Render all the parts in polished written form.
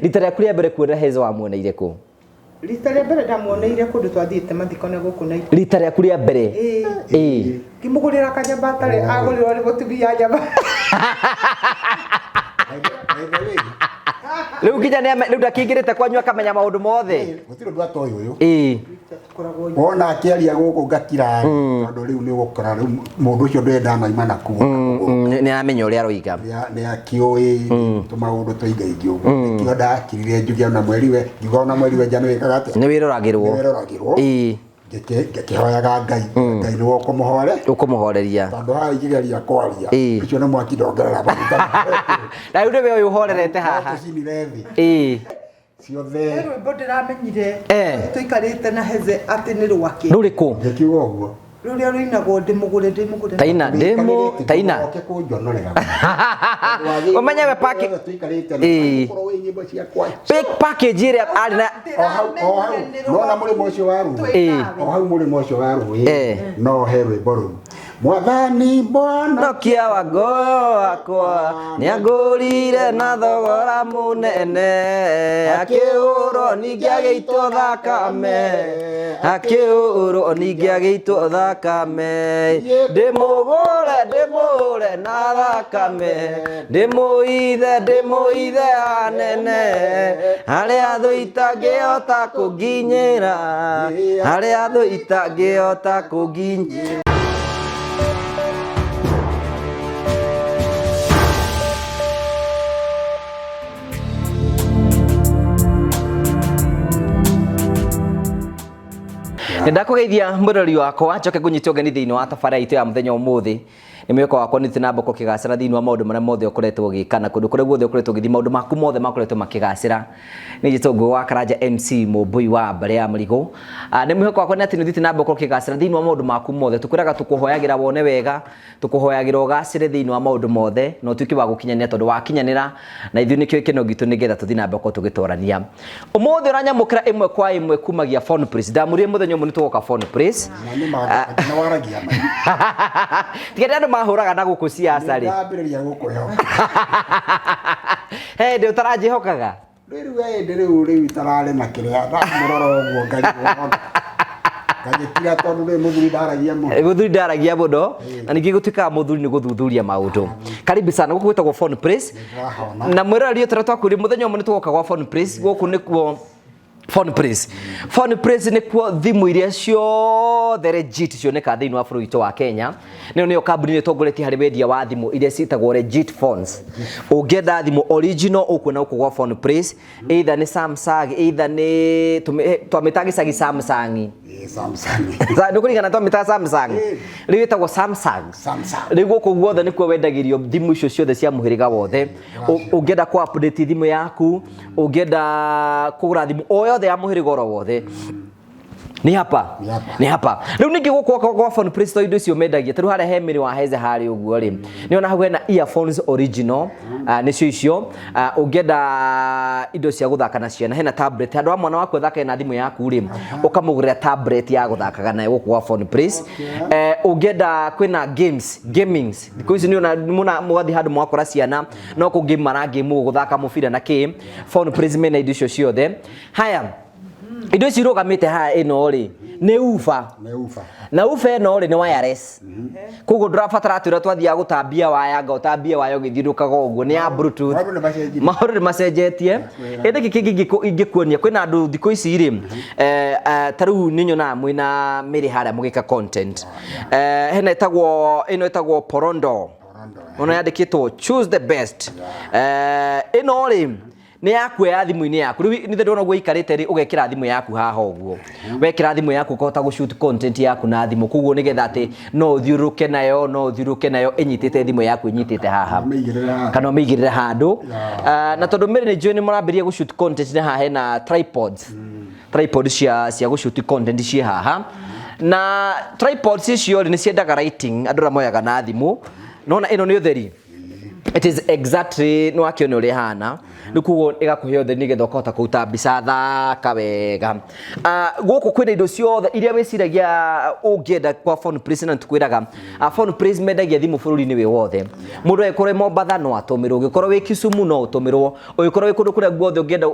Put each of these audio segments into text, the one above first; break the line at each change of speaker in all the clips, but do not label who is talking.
Rita rĩaku rĩa mbere kuona Heze wamuoneire kũ?
Rita rĩa mbere ndamuoneire kũndũ twathiĩte mathiko na gũkũ na
Rita rĩaku rĩa mbere?
Ĩĩ.
Ĩĩ.
Ngĩmũgũrĩra kanyama atarĩ agũrĩrwo nĩ mũtumia nyama.
By the way,
Rĩu nginya nĩ rĩu ndakĩingĩrĩte kwanyu akamenya maũndũ mothe.
Gũtirĩ ũndũ atoĩ ũyũ.
Ĩĩ.
Tũkoragwo
Wona akĩaria gũkũ ngakira, tondũ rĩu nĩ ũgũkora rĩu mũndũ ũcio ndwenda maima na kuo.
Nĩ aramenya ũrĩa aroiga.
Nĩ akĩũĩ tũmaũndũ tũingaingĩ ũguo. Nĩkĩo ndakirire njuge ona mweri we, ngiuga ona mweri we nja nĩ wĩkaga atĩa?
Nĩ wĩroragĩrwo.
Nĩ wĩroragĩrwo.
Ĩĩ.
Ngĩkĩhoyaga Ngai, Ngai nĩwe ũkũmũhore.
Ũkũmũhoreria.
Tondũ haha ingĩgeria kwaria,
Ĩĩ.
ũcio nĩ mwaki ndongerera maguta.
Na rĩu nĩwe ũyũ ũhorerete haha.
No tũcinire thĩ.
Ĩĩ.
Ciothe.
He rwĩmbo ndĩramenyire
Eh.
tũikarĩte na Heze atĩ nĩ rwake.
Rũrĩkũ?
Ngĩkiuga ũguo.
Rũrĩa rũinagwo ndĩmũgũre ndĩmũgũre.
Taina ndĩmũ taina.
Oke kũnjonorera.
Ũmenye we paki-
Tũikarĩte
Ĩĩ.
na ũkorwo wĩ nyĩmbo ciakwa.
Big package ĩrĩa arĩ na
O hau o hau nona mũrĩmo ũcio wa rũĩ.
Ĩĩ.
O hau mũrĩmo ũcio wa rũĩ.
Eh.
No he rwĩmbo rũu. Mwathani Bwana
Nokia wa ngoro wakwa nĩangũrire na thogora mũnene, akĩũrwo ningĩ agĩitwo thakame, akĩũrwo ningĩ agĩitwo thakame, ndĩmũgũre ndĩmũgũre na thakame, ndĩmũithe ndĩmũithe anene, harĩa thũ itangĩhota kũnginyĩra, harĩa thũ itangĩhota kũnginyĩra. Nĩndakũgeithia mwĩrori wakwa, njoke ngũnyite ũgeni thĩinĩ wa tabarĩra itũ ya mũthenya ũmũthĩ. Nĩ mwĩhoko wakwa nĩ na mboko ũkĩgacĩra thĩinĩ wa maũndũ marĩa mothe ũkoretwo ũgĩka na kũndũ kũrĩa guothe ũkoretwo ũgĩthiĩ, maũndũ maku mothe makoretwo makĩgacĩra. Nĩ njĩtwo Ngũgĩ wa Karanja MC Mũmbũi wa mbarĩ ya Mũrigũ. Nĩ mwĩhoko wakwa nĩ atĩ nĩ ũthiĩte na mbere ũkĩgacĩra thĩinĩ wa maũndũ maku mothe. Tũkwĩraga tũkũhoyagĩra wone wega, tũkũhoyagĩra ũgacĩre thĩinĩ wa maũndũ mothe na ũtuĩke wa gũkinyanĩra, tondũ wakinyanĩra na ithuĩ nĩkĩo gĩkeno gitũ, nĩgetha tũthiĩ na mbere gũkorwo tũgĩtwarania. Ũmũthĩ ũranyamũkĩra ĩmwe kwa ĩmwe kumagia Phone Place. Ndamũrire mũthenya ũmwe nĩ tũgoka Phone Place.
Na nĩ ma nĩ waragia ma.
Tiga nĩ andũ mahũraga na gũkũ ciaca rĩ.
Ndambĩrĩria gũkũĩhoka.
He hĩndĩ ũtaranjĩhokaga?
Rĩu we hĩndĩ rĩu rĩu itararĩ na kĩrĩa ndamũrora ũguo ngarigwo ngagĩkira tondũ rĩu mũthuri ndaragia mũno.
Mũthuri ndaragia mũno, na ningĩ gũtuĩkaga mũthuri nĩ gũthuthuria maũndũ. Karibu sana, gũkũ gwĩtagwo Phone Place.
Nĩndĩrahona.
Na mwĩroreri ũyũ twakwĩrire mũthenya ũmwe nĩ tũgoka gwa Phone Place, gũkũ nĩkuo Phone Place. Phone Place nĩkuo thimũ iria ciothe legit cionekaga thĩinĩ wa bũrũri witũ wa Kenya. Nĩyo nĩyo kambuni ĩrĩa ĩtongoretie harĩ wendia wa thimũ iria ciĩtagwo legit phones. Ũngĩenda thimũ original ũkuona gũkũ gwa Phone Place, either nĩ Samsung, either nĩ twamĩtaga gĩcagi Samsung.
Ĩĩ, Samsung.
Nĩ kũringana twamĩtaga Samsung. Rĩu ĩtagwo Samsung.
Samsung.
Rĩu gũkũ guothe nĩkuo wendagĩrio thimũ icio ciothe cia mũhĩrĩga wothe. Ũngĩenda kũ update thimũ yaku, ũngĩenda kũgũra thimũ o yothe ya mũhĩrĩga oro wothe, nĩ hapa.
Nĩ hapa.
Nĩ hapa. Rĩu ningĩ gũkũ gwa Phone Place to indo icio mendagia, tarĩu harĩa he mĩrĩ wa Heze harĩa ũguo rĩ, nĩ ona hau hena earphones original, nĩcio icio. Ũngĩenda indo cia gũthaka na ciana, hena tablet, handũ ha mwana waku athakage na thimũ yaku rĩ, ũkamũgũrĩra tablet ya gũthakaga nayo gũkũ gwa Phone Place. Ũngĩenda kwĩna games, gamings thikũ ici nĩ ona mũna mũgathiĩ handũ mũgakora ciana no kũ game mara game gũthaka mũbira na kĩ, Phone Place mena indo icio ciothe. Haya, indo ici irũgamĩte haha, ĩno rĩ nĩ uba.
Nĩ uba.
Na uba ĩno rĩ nĩ wireless, koguo ndũrabatara atĩ ũrĩa twathiaga gũtambia waya nga ũtambie waya ũgĩthiũrũrũkaga ũguo, nĩ ya Bluetooth.
Maũndũ nĩ macenjirie.
Maũndũ nĩ macenjetie. Ĩndĩ kĩngĩ ingĩkuonia, kwĩna andũ thikũ ici rĩ, ta rĩu nĩ nyonaga mwĩna mĩrĩ harĩa mũgĩka content. Hena ĩtagwo ĩno ĩtagwo Porondo.
Porondo.
Ona yandĩkĩtwo "Choose the best". Ĩno rĩ nĩ ya kuoya thimũ-inĩ yaku. Rĩu nĩ ndĩrona ũguo ĩikarĩte rĩ, ũgekĩra thimũ yaku haha ũguo, wekĩra thimũ yaku ũkahota gũ shoot content yaku na thimũ, koguo nĩgetha atĩ no ũthiũrũrũke nayo, no ũthiũrũrũke nayo ĩnyitĩte thimũ yaku ĩnyitĩte haha.
Ũmĩigĩrĩre haha.
Kana ũmĩigĩrĩre handũ. Na tondũ mĩrĩ nĩ njũĩ nĩ mũrambĩrĩria gũ shoot content, nĩ haha hena tripods, tripod cia gũ shoot content ciĩ haha. Na tripods icio rĩ nĩ ciendaga lighting, andũ arĩa moyaga na thimũ nona ĩno nĩ ũtheri. It is exactly nĩ wakĩona ũrĩa ĩhana. Rĩu koguo ĩgakũhe ũtheri nĩgetha ũkahota kũruta mbica thaka wega. Ah, gũkũ kwĩna indo ciothe iria wĩciragia ũngĩenda kwa Phone Place, na nĩtũkwĩraga, Phone Place mendagia thimũ bũrũri-inĩ wĩ wothe. Mũndũ angĩkorwo wĩ Mombatha no atũmĩrwo, ũngĩkorwo wĩ Kisumu no ũtũmĩrwo, ũngĩkorwo wĩ kũndũ kũrĩa guothe ũngĩenda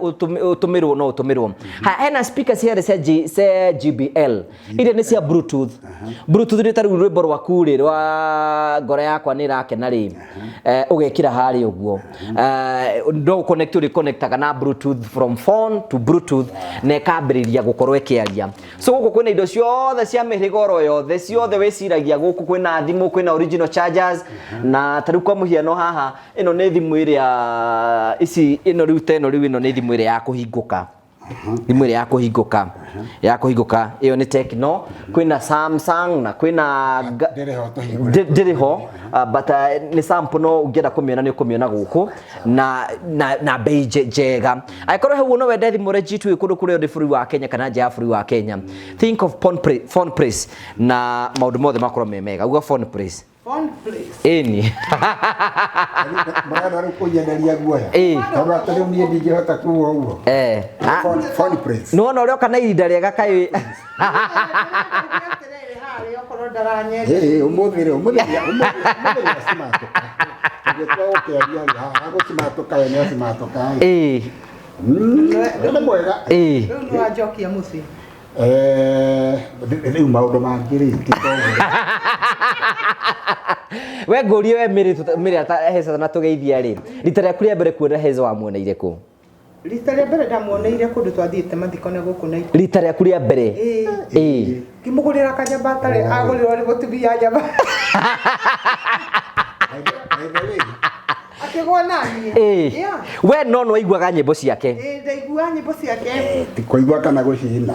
ũtũmĩrwo no ũtũmĩrwo. Ha, hena speaker ciarĩ cia cia JBL iria nĩ cia Bluetooth. Bluetooth nĩ ta rĩu rwĩmbo rwaku rĩ rwa ngoro yakwa nĩ ĩrakena rĩ, ũgekĩra harĩa ũguo. No connect ũrĩ connectaga na Bluetooth from phone to Bluetooth na ĩkambĩrĩria gũkorwo ĩkĩaria. So gũkũ kwĩna indo ciothe cia mĩhĩrĩga oro yothe, ciothe wĩciragia. Gũkũ kwĩna thimũ, kwĩna original chargers, na ta rĩu kwa mũhiano haha ĩno nĩ thimũ ĩrĩa ici ĩno rĩu ta ĩno rĩu ĩno nĩ thimũ ĩrĩa ya kũhingũka, thimũ ĩrĩa ya kũhingũka ĩyo nĩ Tecno, kwĩna Samsung na kwĩna
Ndĩrĩ ho tũhingũre.
Ndĩrĩ ho, but nĩ sample, no ũngĩenda kũmĩona nĩ ũkũmĩona gũkũ na bei njega. Angĩkorwo hau no wende thimũ legit wĩ kũndũ kũrĩa ũrĩ bũrũri wa Kenya kana nja ya bũrũri wa Kenya, think of Phone Place na maũndũ mothe makorwo me mega. Uga Phone Place.
Phone Place.
Ĩni.
Marenda rĩu kũnyenderia guoya. Tondũ atĩ rĩu niĩ ndingĩhota kuga ũguo. Phone Place.
Nĩwona ũrĩa oka na ihinda rĩega kaĩ.
Atĩrĩrĩ, harĩa okorwo ndaranyenda.
Ĩĩ, ũmũthĩ rĩ, ũmũthĩ nĩ acimatũka. Tondũ twagũkĩaria rĩ, haha gũcimatũka we nĩ acimatũka rĩ. Nĩ mwega.
Rĩu nĩ wanjokia mũciĩ.
Rĩu maũndũ mangĩ rĩ, ti koguo.
We ngũrie, we Mĩrĩ Heza na tũgeithia rĩ, rita rĩaku rĩa mbere kuona Heza wamuoneire kũ?
Rita rĩa mbere ndamuoneire kũndũ twathiĩte mathiko na gũkũ na
Rita rĩaku rĩa mbere?
Ĩĩ. Ngĩmũgũrĩra kanyama atarĩ agũrĩrwo nĩ mũtumia nyama.
By the way,
Akĩgwo naniĩ. Yeah.
We no nĩwaiguaga nyĩmbo ciake?
Ĩĩ, ndaiguaga nyĩmbo ciake.
Ti kũigua kana gũcina.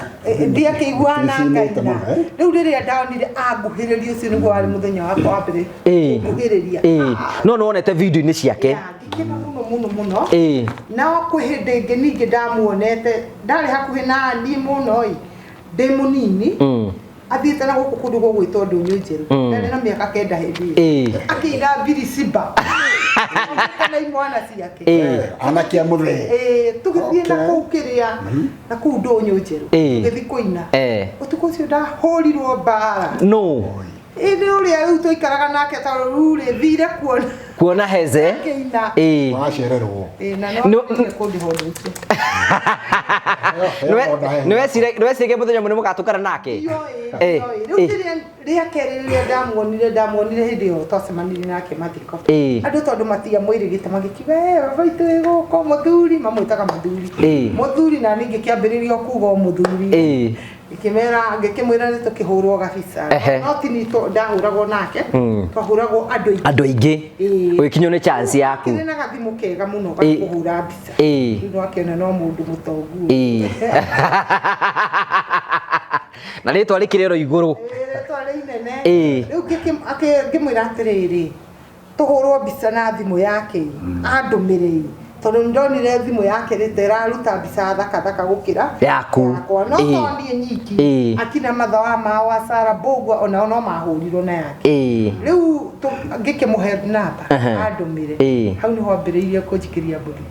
Ndiakĩiguaga na
Ticinĩte
ngaina.
mũno, eh?
Rĩu rĩrĩa ndonire anguhĩrĩria, ũcio nĩguo warĩ mũthenya wakwa wa mbere kũnguhĩrĩria.
No nĩwonete video-inĩ ciake?
Yeah, ngĩkena mũno mũno mũno. No kwĩ hĩndĩ ĩngĩ ningĩ ndamuonete, ndarĩ hakuhĩ na niĩ mũno ĩ, ndĩ mũnini, athiĩte na gũkũ kũndũ gũgwĩtwo Ndũnyũ Njerũ. Ndarĩ na mĩaka 9 hĩndĩ ĩyo. Akĩina Birisiba na imwana ciake.
Anake a mũthee.
Ĩĩ, tũgĩthiĩ na kũu kĩrĩa na kũu Ndũnyũ Njerũ, tũgĩthiĩ kũina. Ũtukũ ũcio ndahũrirwo mbara.
No.
Ĩ nĩ ũrĩa rĩu tũikaraga nake, tondũ rĩu rĩ thire kuona
kuona Heze.
Akĩina.
Wacererwo.
Ĩĩ, na no kũndĩha ũndũ ũcio.
Nĩweciragia mũthenya ũmwe nĩmũgatũngana nake?
Ndiũĩ, ndiũĩ. Rĩu rĩrĩa rĩa kerĩ rĩrĩa ndamuonire hĩndĩ ĩyo twacemanirie nake mathiko, andũ tondũ matiamwĩrĩgĩte magĩkiuga, "Eh, baba witũ wĩ gũkũ, mũthuri," mamwĩtaga mũthuri. Mũthuri, na niĩ ngĩkĩambĩrĩria o kuga o mũthuri. Ngĩkĩmera, ngĩkĩmwĩra nĩ tũkĩhũrwo gabica. No ti niĩ ndahũragwo nake, twahũragwo andũ aingĩ.
Andũ aingĩ. Ũgĩkinywo nĩ chance yaku.
Kĩrĩ na gathimũ kega mũno ga kũhũra mbica. Rĩu nĩwakĩona no mũndũ mũtongu.
Na rĩtwa rĩkĩrĩ oro igũrũ.
Ĩĩ, rĩtwa rĩ inene. Rĩu ngĩmwĩra atĩrĩrĩ, tũhũrwo mbica na thimũ yake andũmĩre, tondũ nĩ ndonire thimũ yake rĩ ta ĩraruta mbica thaka thaka gũkĩra
Yaku.
yakwa. No to niĩ nyiki, akina matha wa mao wa Sara Mbũgua onao no mahũrirwo na yake. Rĩu ngĩkĩmũhe namba andũmĩre. Hau nĩho ambĩrĩirie kũnjikĩria mbũri.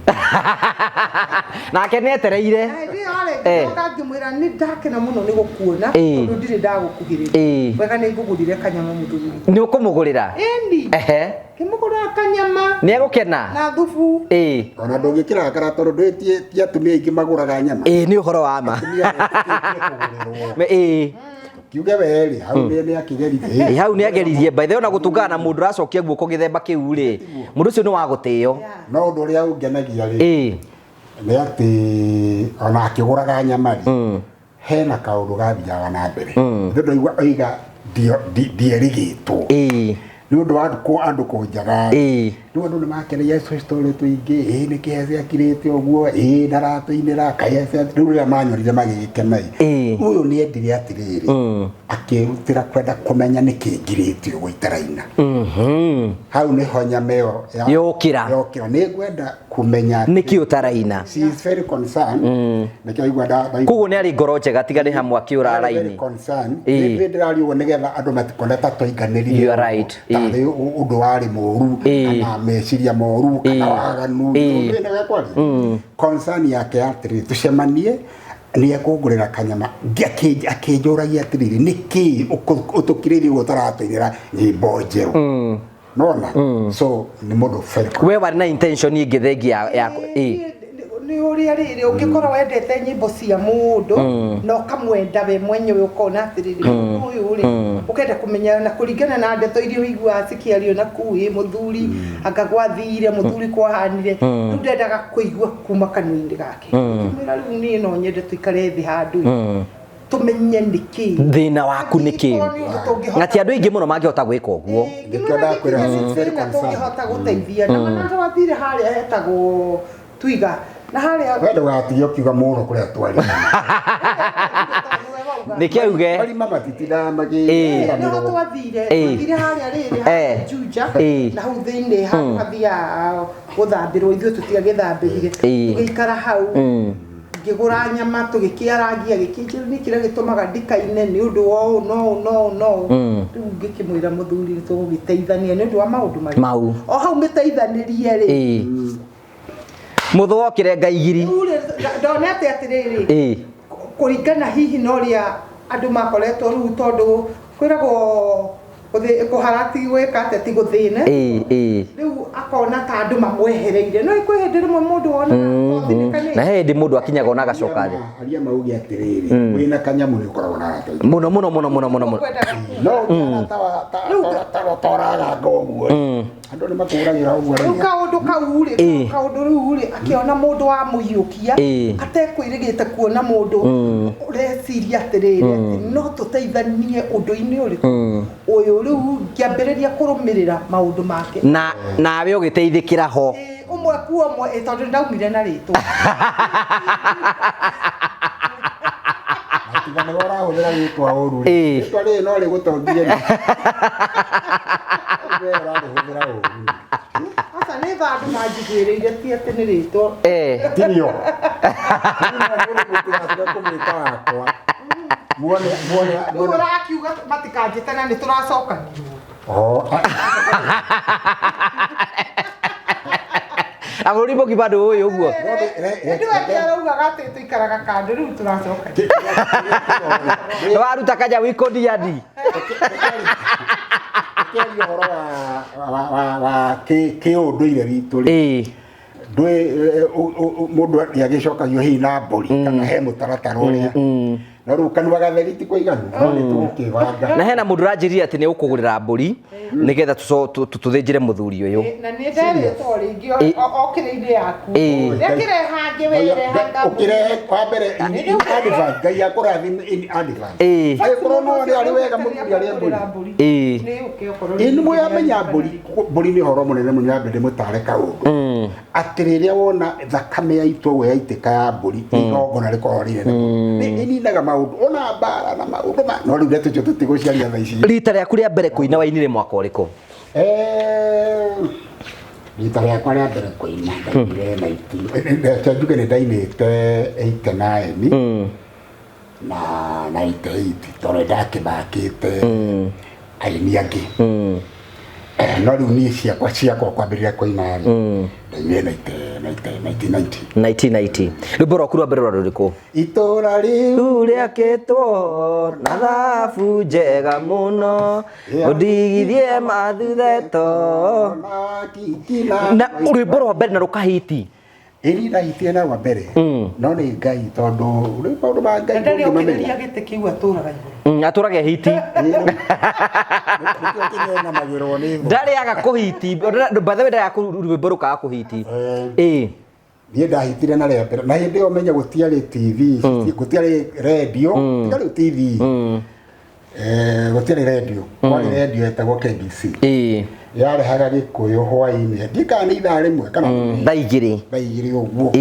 Nake nĩetereire.
Na hĩndĩ ĩyo rĩ, ngĩcoka ngĩmwĩra nĩ ndakena mũno nĩ gũkuona, tondũ ndirĩ ndagũkuhĩrĩria. Wega nĩ ngũgũrire kanyama, mũthuri.
Nĩ ũkũmũgũrĩra?
Ĩni. Ngĩmũgũrĩra kanyama
Nĩ egũkena.
na thubu.
Ona ndũngĩkĩrakara tondũ ndũĩ ti atumia aingĩ magũraga nyama.
Ĩĩ, nĩ ũhoro wa ma.
Atumia metĩkĩtie kũgũrĩrwo. Kiuge we rĩ, hau nĩ akĩgeririe.
Ĩĩ, hau nĩ ageririe. By the way, ona gũtungana na mũndũ ũracokia guoko gĩthemba kĩu rĩ, mũndũ ũcio nĩ wa gũtĩo.
No ũndũ ũrĩa ũngenagia rĩ, nĩ atĩ ona akĩgũraga nyama rĩ, hena kaũndũ gathiaga na mbere. Nĩ ũndũ aigua oiga ndierĩgĩtwo. Nĩ ũndũ wa andũ kũnjaga. Rĩu andũ nĩ makeneire story tũingĩ, ĩ nĩ kĩ Heze akirĩte ũguo, ĩ ndaratũinĩra, kaĩ Heze, rĩu rĩrĩa manyonire magĩgĩkena ĩ. Ũyũ nĩ endire atĩrĩrĩ, akĩrutĩra kwenda kũmenya nĩkĩ ngirĩte ũguo itaraina. Hau nĩho nyama ĩyo
Yokĩra.
Yokĩra. Nĩ ngwenda kũmenya
Nĩkĩ ũtaraina.
She is very concerned. Nĩkĩo aigua
Koguo nĩ arĩ ngoro njega, tiga nĩ hamwe akĩũra
Very
raini.
concerned. Nĩ ndĩraria ũguo nĩgetha andũ matikone ta twainganĩrire.
You are right.
Tarĩ ũndũ warĩ mũru kana meciria moru kana waganu. Nĩ kwaria concern yake atĩrĩrĩ, tũcemanie, nĩ ekũngũrĩra kanyama. Akĩnjũragia atĩrĩrĩ, nĩkĩ ũtũkirĩirie ũguo ũtaratũinĩra nyĩmbo njerũ? Nona so nĩ mũndũ very
We warĩ na intention ĩngĩ thengia ya ĩ?
Nĩ ũrĩa rĩrĩ, ũngĩkorwo wendete nyĩmbo cia mũndũ na ũkamwenda we mwenyewe, ũkona atĩrĩrĩ, mũndũ ũyũ rĩ, ũkenda kũmenya na kũringana na ndeto iria ũiguaga cikĩario na kũu, ĩ mũthuri anga gwathire, mũthuri kwahanire, rĩu ndendaga kũigua kuma kanua-inĩ gake. Ngĩmwĩra, rĩu niĩ no nyende tũikare thĩ handũ tũmenye nĩkĩ
thĩna waku nĩ kĩ.
Angĩkorwo nĩ ũndũ tũngĩhota
Na ti andũ aingĩ mũno mangĩhota gwĩka ũguo.
Nĩkĩo ndakwĩra, she's very
thĩna
concerned.
tũngĩhota gũteithia na mana twathire harĩa hetagwo Twiga na harĩa
We ndũgatige ũkiuga mũno kũrĩa twarĩ.
Nĩkĩ auge?
Marima matitindaga
Ĩĩ.
magĩĩranĩrwo.
Nĩho twathire. Twathire harĩa rĩrĩ harĩa Juja na hau thĩinĩ handũ hathiaga gũthambĩrwo, ithuĩ tũtiagĩthambĩrire. Tũgĩikara hau, ngĩgũra nyama, tũgĩkĩarangia, gĩkĩnjĩra nĩ kĩrĩa gĩtũmaga ndikaine nĩ ũndũ wa ũũ no ũũ no ũũ no ũũ. Rĩu ngĩkĩmwĩra, mũthuri, nĩ tũgũgĩteithania nĩ ũndũ wa maũndũ marĩa
mau
o hau mĩteithanĩrie rĩ.
Mũthũ wokire ngaigiri.
Rĩu rĩ, ndonete atĩrĩrĩ, kũringana hihi na ũrĩa andũ makoretwo rĩu, tondũ kwĩragwo kũhara ti gwĩka atĩa, ti gũthĩne.
Ĩĩ ĩĩ
Rĩu akona ta andũ mamwehereire, no kwĩ hĩndĩ rĩmwe mũndũ wonaga.
Na he hĩndĩ mũndũ akinyaga ona agacoka thĩ.
Aria mauge atĩrĩrĩ, wĩna kanyamũ nĩ ũkoragwo na arata aingĩ.
Mũno mũno mũno mũno mũno mũno.
No ũngĩarata toraganga ũguo, andũ nĩ makũragĩra ũguo.
Rĩu kaũndũ kau rĩ, kaũndũ rĩu rĩ, akĩona mũndũ wa mũhiũkia atekwĩrĩgĩte kuona mũndũ ũreciria atĩrĩrĩ, atĩ no tũteithanie ũndũ-inĩ ũrĩkũ ũyũ. Rĩu ngĩambĩrĩria kũrũmĩrĩra maũndũ make.
Na nawe ũgĩteithĩkĩra ho.
Ĩĩ, ũmwe kuo ũmwe, ĩĩ, tondũ ndaumire na rĩtwa.
Tiga nĩwe ũrahũthĩra rĩtwa ũru rĩ. Rĩtwa rĩrĩ no rĩgũtongie rĩ. We ũrarĩhũthĩra ũru.
Aca, nĩ tha andũ manjiguĩrĩire, ti atĩ nĩ rĩtwa.
Tirio. Mũtigatige kũmwĩta wakwa. Muone muone
Rĩu
muone.
ũrakiuga matikanjĩte na nĩ tũracokanirwo.
Oh,
Abũrũri mũgima bado ũyũ ũguo.
Hĩndĩ ĩyo ĩngĩ araugaga atĩ tũikaraga kando, rĩu tũracokania.
Waruta kanya wikondi yadi.
Tũkĩaria ũhoro wa kĩũndũire witũ rĩ, ndwĩ mũndũ nĩ agĩcokagio hihi na mbũri kana he mũtaratara ũrĩa, no rĩu kanua gatheri ti kũiganu, no nĩ tũgũkĩbanga.
Na hena mũndũ ũranjĩrire atĩ nĩ ũkũgũrĩra mbũri nĩgetha tũthĩnjĩre mũthuri ũyũ.
Na nĩ nderĩtwo rĩngĩ okĩrĩire yaku. Nĩakĩrehangĩ wĩrehanga.
Ũkĩrehe wa mbere in advance, Ngai akũrathime in advance. Angĩkorwo no arĩ arĩ wega mũthuri arĩe mbũri. Ĩ nĩ mũyamenya mbũri, mbũri nĩ ũhoro mũnene mũno. Nyambe ndĩmũtare kaũndũ atĩ rĩrĩa wona thakame yaitwo ũguo, yaitĩka ya mbũri, igongona rĩkoragwo rĩ inene mũno. Nĩ ĩninaga maũndũ ona mbara na maũndũ ma no rĩu ndeto icio tũtigũciaria thaa ici.
Rita rĩaku rĩa mbere kũina wainire mwaka ũrĩkũ?
Rita rĩakwa rĩa mbere kũina ndainire 19, reke njuge nĩ ndainĩte 89 na 98, tondũ nĩ ndakĩmakĩte aini angĩ. No rĩu niĩ ciakwa kwambĩrĩria kũina rĩ, ndainire 1990.
1990. Rwĩmbo rwaku rwa mbere rwarĩ rũrĩkũ?
Itũra rĩu
Rĩu rĩakĩtwo na thabu njega mũno, ũndigithie mathutheto
na kikina.
Na rwĩmbo rwa mbere na rũkahiti?
Ĩni, ndahitire na rwa mbere, no nĩ Ngai, tondũ rĩu maũndũ ma Ngai
Ndarĩ
ndũngĩmamenya.
okĩrĩria gĩtĩ kĩu atũraga igũrũ.
Atũraga hiti.
Nĩkĩo kĩnenamagĩrwo nĩ thũ.
Ndarĩaga kũhiti by the way, ndarĩaga rwĩmbo rũkaga kũhiti.
Niĩ ndahitire na rĩa mbere, na hĩndĩ ĩyo menye gũtiarĩ TV, gũtiarĩ radio, tiga rĩu TV. Gũtiarĩ radio, kwarĩ radio yetagwo KBC. Yarehaga Gĩkũyũ hwaĩ-inĩ, ndikana nĩ ithaa rĩmwe kana
Thaa 2.
Thaa 2 ũguo.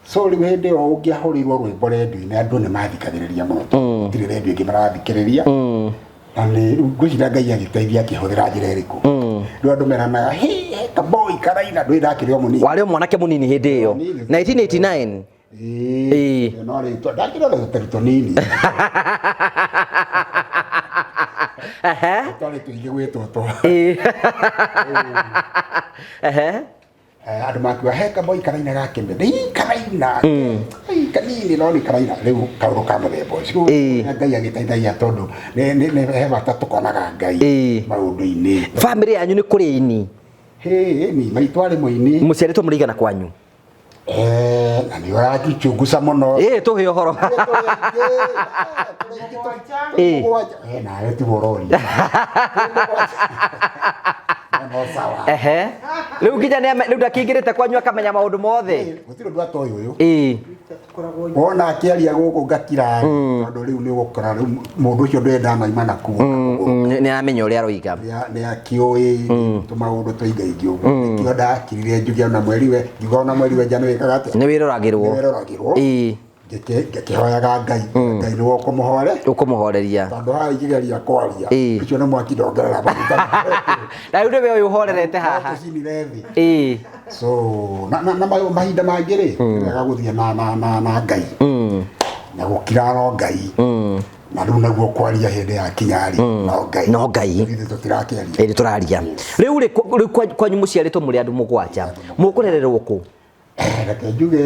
So rĩu hĩndĩ ĩyo ũngĩahũrĩirwo rwĩmbo rendio-inĩ, andũ nĩ mathikagĩrĩria mũno, gũtirĩ rendio ĩngĩ marathikĩrĩria. Na nĩ rĩu ngwĩciria Ngai agĩteithia akĩhũthĩra njĩra ĩrĩkũ, rĩu andũ meranaga, "Hĩ, he kaboi karaina." Ndũĩ ndakĩrĩ o mũnini.
Warĩ o mwanake mũnini hĩndĩ ĩyo?
Mũnini.
1989.
Ĩĩ, no rĩu ndakĩrĩ o tũteru tũnini. Twarĩ tũingĩ gwĩ tũtũ. Andũ makiuga he kaboi karaina ga kĩmende. Ii karaina. Ii kanini no nĩ karaina. Rĩu kaũndũ ka mũthemba ũcio. Na Ngai agĩteithagia tondũ nĩ he bata tũkonaga Ngai maũndũ-inĩ.
Family yanyu nĩ kũrĩ ini?
Hĩ, ni maitũ arĩ mũini.
Mũciarĩtwo mũrĩ kwanyu?
Na nĩ ũrangichunguca mũno.
Tũhe ũhoro.
Nawe tiguo ũroria. No sawa.
Rĩu nginya rĩu ndakĩingĩrĩte kwanyu akamenya maũndũ mothe.
Gũtirĩ ũndũ atoĩ ũyũ. Wona akĩaria gũkũ ngakira tondũ rĩu nĩ ũgũkora rĩu mũndũ ũcio ndwenda maima na kuo.
Nĩ aramenya ũrĩa aroiga.
Nĩ akĩũĩ tũmaũndũ tũingaingĩ ũguo. Nĩkĩo ndakirire njuge ona mweri we, ngiuga ona mweri we nja nĩ wĩkaga atĩa?
Nĩ wĩroragĩrwo.
Nĩ wĩroragĩrwo. Ngĩkĩhoyaga Ngai, Ngai nĩwe ũkũmũhore.
Ũkũmũhoreria.
Tondũ haha ingĩgeria kwaria, ũcio nĩ mwaki ndongerera maguta.
Na rĩu nĩwe ũyũ ũhorerete haha.
No tũcinire thĩ. So, na mahinda mangĩ rĩ, nĩ wega gũthiĩ na Ngai. Na gũkira no Ngai. Na rĩu naguo kwaria hĩndĩ ya kinya rĩ, no Ngai.
No Ngai.
Ithuĩ tũtirakĩaria.
Ĩĩ tũraria. Rĩu rĩ, kwanyu mũciarĩtwo mũrĩ andũ mũgwanja. Mũkũrererwo kũ?
Reke njuge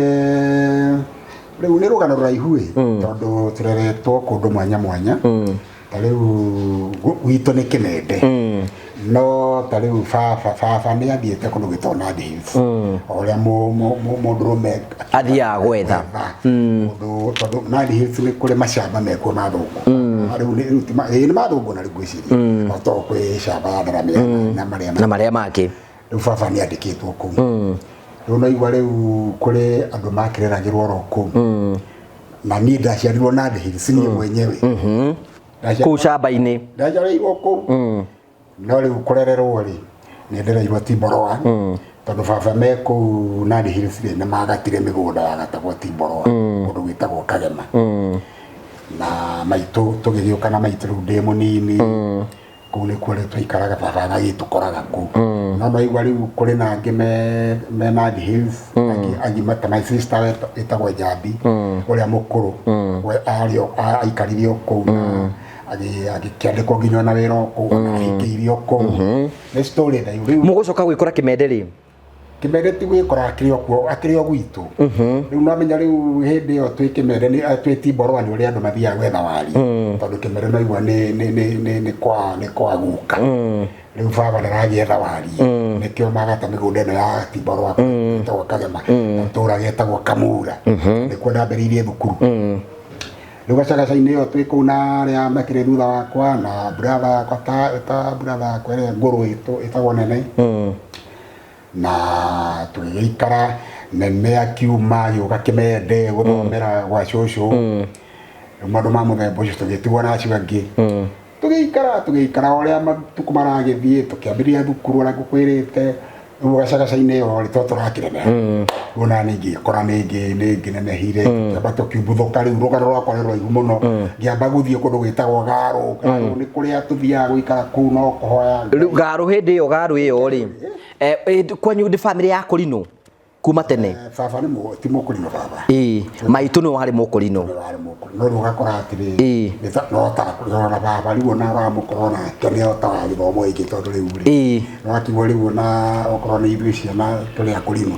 rĩu nĩ rũgano rũraihu ĩ, tondũ tũreretwo kũndũ mwanya mwanya. Ta rĩu gwitũ nĩ Kĩmende. No ta rĩu baba nĩ athiĩte kũndũ gwĩtagwo Nandi Hills. O ũrĩa mũndũrũme
athiaga gwetha.
Mũndũ tondũ Nandi Hills nĩ kũrĩ macamba mekuo ma thũngũ. Rĩu nĩ ma thũngũ na rĩu ngwĩciria. O to kwĩ camba ya Ndaramia na marĩa
na marĩa mangĩ.
Rĩu baba nĩ andĩkĩtwo kũu. Rĩu naigua rĩu kũrĩ andũ makĩreragĩrwo oro kũu. Na niĩ ndaciarirwo Nandi Hills niĩ mwenyewe.
Kũu camba-inĩ.
Ndaciarĩirwo kũu. No rĩu kũrererwo rĩ, nĩ ndereirwo Timboroa. Tondũ baba me kũu Nandi Hills rĩ, nĩ magatire mĩgũnda yagatagwo Timboroa, kũndũ gwĩtagwo Kagema. Na maitũ tũgĩgĩũka na maitũ rĩu ndĩ mũnini. Kũu nĩkuo rĩu twaikaraga, baba agagĩtũkoraga kũu. No naigua rĩu kũrĩ na angĩ me Nandi Hills, angĩ ta my sister wĩtagwo Njambi, ũrĩa mũkũrũ, we aikarire o kũu na agĩkĩandĩkwo nginya ona wĩra o kũu, ona ahikĩire o kũu. Nĩ story ndaihu. Rĩu
mũgũcoka gwĩkora Kĩmende rĩ?
Kĩmende ti gwĩkora akĩrĩ o kuo, akĩrĩ o gwitũ. Rĩu no menya rĩu hĩndĩ ĩyo twĩ Kĩmende nĩ twĩ Timboroa nĩ ũrĩa andũ mathiaga gwetha wari. Tondũ Kĩmende no igua nĩ kwa guka. Rĩu baba ndaragĩetha wari. Nĩkĩo magata mĩgũnda ĩno ya Timboroa ĩtagwo Kagema. Gatũra getagwo Kamura. Nĩkuo ndambĩrĩirie thukuru. Rĩu gacagaca-inĩ ĩyo twĩ kũu na arĩa makĩrĩ thutha wakwa na brother yakwa ta brother yakwa ĩrĩa ngũrũ ĩtagwo Nene. Na tũgĩgĩikara Nene akiuma agĩũka Kĩmende gũthomera gwa cũcũ. Rĩu maũndũ ma mũthemba ũcio tũgĩtigwo na acio angĩ. Tũgĩikara o ũrĩa matukũ maragĩthiĩ, tũkĩambĩrĩria thukuru ũrĩa ngũkwĩrĩte. Rĩu gacagaca-inĩ ĩyo rĩ, to tũrakĩneneha. Rĩu ona niĩ ngĩkora nĩ ngĩnenehire, tũkĩamba tũkĩumbuthũka. Rĩu rũgano rwakwa nĩ rũraihu mũno. Ngĩamba gũthiĩ kũndũ gwĩtagwo Garũ. Garũ nĩ kũrĩa tũthiaga gũikara kũu no kũhoya Ngai.
Rĩu Garũ hĩndĩ ĩyo, Garũ ĩyo rĩ, kwanyu nĩ family ya Kũrinũ kuma tene?
Baba nĩ ti Mũkũrinũ baba.
Maitũ nĩ warĩ Mũkũrinũ.
Nĩ warĩ Mũkũrinũ. No rĩu ũgakora atĩrĩ, no ta ona baba rĩu ona ũramũkora onake nĩ ahotaga gĩthomo gĩkĩ tondũ rĩu rĩ, no akiuga rĩu ona okorwo nĩ ithuĩ ciana tũrĩ Akũrinũ,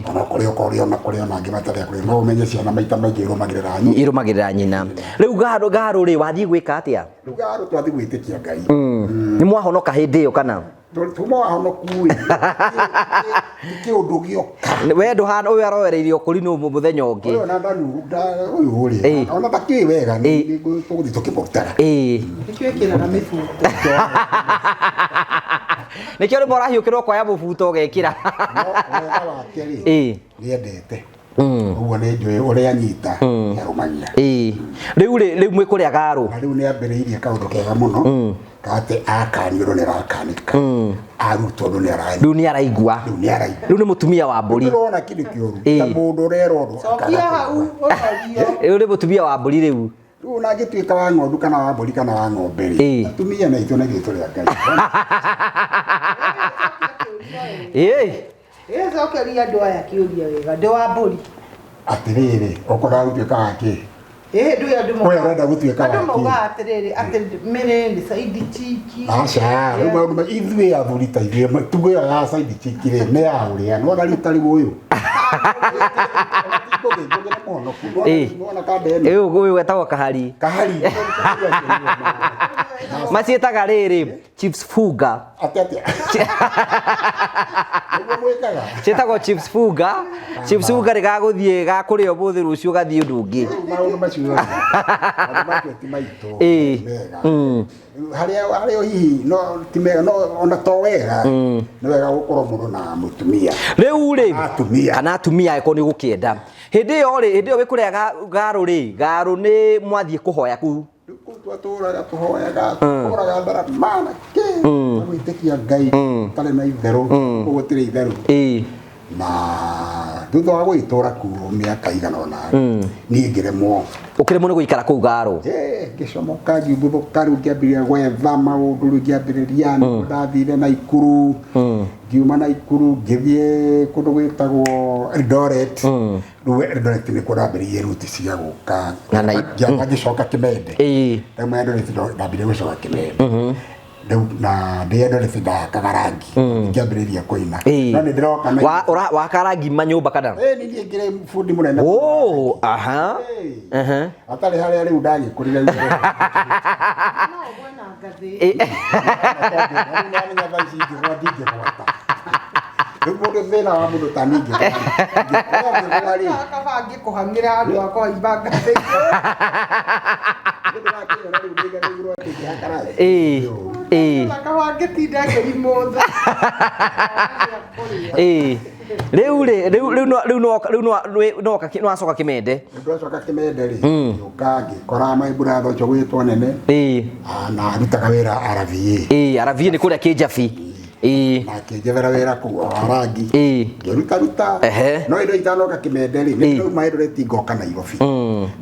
ona kũrĩ okorwo ona kũrĩ ona angĩ matarĩ Akũrinũ, no ũmenye ciana maita maingĩ irũmagĩrĩra nyina.
Irũmagĩrĩra nyina. Rĩu Garũ rĩ, wathiĩ gwĩka atĩa?
Rĩu Garũ twathiĩ gwĩtĩkia Ngai.
Nĩ mwahonoka hĩndĩ ĩyo kana?
Tuma wahonoku ĩ, nĩ kĩũndũ gĩoka.
We ndũhana ũyũ aroereirie Ũkũrinũ mũthenya ũngĩ.
Ũyũ ona ũyũ rĩ, ona ndakĩũĩ wega, nĩ tũgũthiĩ tũkĩmũrutaga.
Nĩkĩo ĩkĩraga mĩbuto.
Nĩkĩo rĩmwe ũrahiũkĩrwo kwaya mũbuto ũgekĩra.
No wega wake rĩ, nĩendete. Ũguo nĩ njũĩ ũrĩa anyita, nĩarũmagia.
Rĩu rĩ, rĩu mwĩ kũrĩa Garũ.
Na rĩu nĩambĩrĩirie kaũndũ kega mũno, atĩ akanio ũndũ nĩarakanĩka. Arutwo ũndũ nĩaraigua.
Rĩu nĩaraigua.
Rĩu nĩaraigua.
Rĩu nĩ mũtumia wa mbũri.
Ndĩrona kĩndũ kĩũru, ta mũndũ ũrerwo ũndũ
Cokia hau, ũrorio.
Rĩu nĩ mũtumia wa mbũri rĩu.
Rĩu ona angĩtuĩka wa ng'ondu kana wa mbũri kana wa ng'ombe rĩ, atumia na itũ na ithuĩ tũrĩ a Ngai.
Cokeria andũ aya kĩũria wega, ndĩ wa mbũri.
Atĩrĩrĩ, ũkũraga gũtuĩka wa kĩ?
Ĩĩ ndũĩ andũ
Ũyũ arenda gũtuĩka
andũ
wakiri.
maugaga atĩrĩrĩ atĩ mĩrĩ nĩ side chick.
Aca, rĩu maũndũ ithuĩ athuri ta ithuĩ tugo ĩyo ya side chick rĩ nĩ ya ũrĩa nĩwona rĩu ta rĩu ũyũ Ngũgĩ nĩ mũhonoku nĩwona kanda ĩno
Ĩĩ ũyũ wetagwo kahari.
Kahari.
Maciĩtaga rĩrĩ chips fuga.
Atĩ atĩa nĩguo mwĩkaga?
Ciĩtagwo chips fuga. Chips fuga nĩ gagũthiĩ gakũrĩa ũmũthĩ, rũciũ gathiĩ ũndũ ũngĩ.
Rĩu maũndũ macio ti maitũ mega harĩa hihi no ti mega, no ona to wega, nĩ wega gũkorwo mũndũ na mũtumia.
Rĩu rĩ
Atumia.
Kana atumia angĩkorwo nĩ ũgũkĩenda. Hĩndĩ ĩyo rĩ, hĩndĩ ĩyo wĩ kũrĩa Garũ rĩ, Garũ nĩ mwathiĩ kũhoya kũu?
Rĩu kũu twatũraga tũhoyaga, tũhũraga tharama na kĩ na gwĩtĩkia Ngai ũtarĩ na itherũ, kũu gũtirĩ itherũ. Na thutha wa gũgĩtũra kuo mĩaka igana ũna, niĩ ngĩremwo.
Ũkĩremwo nĩ gũikara kũu Garũ?
Ngĩcomoka, ngiumbuthũka, rĩu ngĩambĩrĩria gwetha maũndũ, rĩu ngĩambĩrĩria nĩguo ndathire Naikuru, ngiuma Naikuru ngĩthiĩ kũndũ gwĩtagwo Eldoret. Rĩu Eldoret nĩkuo ndambĩrĩirie ruti cia gũka. Ngĩamba ngĩcoka Kĩmende. Ndauma Eldoret ndambire gũcoka Kĩmende. Rĩu na ndĩ Eldoret ndahakaga rangi, ngĩambĩrĩria kũina. No nĩ ndĩroka na
Waka rangi manyũmba kana?
Ĩĩ, nĩ niĩ ngĩrĩ bundi mũnene.
Oh, aha.
Ĩĩ. Hatarĩ harĩa rĩu ndagĩkũrire.
No ũgwe na ngathĩ.
Nĩwamenya thaa ici ingĩgwa ndingĩgwata. Rĩu mũndũ thĩna wa mũndũ ta niĩ ingĩgwa rĩ,
Kaba angĩkũhang'ĩra handũ ha kũhaimba ngathĩ.
Nĩ ndĩrakĩona rĩu nĩiganĩirwo atĩ ingĩhaka rangi.
Ĩĩ. Ĩĩ.
Kaba angĩtinda akĩrimũtha.
Ĩĩ. Rĩu rĩ, rĩu no rĩu no rĩu no no no wacoka Kĩmende.
Ndacoka Kĩmende rĩ, ngĩũka ngĩkora my brother ũcio gwĩtwo Nene. Na arutaga wĩra RVA.
Ĩĩ, RVA nĩ kũrĩa Kĩnjabi. Ĩĩ.
Na akĩnjethera wĩra kũu o wa rangi. Ngĩruta ruta. No indo itanoka Kĩmende rĩ, nĩ ndauma Eldoret ngoka Nairobi.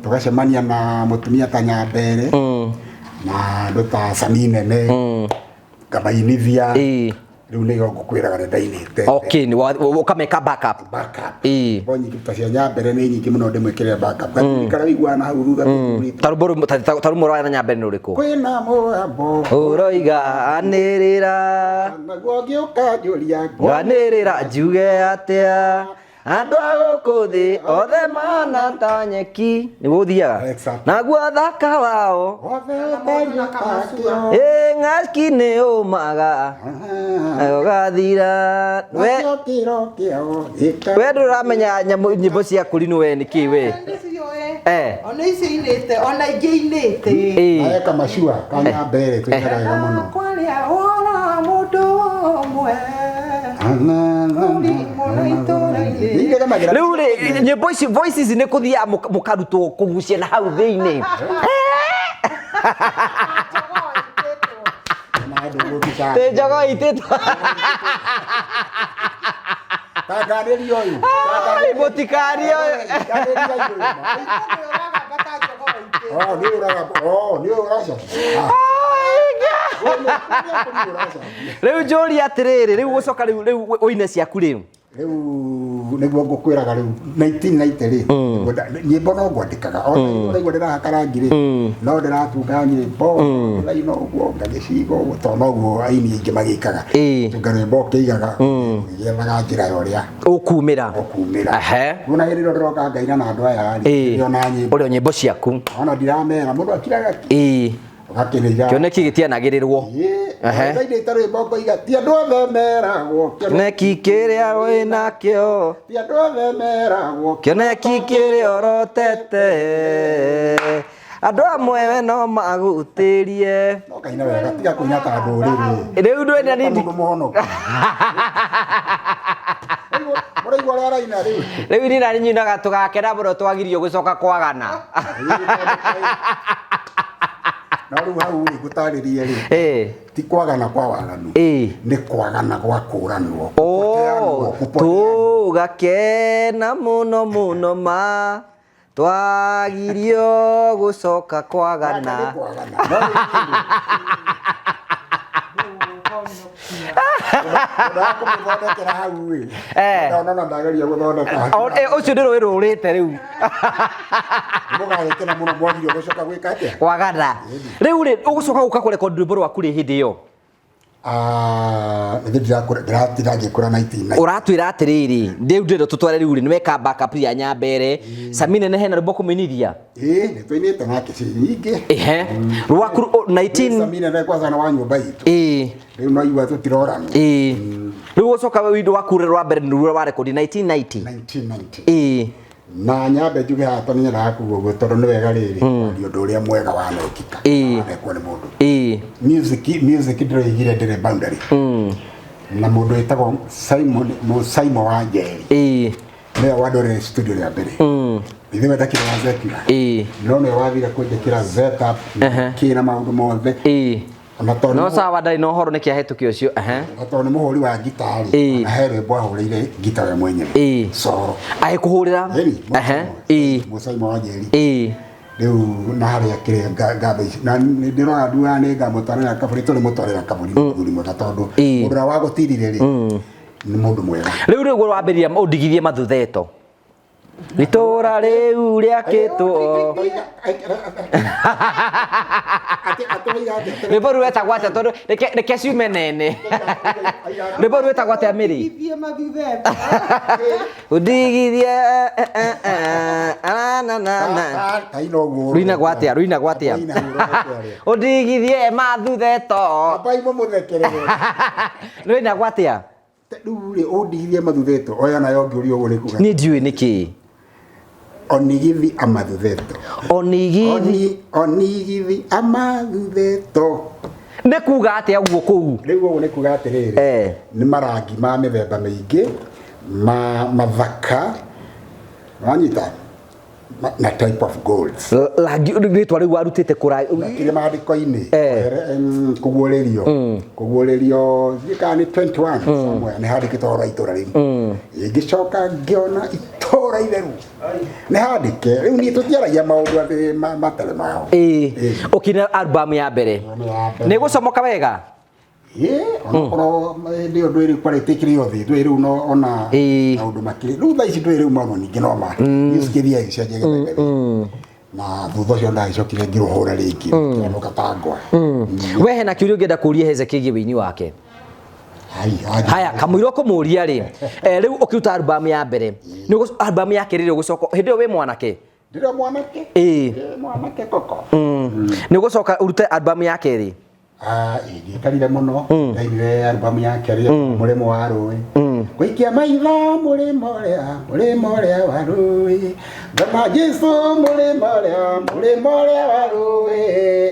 Tũgacemania na mũtumia ta Nyambere na andũ ta Sami Nene, ngamainithia. Rĩu nĩyo ngũkwĩraga nĩ ndainĩte.
Okay, nĩ ũkameka backup.
Backup. Nyĩmbo nyingĩ ta cia Nyambere nĩ nyingĩ mũno ndĩmwĩkĩrĩre backup. Gatirikara wĩiguaga na hau thutha tũthuurĩtwo.
Ta rwĩmbo ta rũmwe rwa Nyambere nĩ rũrĩkũ?
Kwĩna mũgambo
Ũroiga anĩrĩra.
Naguo ngĩũka njũria.
Anĩrĩra njuge atĩa? Andũ a gũkũ thĩ othe mana ta nyeki. Nĩguo ũthiaga?
Exactly.
Naguo thaka wao.
Othe ũtariĩ ta kĩo.
Ĩ ng'aki nĩ ũmaga. Ũgathira. We
Nakĩo kĩro kĩao gĩka-
we ndũramenya nyamũ nyĩmbo cia kũrinũ we nĩkĩ we?
Ona icio inĩte, ona ingĩ inĩte.
Na eka macua ka Nyambere twĩkaga wega mũno.
Kwaria ũhoro wa mũndũ ũmwe. Mũrimũ na itũũra-inĩ.
Rĩu rĩ, nyĩmbo ici, voice ici nĩ kũthiaga mũkarutwo kũgucia na hau thĩinĩ. Tĩ njogoo itĩtwo.
Tanganĩria ũyũ.
Ai, mũtikarie ũyũ.
Oh, nĩ ũraga. Oh, nĩ ũraca.
Rĩu njũrie atĩrĩrĩ, rĩu gũcoka rĩu rĩu ũine ciaku rĩu.
Rĩu nĩguo ngũkwĩraga rĩu 1990 rĩ, nyĩmbo no ngwandĩkaga ona ũraigua ndĩrahaka rangi rĩ, no ndĩratunga nyĩmbo raina ũguo ngagĩciga ũguo, tondũ noguo aini aingĩ magĩkaga, tunga rwĩmbo ũkĩigaga ũgĩethaga njĩra ya ũrĩa
ũkumĩra.
Ũkumĩra. Kuona hĩndĩ ĩrĩa ndĩroka ngaina na andũ aya rĩ, ndĩrona nyĩmbo.
Ũrĩa nyĩmbo ciaku.
Ona ndiramera mũndũ akiraga ũgakĩrĩira.
Kĩoneki gĩtianagĩrĩrwo.
Ndainĩte rwĩmbo ngoiga ti andũ othe meragwo
Kĩoneki kĩrĩa wĩnakĩo.
Ti andũ othe meragwo.
Kĩoneki kĩrĩa ũrotete. Andũ amwe we no magũtĩrie.
No kaina wega, tiga kũina ta ndũrĩrĩ.
Rĩu ndwenda
nini. Mũndũ mũhonoku. Mũraigua ũrĩa araina rĩu?
Rĩu niĩ nani nyinaga tũgakena mũno twagirio gũcoka kwagana.
No rĩu hau rĩ ngũtarĩrie rĩ. Ti kwagana kwa waganu. Nĩ kwagana gwa kũranwo.
Oh, tũgakena mũno mũno ma twagirio gũcoka kwagana.
Ndĩrahonokia.
Ndakũmũthondekera hau ĩ.
Eh.
Ndona ndageria gũthondeka.
Ũcio nĩ rũĩ rũrĩte rĩu.
Mũgagĩkena mũno mwagirio gũcoka gwĩka atĩa?
Wagana. Rĩu rĩ, ũgũcoka gũka kũrekondi rwĩmbo rwaku rĩ hĩndĩ ĩyo?
Ah, nĩ ndĩrakũra 1990.
Ũratwĩra atĩrĩrĩ, rĩu ndĩrenda tũtware rĩu rĩ, nĩ weka backup ya Nyambere. Samine nĩ hena rwĩmbo kũmũinithia?
Ĩĩ, nĩ tũinĩte nake ci nyingĩ.
Ehe. Rwaku 19
Samine nĩ kwanza na wa nyũmba itũ.
Ĩĩ.
Rĩu no igua tũtirorana.
Ĩĩ. Rĩu ũcoka wĩndũ waku rwa mbere nĩ rũrĩa wa rekondi 1990.
1990.
Ĩĩ.
Na nyambe njuge haha tondũ nyendaga kuga ũguo tondũ nĩ wega rĩrĩ kwaria ũndũ ũrĩa mwega wanekĩka. Wanekwo nĩ mũndũ. Music ndĩroigire ndĩrĩ boundary. Na mũndũ wĩtagwo Simon Simon wa Njeri. Nĩwe wandorire studio rĩa mbere. Ithe we ndakĩrĩ wa Zekira. No nĩwe wathire kũnjĩkĩra setup kĩ na maũndũ mothe. Ona tondũ
No sawa ndarĩ na ũhoro nĩkĩ ahĩtũke ũcio.
Na tondũ nĩ mũhũri wa ngita rĩ, ona he rwĩmbo ahũrĩire ngita we mwenyewe. Coro.
Agĩkũhũrĩra.
Mũcaimo wa Njeri. Rĩu na harĩa kĩrĩa ngatho ici na nĩ ndĩrona nduaga nĩ ngamũtwarĩra kaburi tũrĩ mũtwarĩra kaburi mũthuri mwega tondũ mũndũ ũrĩa wagũtirire rĩ nĩ mũndũ mwega.
Rĩu rĩu wambĩrĩria ũndigithie mathutheto. Itũra rĩu rĩakĩtwo. Rwĩmbo rũu rwetagwo atĩa tondũ reke ciume nene. Rwĩmbo rũu rwetagwo atĩa Mary?
Ndigithie mathutheto.
Ũndigithie na na na.
Taina ũguo.
Rũinagwo atĩa? Rũinagwo atĩa? Ũndigithie mathutheto.
Ambai mũmũthekerere.
Rũinagwo atĩa?
Rĩu rĩ ũndigithie mathutheto oya nayo ngĩũria ũguo nĩ kuga.
Niĩ ndiũĩ nĩkĩ.
Onigithi amathutheto.
Onigithi.
Onigithi amathutheto.
Nĩ kuga atĩa ũguo kũu?
Rĩu ũguo nĩ kuga atĩrĩrĩ. Nĩ marangi ma mĩthemba mĩingĩ ma mathaka. Wanyita? Na type of golds.
Rangi rĩtwa rĩu warutĩte kũra
kĩrĩa maandĩko-inĩ kũguũrĩrio kũguũrĩrio kana nĩ 21 somewhere nĩ handĩkĩtwo ũhoro wa itũra rĩu. Ngĩcoka ngĩona itũra itheru nĩ handĩke rĩu niĩ tũtiaragia maũndũ atĩ matarĩ mao.
Ũkĩina album ya mbere nĩ gũcomoka wega?
Onakorwo hĩndĩ ĩyo ndwĩrĩ kwarĩtĩkĩre othe ndwĩ rĩu no ona maũndũ makĩrĩ rĩu thaa ici ndwĩ rĩu maũndũ ningĩ no ma music ĩthiaga ĩcenjagia na thutha ũcio ndagĩcokire ngĩrũhũra rĩngĩ kĩonũka ta ngwa.
We hena kĩũria ũngĩenda kũũria Heze kĩgiĩ wĩini wake? Haya kamũira ũkũmũria rĩ, rĩu ũkĩruta album ya mbere nĩ album ya kerĩ rĩ ũgũcoka hĩndĩ ĩyo wĩ mwanake?
Ndĩrĩ mwanake. Mwanake koko.
Nĩ ũgũcoka ũrute album ya kerĩ?
Ndiikarire mũno ndainire album ya kerĩ mũrĩmo wa rũĩ gũikia maitho mũrĩmo ũrĩa wa rũĩ ngona Jesũ mũrĩmo ũrĩa wa rũĩ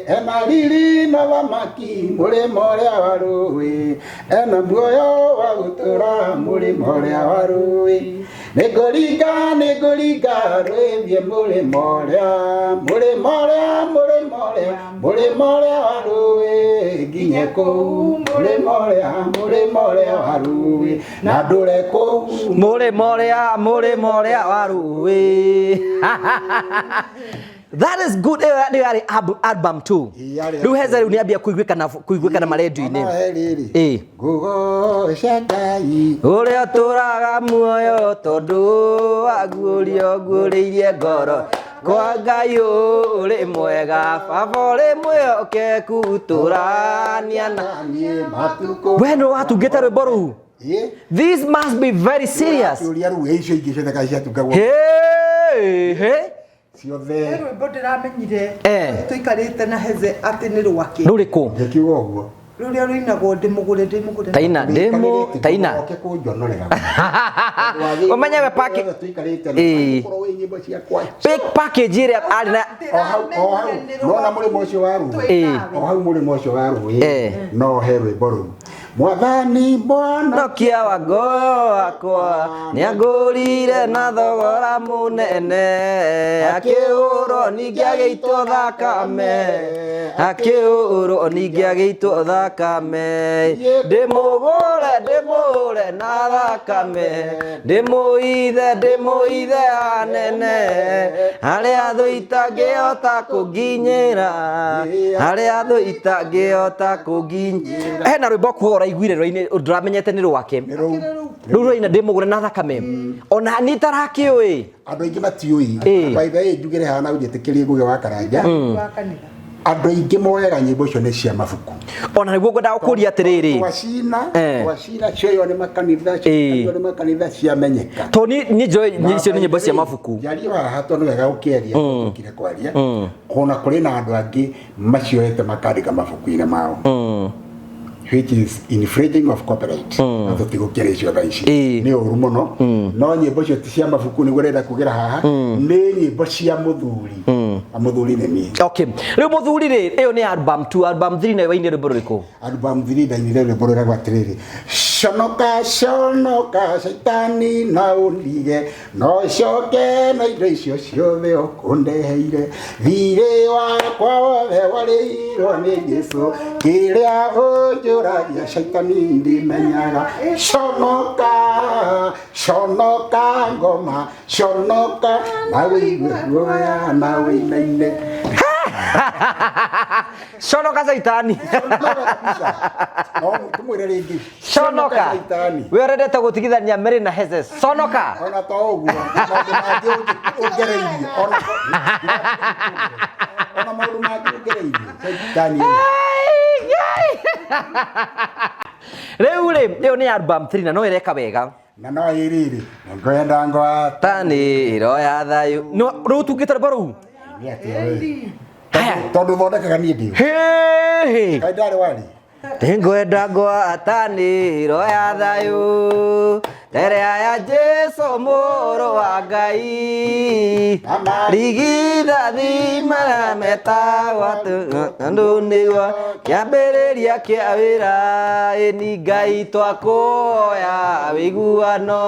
ena riri na thamaki mũrĩmo ũrĩa wa rũĩ ena muoyo wa gũtũra mũrĩmo ũrĩa wa rũĩ nĩngũringa rũĩ thiĩ mũrĩmo ũrĩa wa rũĩ nginye kũu mũrĩmo ũrĩa wa rũĩ na ndũre kũu
mũrĩmo ũrĩa wa rũĩ. That is good. Ĩyo yarĩ album 2. Rĩu Heze rĩu nĩambia kũiguĩkana marendio-inĩ.
Ngũgoca Ngai
ũrĩa ũtũraga muoyo tondũ waguũrio nguũrĩirie ngoro kwa Ngai ũrĩ mwega baba ũrĩ mwĩhokeku tũrania na
niĩ matukũ.
We nĩ watungĩte rwĩmbo rũu? This must be very serious.
Kĩũria rĩu icio ingĩ ciothe kaĩ ciatungagwo. Ciothe.
Rwĩmbo ndĩramenyire tũikarĩte na Heze atĩ nĩ rwake.
Rũrĩkũ?
Ngĩkiuga ũguo.
Rũrĩa rũinagwo ndĩmũgũre ndĩmũgũre.
Taina ndĩmũ taina.
Oke kũnjonorera.
Ũmenye we paki.
Tũikarĩte na korwo wĩ nyĩmbo ciakwa.
Big package ĩrĩa arĩ na
O hau nona mũrĩmo ũcio wa rũĩ. O hau mũrĩmo ũcio wa rũĩ. No he rwĩmbo rũu. Mwathani mwana
nokia wa ngoro wakwa nĩangũrire na thogora mũnene akĩhũrwo ningĩ agĩitwo thakame akĩhũrwo ningĩ agĩitwo thakame ndĩmũgũre na thakame ndĩmũithe anene harĩa thũ itangĩhota kũnginyĩra harĩa thũ itangĩhota kũnginyĩra. Hena rwĩmbo kuo ũraiguire rwaine ndũramenyete nĩ rwake.
Nĩ rũu.
Rũu rwaina ndĩ mũgũre na thakame. Ona niĩ itarakĩũĩ.
Andũ aingĩ matiũĩ.
Ĩĩ.
By the way, njugĩre haha na ũnjĩtĩkĩrie nguge wa Karanja.
Wa kanitha.
Andũ aingĩ moyaga nyĩmbo icio nĩ cia mabuku.
Ona nĩguo ngwendaga gũkũria atĩrĩrĩ.
Twacina,
Eh.
twacina cioywo nĩ makanitha,
Ĩĩ.
cioywo nĩ makanitha ciamenyeka.
To niĩ njũĩ icio nĩ nyĩmbo cia mabuku.
Njarie haha tondũ wega ũkĩaria tũkire kwaria. Kũna kũrĩ na andũ angĩ macioete makandĩka mabuku-inĩ mao. Which is infringing of copyright. Na tũtigũkĩra icio thaa ici.
Ĩĩ.
Nĩ ũru mũno. No nyĩmbo icio ti cia mabuku nĩguo ndĩrenda kugĩra haha. Nĩ nyĩmbo cia mũthuri. Na mũthuri nĩ niĩ.
Okay. Rĩu mũthuri rĩ, ĩyo nĩ album 2, album 3 nayo wainire rwĩmbo rũrĩkũ?
Album 3 ndainire rwĩmbo rwĩragwo atĩrĩrĩ, conoka conoka caitani na ũndige no coke na indo icio ciothe ũkũndeheire thirĩ wakwa wothe warĩirwo nĩ Jesũ kĩrĩa ũnjũragia caitani ndimenyaga conoka conoka ngoma conoka na wĩigue guoya na wĩinaine.
Conoka caitani.
No tũmwĩre rĩngĩ.
Conoka.
Caitani.
We ũrendete gũtigithania Mary na Hezes. Conoka.
Ona to ũguo maũndũ mangĩ ũngereirie ona ona maũndũ mangĩ ũngereirie caitani.
Rĩu rĩ, ĩyo nĩ album 3 na no ĩreka wega.
Na no ĩrĩrĩ ngwenda ngwa
Tani ĩroya thayũ. No rĩu tungĩte rwĩmbo rũu.
nĩ atĩa we?
Haya.
Tondũ thondekaga niĩ ndĩ.
Hĩ.
Kaĩ ndarĩ warĩ?
Nĩngwenda ngwatanĩro ya thayũ mbere ya Jesũ mũrũ wa Ngai rigithathi marĩa metagwo andũ nĩguo kĩambĩrĩria kĩa wĩra ĩni Ngai twakũhoya wĩiguano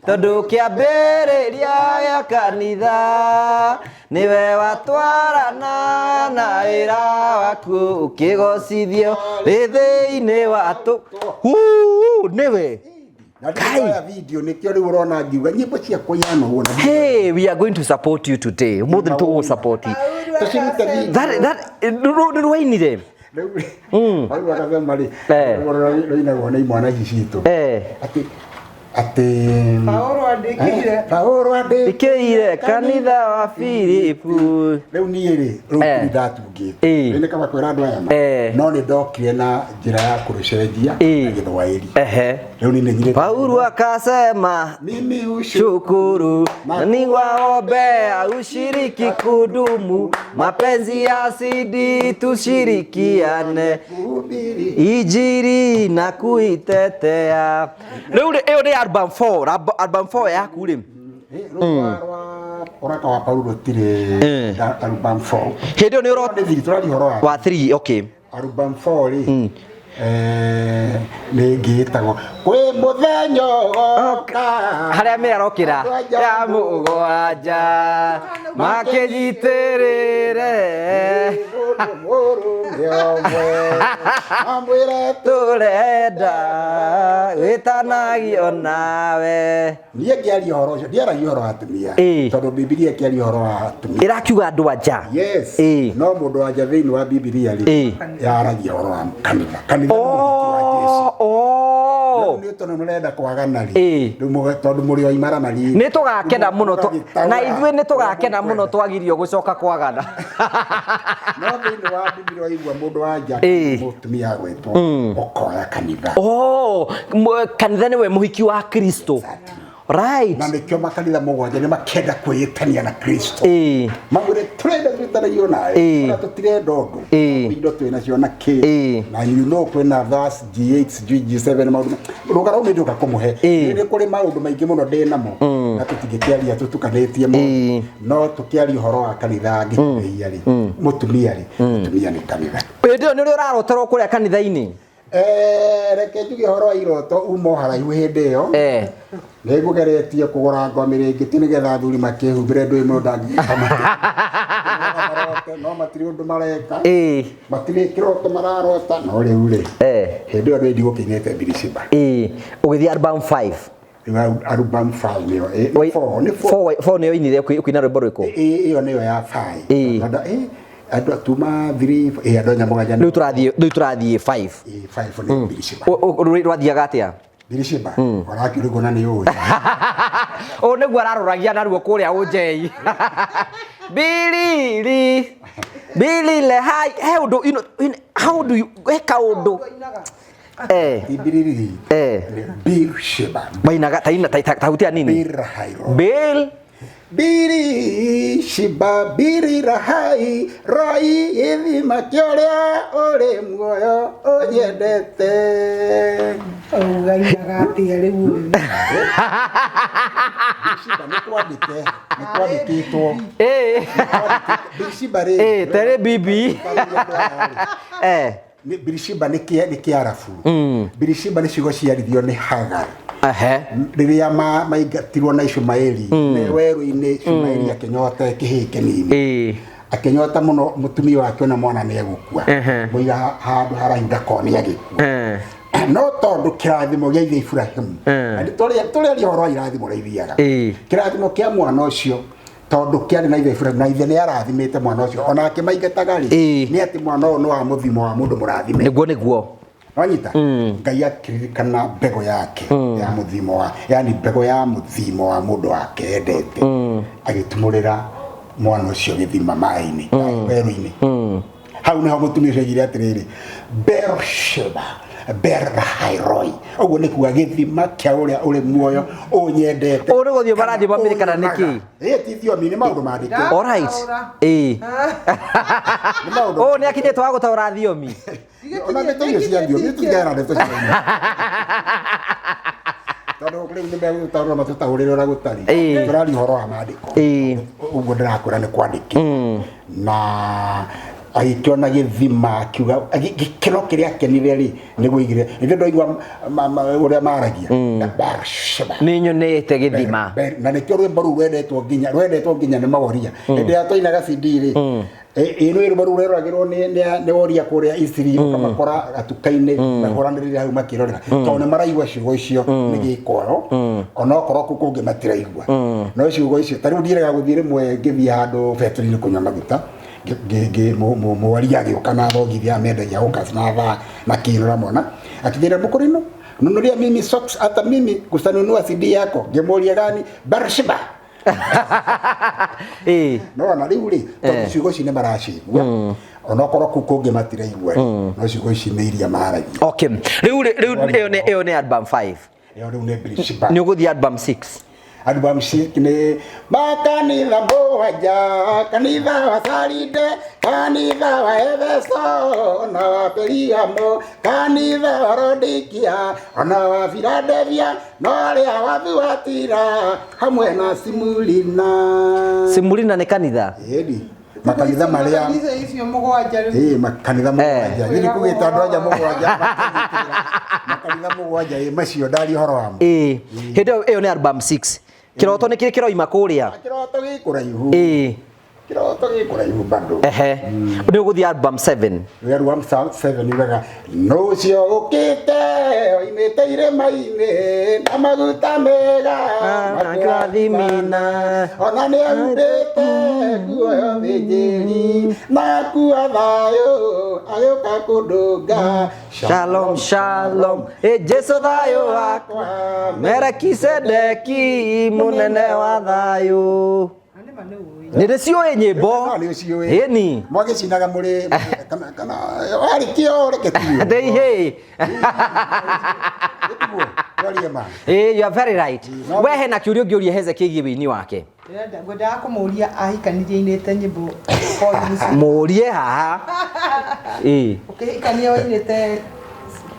tondũ kĩambĩrĩria gĩa kanitha nĩwe watwarana na wĩra waku ũkĩgocithio wĩ thĩinĩ wa tũ nĩwe.
Na ndĩroya video nĩkĩo rĩu ũrona ngiuga nyĩmbo ciakwa ihana ũguo na
Hey, we are going to support you today. Mũthĩ nĩ tũgũgũsupport.
tũcirute video.
That nĩ rwainire.
Rĩu rĩu akasema rĩ
Eh.
rũinagwo nĩ imwana ici citũ.
Eh.
Atĩ atĩ
Paũlũ andĩkĩire.
Paũlũ andĩkĩire
Ĩkĩire kanitha wa Filipu.
Rĩu niĩ rĩ rĩu
Eh.
nĩ ndatungĩte.
Ĩĩ.
Rĩu nĩ kaba kwĩra andũ aya ma.
Eh.
No nĩ ndokire na njĩra ya kũrũcenjia
Ĩĩ.
na gĩthwaĩri.
Ehe.
Rĩu niĩ nĩ nyirĩte.
Paulo akasema
Mimi ushu
shukuru na niwaombea ushiriki kudumu, mapenzi yazidi tushirikiane
kuhubiri.
injiri na kuitetea. Rĩu rĩ, ĩyo nĩ album 4, album 4 yaku rĩ.
Rũa rwa ũraka wa Paulo rũtirĩ
Eh.
album 4.
Hĩndĩ ĩyo nĩ ũro
Nĩ thiri tũraria ũhoro wa
wa 3, okay.
album 4 rĩ nĩ ĩngĩ ĩtagwo kwĩ mũthenya ũgoka
Harĩa me arokĩra ya mũgwanja makĩnyitĩrĩre
mũndũ mũrũme ũmwe amwĩre
tũrenda wĩtanagio nawe.
Niĩ ngĩaria ũhoro ũcio ndiaragia ũhoro wa atumia
Ĩĩ.
tondũ Bibilia ĩkĩaria ũhoro wa atumia.
Ĩrakiuga andũ anja.
Yes.
Ĩĩ.
No mũndũ wa nja thĩinĩ wa Bibilia rĩ
Ĩĩ.
yaragia ũhoro wa kanitha. Kanitha nĩ mũhiki wa Jesũ.
Oh, oh.
Rĩu nĩ tondũ mũrenda kwagana rĩ
Ĩĩ.
rĩu tondũ mũrĩ o imaramari
Nĩ tũgakena mũno na ithuĩ nĩ tũgakena mũno
twagakena
twagirio gũcoka kwagana.
No thĩinĩ wa Bibilia waigua mũndũ wa nja
Ĩĩ.
mũtumia agwĩtwo ũkoya kanitha.
Oh, kanitha nĩwe mũhiki wa Kristo. Right.
Na nĩkĩo makanitha mũgwanja nĩ makenda kwĩĩtania na Kristo.
Ĩĩ.
Mamwĩre tũrenda twĩtanagio nawe
Ĩĩ.
ona tũtirenda ũndũ
Ĩĩ.
indo twĩnacio na kĩ
Ĩĩ.
na you know kwĩna verse G8 sijui G7 maũndũ rũgano rũu nĩ ndũka kũmũhe
Ĩĩ.
nĩ kũrĩ maũndũ maingĩ mũno ndĩ namo na tũtingĩkĩaria tũtukanĩtie
Ĩĩ.
mothe no tũkĩaria ũhoro wa kanitha ngĩkĩrĩia rĩ mũtumia rĩ mũtumia nĩ kanitha.
Hĩndĩ ĩyo nĩ ũrĩa ũraroterwo kũrĩa kanitha-inĩ.
Reke njuge ũhoro wa iroto uma o haraihu hĩndĩ ĩyo nĩ ngũgeretie kũgũra ngwa mĩrĩngĩti nĩgetha athuri makĩhumbĩre ndũĩ mũndũ ndangĩgĩka marote no matirĩ ũndũ mareka matirĩ kĩroto mararota no rĩu rĩ hĩndĩ ĩyo ndĩ ndigũkĩinĩte Birisiba.
Ũgĩthiĩ album 5.
Rĩu album 5 nĩyo four nĩ four
4 nĩyo inire ũkĩina rwĩmbo rwĩkũ?
Ĩyo nĩyo ya 5. Andũ tuma 3 andũ anya mũgwanja.
Rĩu tũrathiĩ, rĩu tũrathiĩ 5.
5 nĩ Birishiba.
Rwathiaga atĩa?
Birishiba orakĩrĩgwo na nĩ ũĩ.
Ũũ nĩguo araroragia naruo kũrĩa ũnjei. Bilili bilile hai he ũndũ, you know, how do you he kaũndũ
Bilili Birishiba
wainaga taina tahutia nini?
Birhairo
Bil
Biri shiba biri rahai rai ithima kĩoria ũrĩ muoyo ũnyendete.
Ũgainaga atĩa rĩu ũyũ?
Birishiba nĩ kwandĩke, nĩ kwandĩkĩtwo. Birishiba rĩ.
Tere bibi.
Birishiba nĩ Kĩarabu. Birishiba nĩ ciugo ciarithio nĩ Hagar. Rĩrĩa maingatirwo na Ishumaeli werũ-inĩ, Ishumaeli akĩnyota kĩhĩĩ kĩnini. Akĩnyota mũno, mũtumia wake ona mwana nĩ egũkua. Mũiga handũ haraihu ndakone agĩkua. No tondũ kĩrathimo gĩa ithe Ibrahimu, tũrĩaria ũhoro wa irathimo ũrĩa ithiaga. Kĩrathimo kĩa mwana ũcio tondũ kĩarĩ na ithe Ibrahimu, na ithe nĩ arathimĩte mwana ũcio ona akĩmaingataga rĩ, nĩ atĩ mwana ũyũ nĩ wa mũthimo wa mũndũ mũrathime.
Nĩguo nĩguo.
Wanyita? Ngai akĩririkana mbegũ yake ya mũthimo wa, yani mbegũ ya mũthimo wa mũndũ wake endete. Agĩtumũrĩra mwana ũcio gĩthima maĩ-inĩ, werũ-inĩ. Hau nĩho mũtumia ũcio aigire atĩrĩrĩ, Beersheba Berhairoi. Ũguo nĩ kuga gĩthima kĩa ũrĩa ũrĩ muoyo ũnyendete.
Ũũ nĩ gũthiĩ marathiĩ mamirikana nĩkĩ?
Ti thiomi, nĩ maũndũ mandĩke.
All right. Ũũ nĩ akinyĩte wa gũtaũra thiomi.
Ona ndeto icio cia thiomi, tũtigana na ndeto cia thiomi. Tondũ rĩu nĩ megũtaũra matũtaũrĩre ũrĩa gũtariĩ. Tũraria ũhoro wa maandĩko. Ũguo ndĩrakwĩra nĩ kwandĩke. Na agĩkĩona gĩthima akiuga gĩkeno kĩrĩa akenire rĩ nĩguo aigire. Ithuĩ ndoigua ũrĩa maragia. Beersheba.
Nĩ nyonete gĩthima.
Na nĩkĩo rwĩmbo rũu rwendetwo nginya, rwendetwo nginya nĩ maworia. Hĩndĩ ĩrĩa twainaga CD rĩ, ĩ nĩ rwĩmbo rũu rweroragĩrwo nĩ woria kũrĩa Isiri, ũkamakora gatuka-inĩ, mahũranĩrĩire hau makĩrorera. Tondũ nĩ maraigua ciugo icio nĩ gĩkwayo, onokorwo kũu kũngĩ matiraigua. No ciugo icio, ta rĩu ndiĩrĩga gũthiĩ rĩmwe ngĩthiĩ handũ betũri-inĩ kũnyua maguta, mwaria agĩũka na thogithia mendagia hawkers na thaa na kĩrora mwana. Akĩnjĩra, mũkũrino, nunulia mimi socks hata mimi kusanunua CD yako. Ngĩmũria gani? Beersheba. No na rĩu rĩ, tondũ ciugo ici nĩ maracigua, onokorwo kũu kũngĩ matiraigua rĩ, no ciugo ici nĩ iria maragia.
Okay. Rĩu rĩu ĩyo nĩ album 5.
Ĩyo rĩu nĩ Beersheba.
Nĩ ũgũthiĩ album 6.
Album 6 nĩ makanitha mũgwanja, kanitha wa Saride, kanitha wa Efeso, ona wa Perigamo, kanitha wa Laodikia, ona wa Philadelphia, na ũrĩa wa Thuatira, hamwe na Simulina.
Simulina nĩ kanitha?
Ĩni. Makanitha marĩa
Makanitha icio mũgwanja rĩu.
Makanitha mũgwanja. Nĩ kugĩta andũ anja mũgwanja, makanitha mũgwanja, macio ndaria ũhoro wamo.
Hĩndĩ ĩyo nĩ album 6. Kĩroto nĩ kĩrĩ kĩroima kũrĩa?
Kĩroto gĩ kũraihu. Kĩroto gĩ kũraihu bado.
Nĩ ũgũthiĩ album 7.
Nĩ album 7 yugaga, Nũcio ũkĩte oimĩte irĩma-inĩ na maguta mega
makũrathimina.
Ona nĩ ahumbĩte nguo ya ũthĩnjĩri na akua thayũ agĩũka kũndũnga.
Shalom, shalom. Jesu thayũ wakwa. Melkisedeki mũnene wa thayũ. Nĩ ndĩciũĩ nyĩmbo.
No, nĩ ũciũĩ.
Ĩni.
Mwagĩcinaga mũrĩ kana warĩ kĩo reke tuo.
Ndĩihĩ.
Twarie ma.
You are very right. We hena kĩũria ũngĩũria Hezekia kĩgiĩ wĩini wake.
Ndĩrenda ngwendaga kũmũria ahikanirie inĩte nyĩmbo.
Mũrie haha.
Ũkĩhikania wainĩte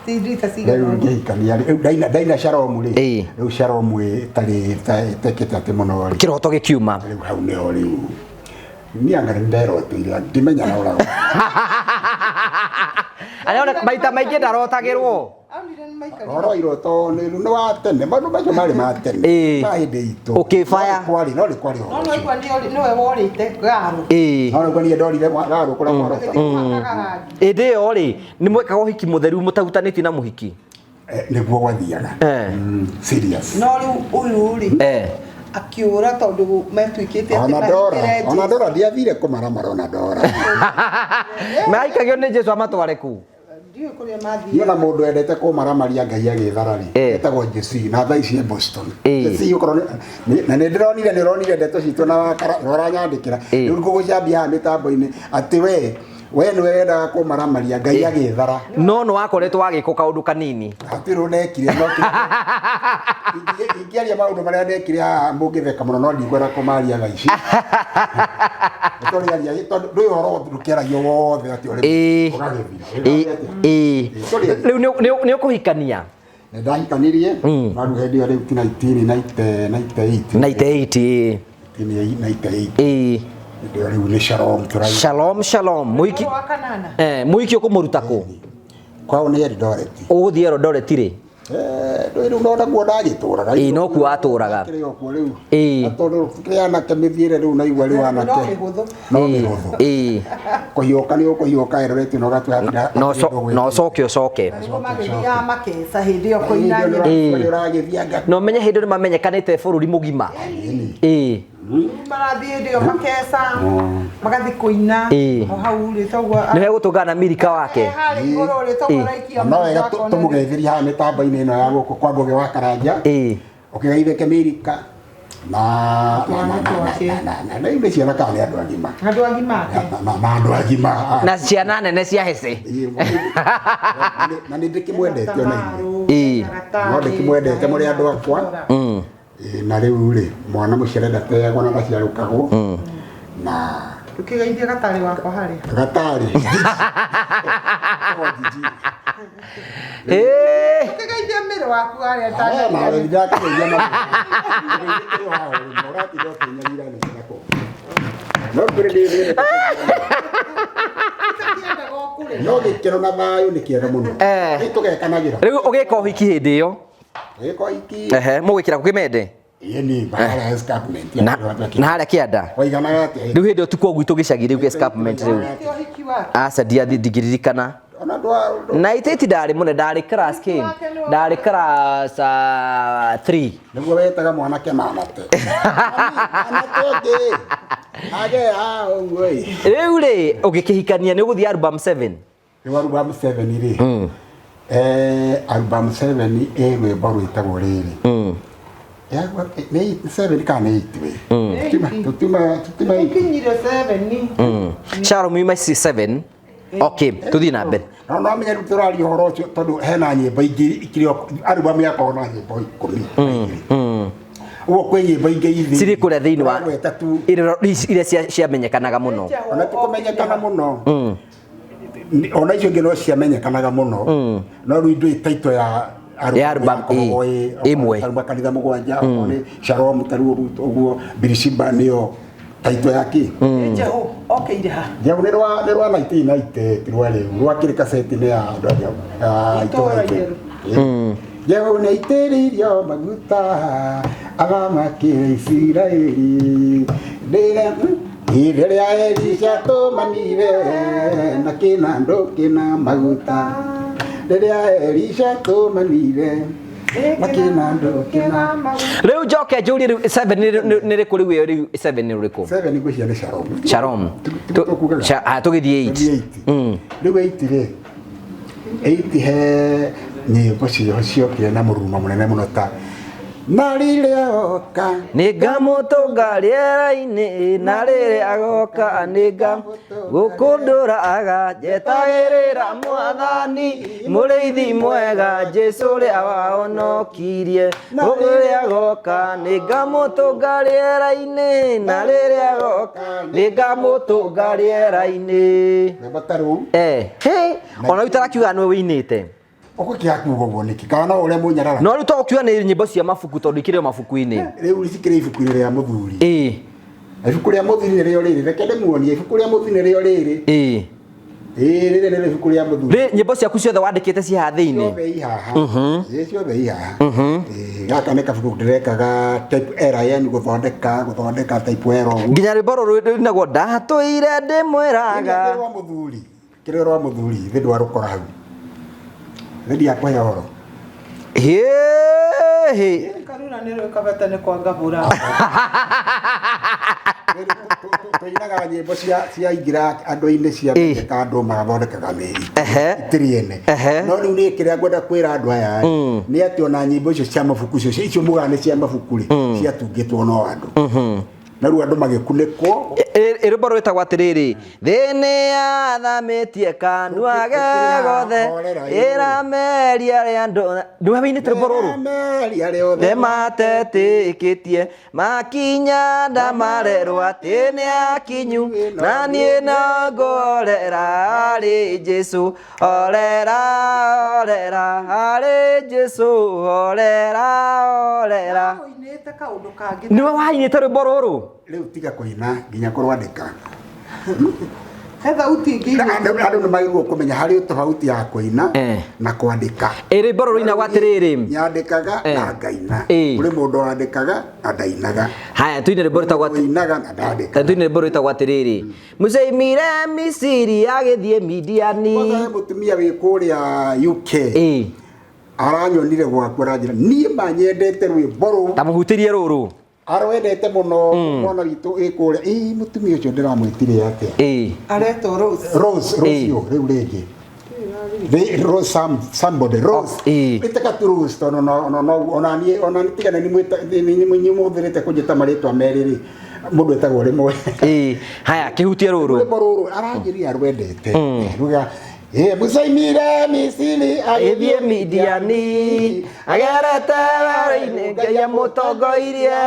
rita cigana
Rĩu ngĩhikania rĩ, rĩu ndaina Shalom rĩ. Rĩu Shalom ĩtarĩ ĩtekĩte atĩ mũno rĩ.
Kĩroto gĩkiuma.
Rĩu hau nĩho rĩu. Niĩ anga nĩnderoteire, ndimenyaga ũrĩa.
Arĩa maita maingĩ ndarotagĩrwo.
Ũhoro wa iroto nĩ wa tene, maũndũ macio marĩ ma tene. Ma hĩndĩ itũ.
Ũkĩbaya.
No nĩ kwarĩ ũhoro
No nĩ nĩwe worĩte garũ.
No nĩ niĩ ndorire garũ kũrĩa kwarota.
Hĩndĩ ĩyo rĩ, nĩ mwekaga ũhiki mũtheru mũtahutanĩtie na mũhiki?
Nĩguo gwathiaga. Serious.
No rĩu ũyũ rĩ, Akĩũra tondũ metuĩkĩte atĩ
Ona ndora,
mahingĩre
ona
Jesũ.
ndora ndiathire kũmaramara ona ndora.
Maikagio nĩ Jesu amatware ku.
Ndiũĩ kũrĩa
Niĩ
mathiaga.
ona mũndũ endete kũmaramaria Ngai agĩthara rĩ, etagwo Jesse na thaa ici e Boston. Jesse okorwo na nĩ ndĩronire nĩ ũronire ndeto citũ na wakara na ũranyandĩkĩra. Rĩu ngũgũcambia haha mĩtambo-inĩ atĩ we nĩwe wendaga kũmaramaria Ngai agĩthara.
No nĩ wakoretwo wagĩkwo kaũndũ kanini.
Hatirĩ ũndũ ndekire no ingĩaria maũndũ marĩa ndekire haha mũngĩtheka mũno no ndikwenda kũmaria thaa ici. Tũrĩaria tondũ ndũĩ ũhoro ndũkĩaragio wothe atĩ ũrĩ ũgagĩthira.
Rĩu nĩ ũkũhikania?
Nĩ ndahikanirie no rĩu hĩndĩ ĩyo rĩu ti 1998.
98.
1998. Hĩndĩ ĩyo rĩu nĩ Shalom tũrauga.
Shalom shalom. Mũhiki
Wa kanana.
Mũhiki ũkũmũruta kũ?
Kwao nĩ Eldoret.
Ũgũthiĩ Eldoret rĩ?
Ndũĩ rĩu no nakuo ndagĩtũraga.
Ĩĩ no kuo atũraga.
Kĩrĩ o kuo rĩu. Na tondũ kĩrĩ anake mĩthiĩre rĩu naigua rĩu anake.
No mĩhũthũ.
No mĩhũthũ. Kũhiũka nĩ ũkũhiũka Eldoret na ũgatua
Na ũcoke ũcoke.
Nĩguo magĩthiaga makeca hĩndĩ ĩyo kũina nyĩmbo.
Na ũmenye hĩndĩ ĩyo nĩmamenyekanĩte bũrũri mũgima.
Marathiĩ hĩndĩ ĩyo makeca magathiĩ kũina o hau rĩ toguo
Nĩ hegũtũngana na Milika wake.
Harĩa igũrũ rĩ toguo araikia
No wega tũmũgeithĩrie haha mĩtambo-inĩ ĩno ya gũkũ kwa Ngũgĩ wa Karanja. Ũkĩgeithĩke Milika na rĩu nĩ ciana kana nĩ andũ agima.
Andũ agima ake.
Na andũ agima.
Na ciana nene cia hece.
Na nĩ ndĩkĩmwendete ona inyuĩ. No ndĩkĩmwendete mũrĩ andũ akwa. Na rĩu rĩ mwana mũciare ndateagwo na ndaciarũkagwo. Na
Ũkĩgeithia gatarĩ wakwa harĩa.
Gatarĩ.
Ũkĩgeithia mĩrĩ waku harĩa
Nawe ndakũgeithia na No kũrĩ ndĩ No gĩkeno na thayũ nĩ kĩega mũno. Nĩ tũgekanagĩra.
Rĩu ũgĩka ũhiki hĩndĩ ĩyo?
Ũgĩka ũhiki.
Mũgwĩkĩra kũ Kĩmende?
Ĩni, harĩa escarpment.
Na harĩa kĩanda.
Waiganaga atĩa?
Rĩu hĩndĩ ĩyo ti kuo gwitũ gĩcagi rĩu escarpment rĩu. Aca ndingĩririkana. Na itĩti ndarĩ mũnene, ndarĩ class kĩ? Ndarĩ class 3.
Nĩguo wetaga mwanake manate. Manate ũngĩ. Age haha ũguo ĩ.
Rĩu rĩ ũgĩkĩhikania nĩ ũgũthiĩ album 7?
Rĩu album 7 rĩ. Album 7 ĩ rwĩmbo rwĩtagwo rĩrĩ. Nĩ 7 kana nĩ 8 we? Tũtiuma 8.
Tũkinyire 7.
Shalom yuma 7. Okay, tuthiĩ na mbere.
No no menya rĩu tũraria ũhoro ũcio tondũ hena nyĩmbo ingĩ ikĩrĩ album yakwa na nyĩmbo 10. Ũguo kwĩ nyĩmbo ingĩ ithĩ.
Cirĩ kũrĩa thĩinĩ wa iria ciamenyekanaga mũno.
Ona tũkũmenyekana mũno. Ona icio ingĩ no ciamenyekanaga mũno. No rĩu ndũĩ title ya
album ĩmwe.
Taruma kanitha mũgwanja, nĩ Shalom tarĩu ũguo Birishiba nĩyo title ya kĩ?
Jehu okeire ha?
Jehu nĩ rwa 1990 ti rwa rĩu rwakĩrĩ kaseti-inĩ ya andũ a itũra itheru. Jehu nĩ aitĩrĩirio maguta athamakĩre Isiraeli. Rĩrĩa Elisha tũmanire na kĩnandũ kĩna maguta. Rĩrĩa Elisha tũmanire na kĩnandũ kĩna maguta.
Rĩu njoke njũrie rĩu 7 nĩ rĩkũ rĩu ĩyo rĩu 7 nĩ rĩkũ?
7 ngwĩciria nĩ Shalom.
Shalom. Tũgĩthiĩ 8.
Rĩu 8 rĩ 8 he nyĩmbo ciho ciokire na mũrurumo mũnene mũno ta na rĩrĩa oka
nĩngamũtũnga rĩera-inĩ na rĩrĩa agoka nĩngagũkũndũraga njetagĩrĩra mwathani mũrĩithi mwega Jesũ ũrĩa wahonokirie rĩrĩa agoka nĩngamũtũnga rĩera-inĩ na rĩrĩa agoka nĩngamũtũnga rĩera-inĩ.
Rwĩmbo ta rũu.
Ona rĩu tarakiuga nĩwe wĩinĩte.
Ũgũkĩaga kuuga ũguo nĩkĩ? Kana no ũrĩa mũnyarara?
No rĩu to ũkiuga nĩ nyĩmbo cia mabuku tondũ ikĩrĩ o mabuku-inĩ.
Rĩu cikĩrĩ ibuku-inĩ rĩa mũthuri. Ibuku rĩa mũthuri nĩrĩo rĩrĩ. Reke ndĩmuonie ibuku rĩa mũthuri nĩrĩo rĩrĩ. Rĩrĩ nĩrĩo ibuku rĩa mũthuri.
Rĩ nyĩmbo ciaku ciothe wandĩkĩte ci haha thĩinĩ?
Ciothe i haha. Ciothe i haha. Gaka nĩ kabuku ndĩrekaga type error yani gũthondeka type error ũguo.
Nginya rwĩmbo rũrũ rũinagwo ndatũire ndĩmwĩraga.
Kĩrĩa rwa mũthuri. Kĩrĩa rwa mũthuri thĩ ndwarũkora hau. Thĩ ndiakũhe ũhoro.
Hĩ.
Karura nĩ rwĩkabete nĩ kwa ngabũra.
Tũinaga nyĩmbo cia ingĩra andũ-inĩ cia mendeka andũ magathondekaga mĩri itirĩ ene. No rĩu niĩ kĩrĩa ngwenda kwĩra andũ aya nĩ atĩ ona nyĩmbo icio cia mabuku icio mugaga nĩ cia mabuku rĩ, ciatungĩtwo no andũ. Na rĩu andũ magĩkunĩkwo.
Rwĩmbo rwĩtagwo atĩrĩrĩ, thĩ nĩ yathamĩtie kanua ge gothe ĩrameria arĩa andũ. Nĩwe wĩinĩte rwĩmbo rũrũ?
Ĩrameria arĩa othe
matetĩkĩtie makinya ndamarerwo atĩ nĩ akinyu, na niĩ no ngorera harĩ Jesũ, orera orera harĩ Jesũ, orera orera.
Ũinĩte kaũndũ kangĩ.
Nĩwe wainĩte rwĩmbo rũrũ?
Rĩu tiga kũina nginya kũrwandĩka.
He thauti ĩngĩ.
Andũ nĩ magĩrĩirwo kũmenya harĩ tofauti ya kũina na kwandĩka.
Rwĩmbo rũrũ rũinagwo atĩrĩrĩ.
Nyandĩkaga na ngaina. Kũrĩ mũndũ wandĩkaga na ndainaga.
Haya, tuine rwĩmbo rwĩtagwo atĩ
ũinaga na ndandĩkaga.
Tuine rwĩmbo rwĩtagwo atĩrĩrĩ. Mũceimire Misiri agĩthiĩ Midiani.
Kwanza mũtumia wĩ kũrĩa UK. Aranyonire gwaku aranjĩra niĩ manyendete rwĩmbo rũu.
Tamũhutĩrie rũrũ.
Arwendete mũno mwana witũ ĩ kũrĩa. Ĩ mũtumia ũcio ndĩramwĩtire atĩa?
Aretwo Rose.
Rose, Rose yo rĩu rĩngĩ. Rose somebody Rose. Ĩtaka tu Rose tondũ no no ona niĩ ona niĩ tigana nĩ mũhũthĩrĩte kũnjĩta marĩtwa merĩ rĩ. Mũndũ etagwo rĩmwe.
Haya, kĩhutie rũrũ.
Rwĩmbo rũrũ aranjĩrire arwendete. Ruga Musaimire Misiri
agĩthiĩ Midiani agerete werũ-inĩ Ngai amũtongoirie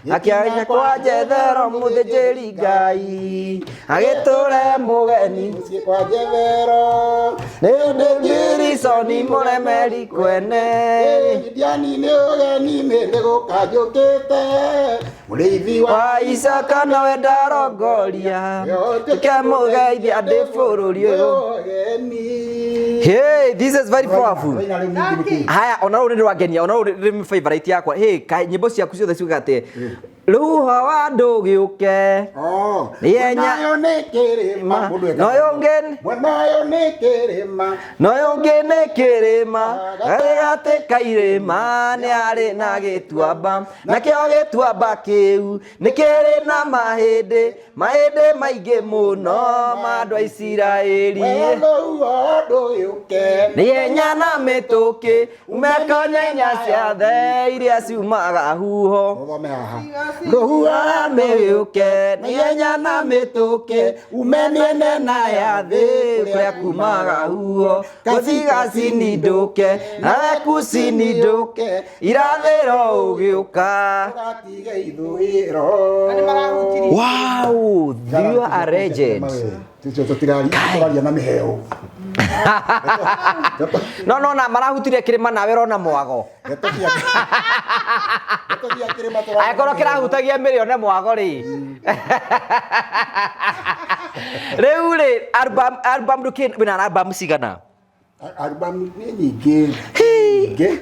akĩaria kwa Jethero mũthĩnjĩri Ngai agĩtũre mũgeni
mũciĩ kwa Jethero
nĩ ũndũ Girisoni mũremeri kwene
Midiani nĩ ũgeni-inĩ nĩ gũka njũkĩte mũrĩithi
wa Isaka nowe ndarongoria tũkemũgeithia ndĩ bũrũri ũyũ. Hey, this is very powerful. Haya, ona rũrũ nĩ rwangenia, ona rũrũ nĩ favorite yakwa. Hey, nyĩmbo ciaku ciothe ciugaga atĩ rũhuho wa ndũgĩũke.
Mwena nĩ kĩrĩma. Mwena nĩ kĩrĩma.
Noyo ũngĩ nĩ kĩrĩma. Gatagatĩ ka irĩma nĩ harĩ na gĩtuamba. Nakĩo gĩtuamba kĩu nĩ kĩrĩ na mahĩndĩ. Mahĩndĩ maingĩ mũno ma andũ a Isiraeli. Nĩ na mĩtũkĩ umekonyenya ciathe iria ciumaga huho. Rũhuho mĩũke nĩ na mĩtũkĩ ume mĩena ya thĩ kũrĩa kumaga huho. Gũthigacinindũke nawe kucinindũke irathĩro ũgĩũka. Wow, you are a legend. No no na marahutire kirima nawe rona mwago. Angĩkorwo kĩrahutagia mĩrĩo mwago rĩ. Rĩu rĩ album ndũkĩ wĩna album cigana?
Album nĩ nyingĩ.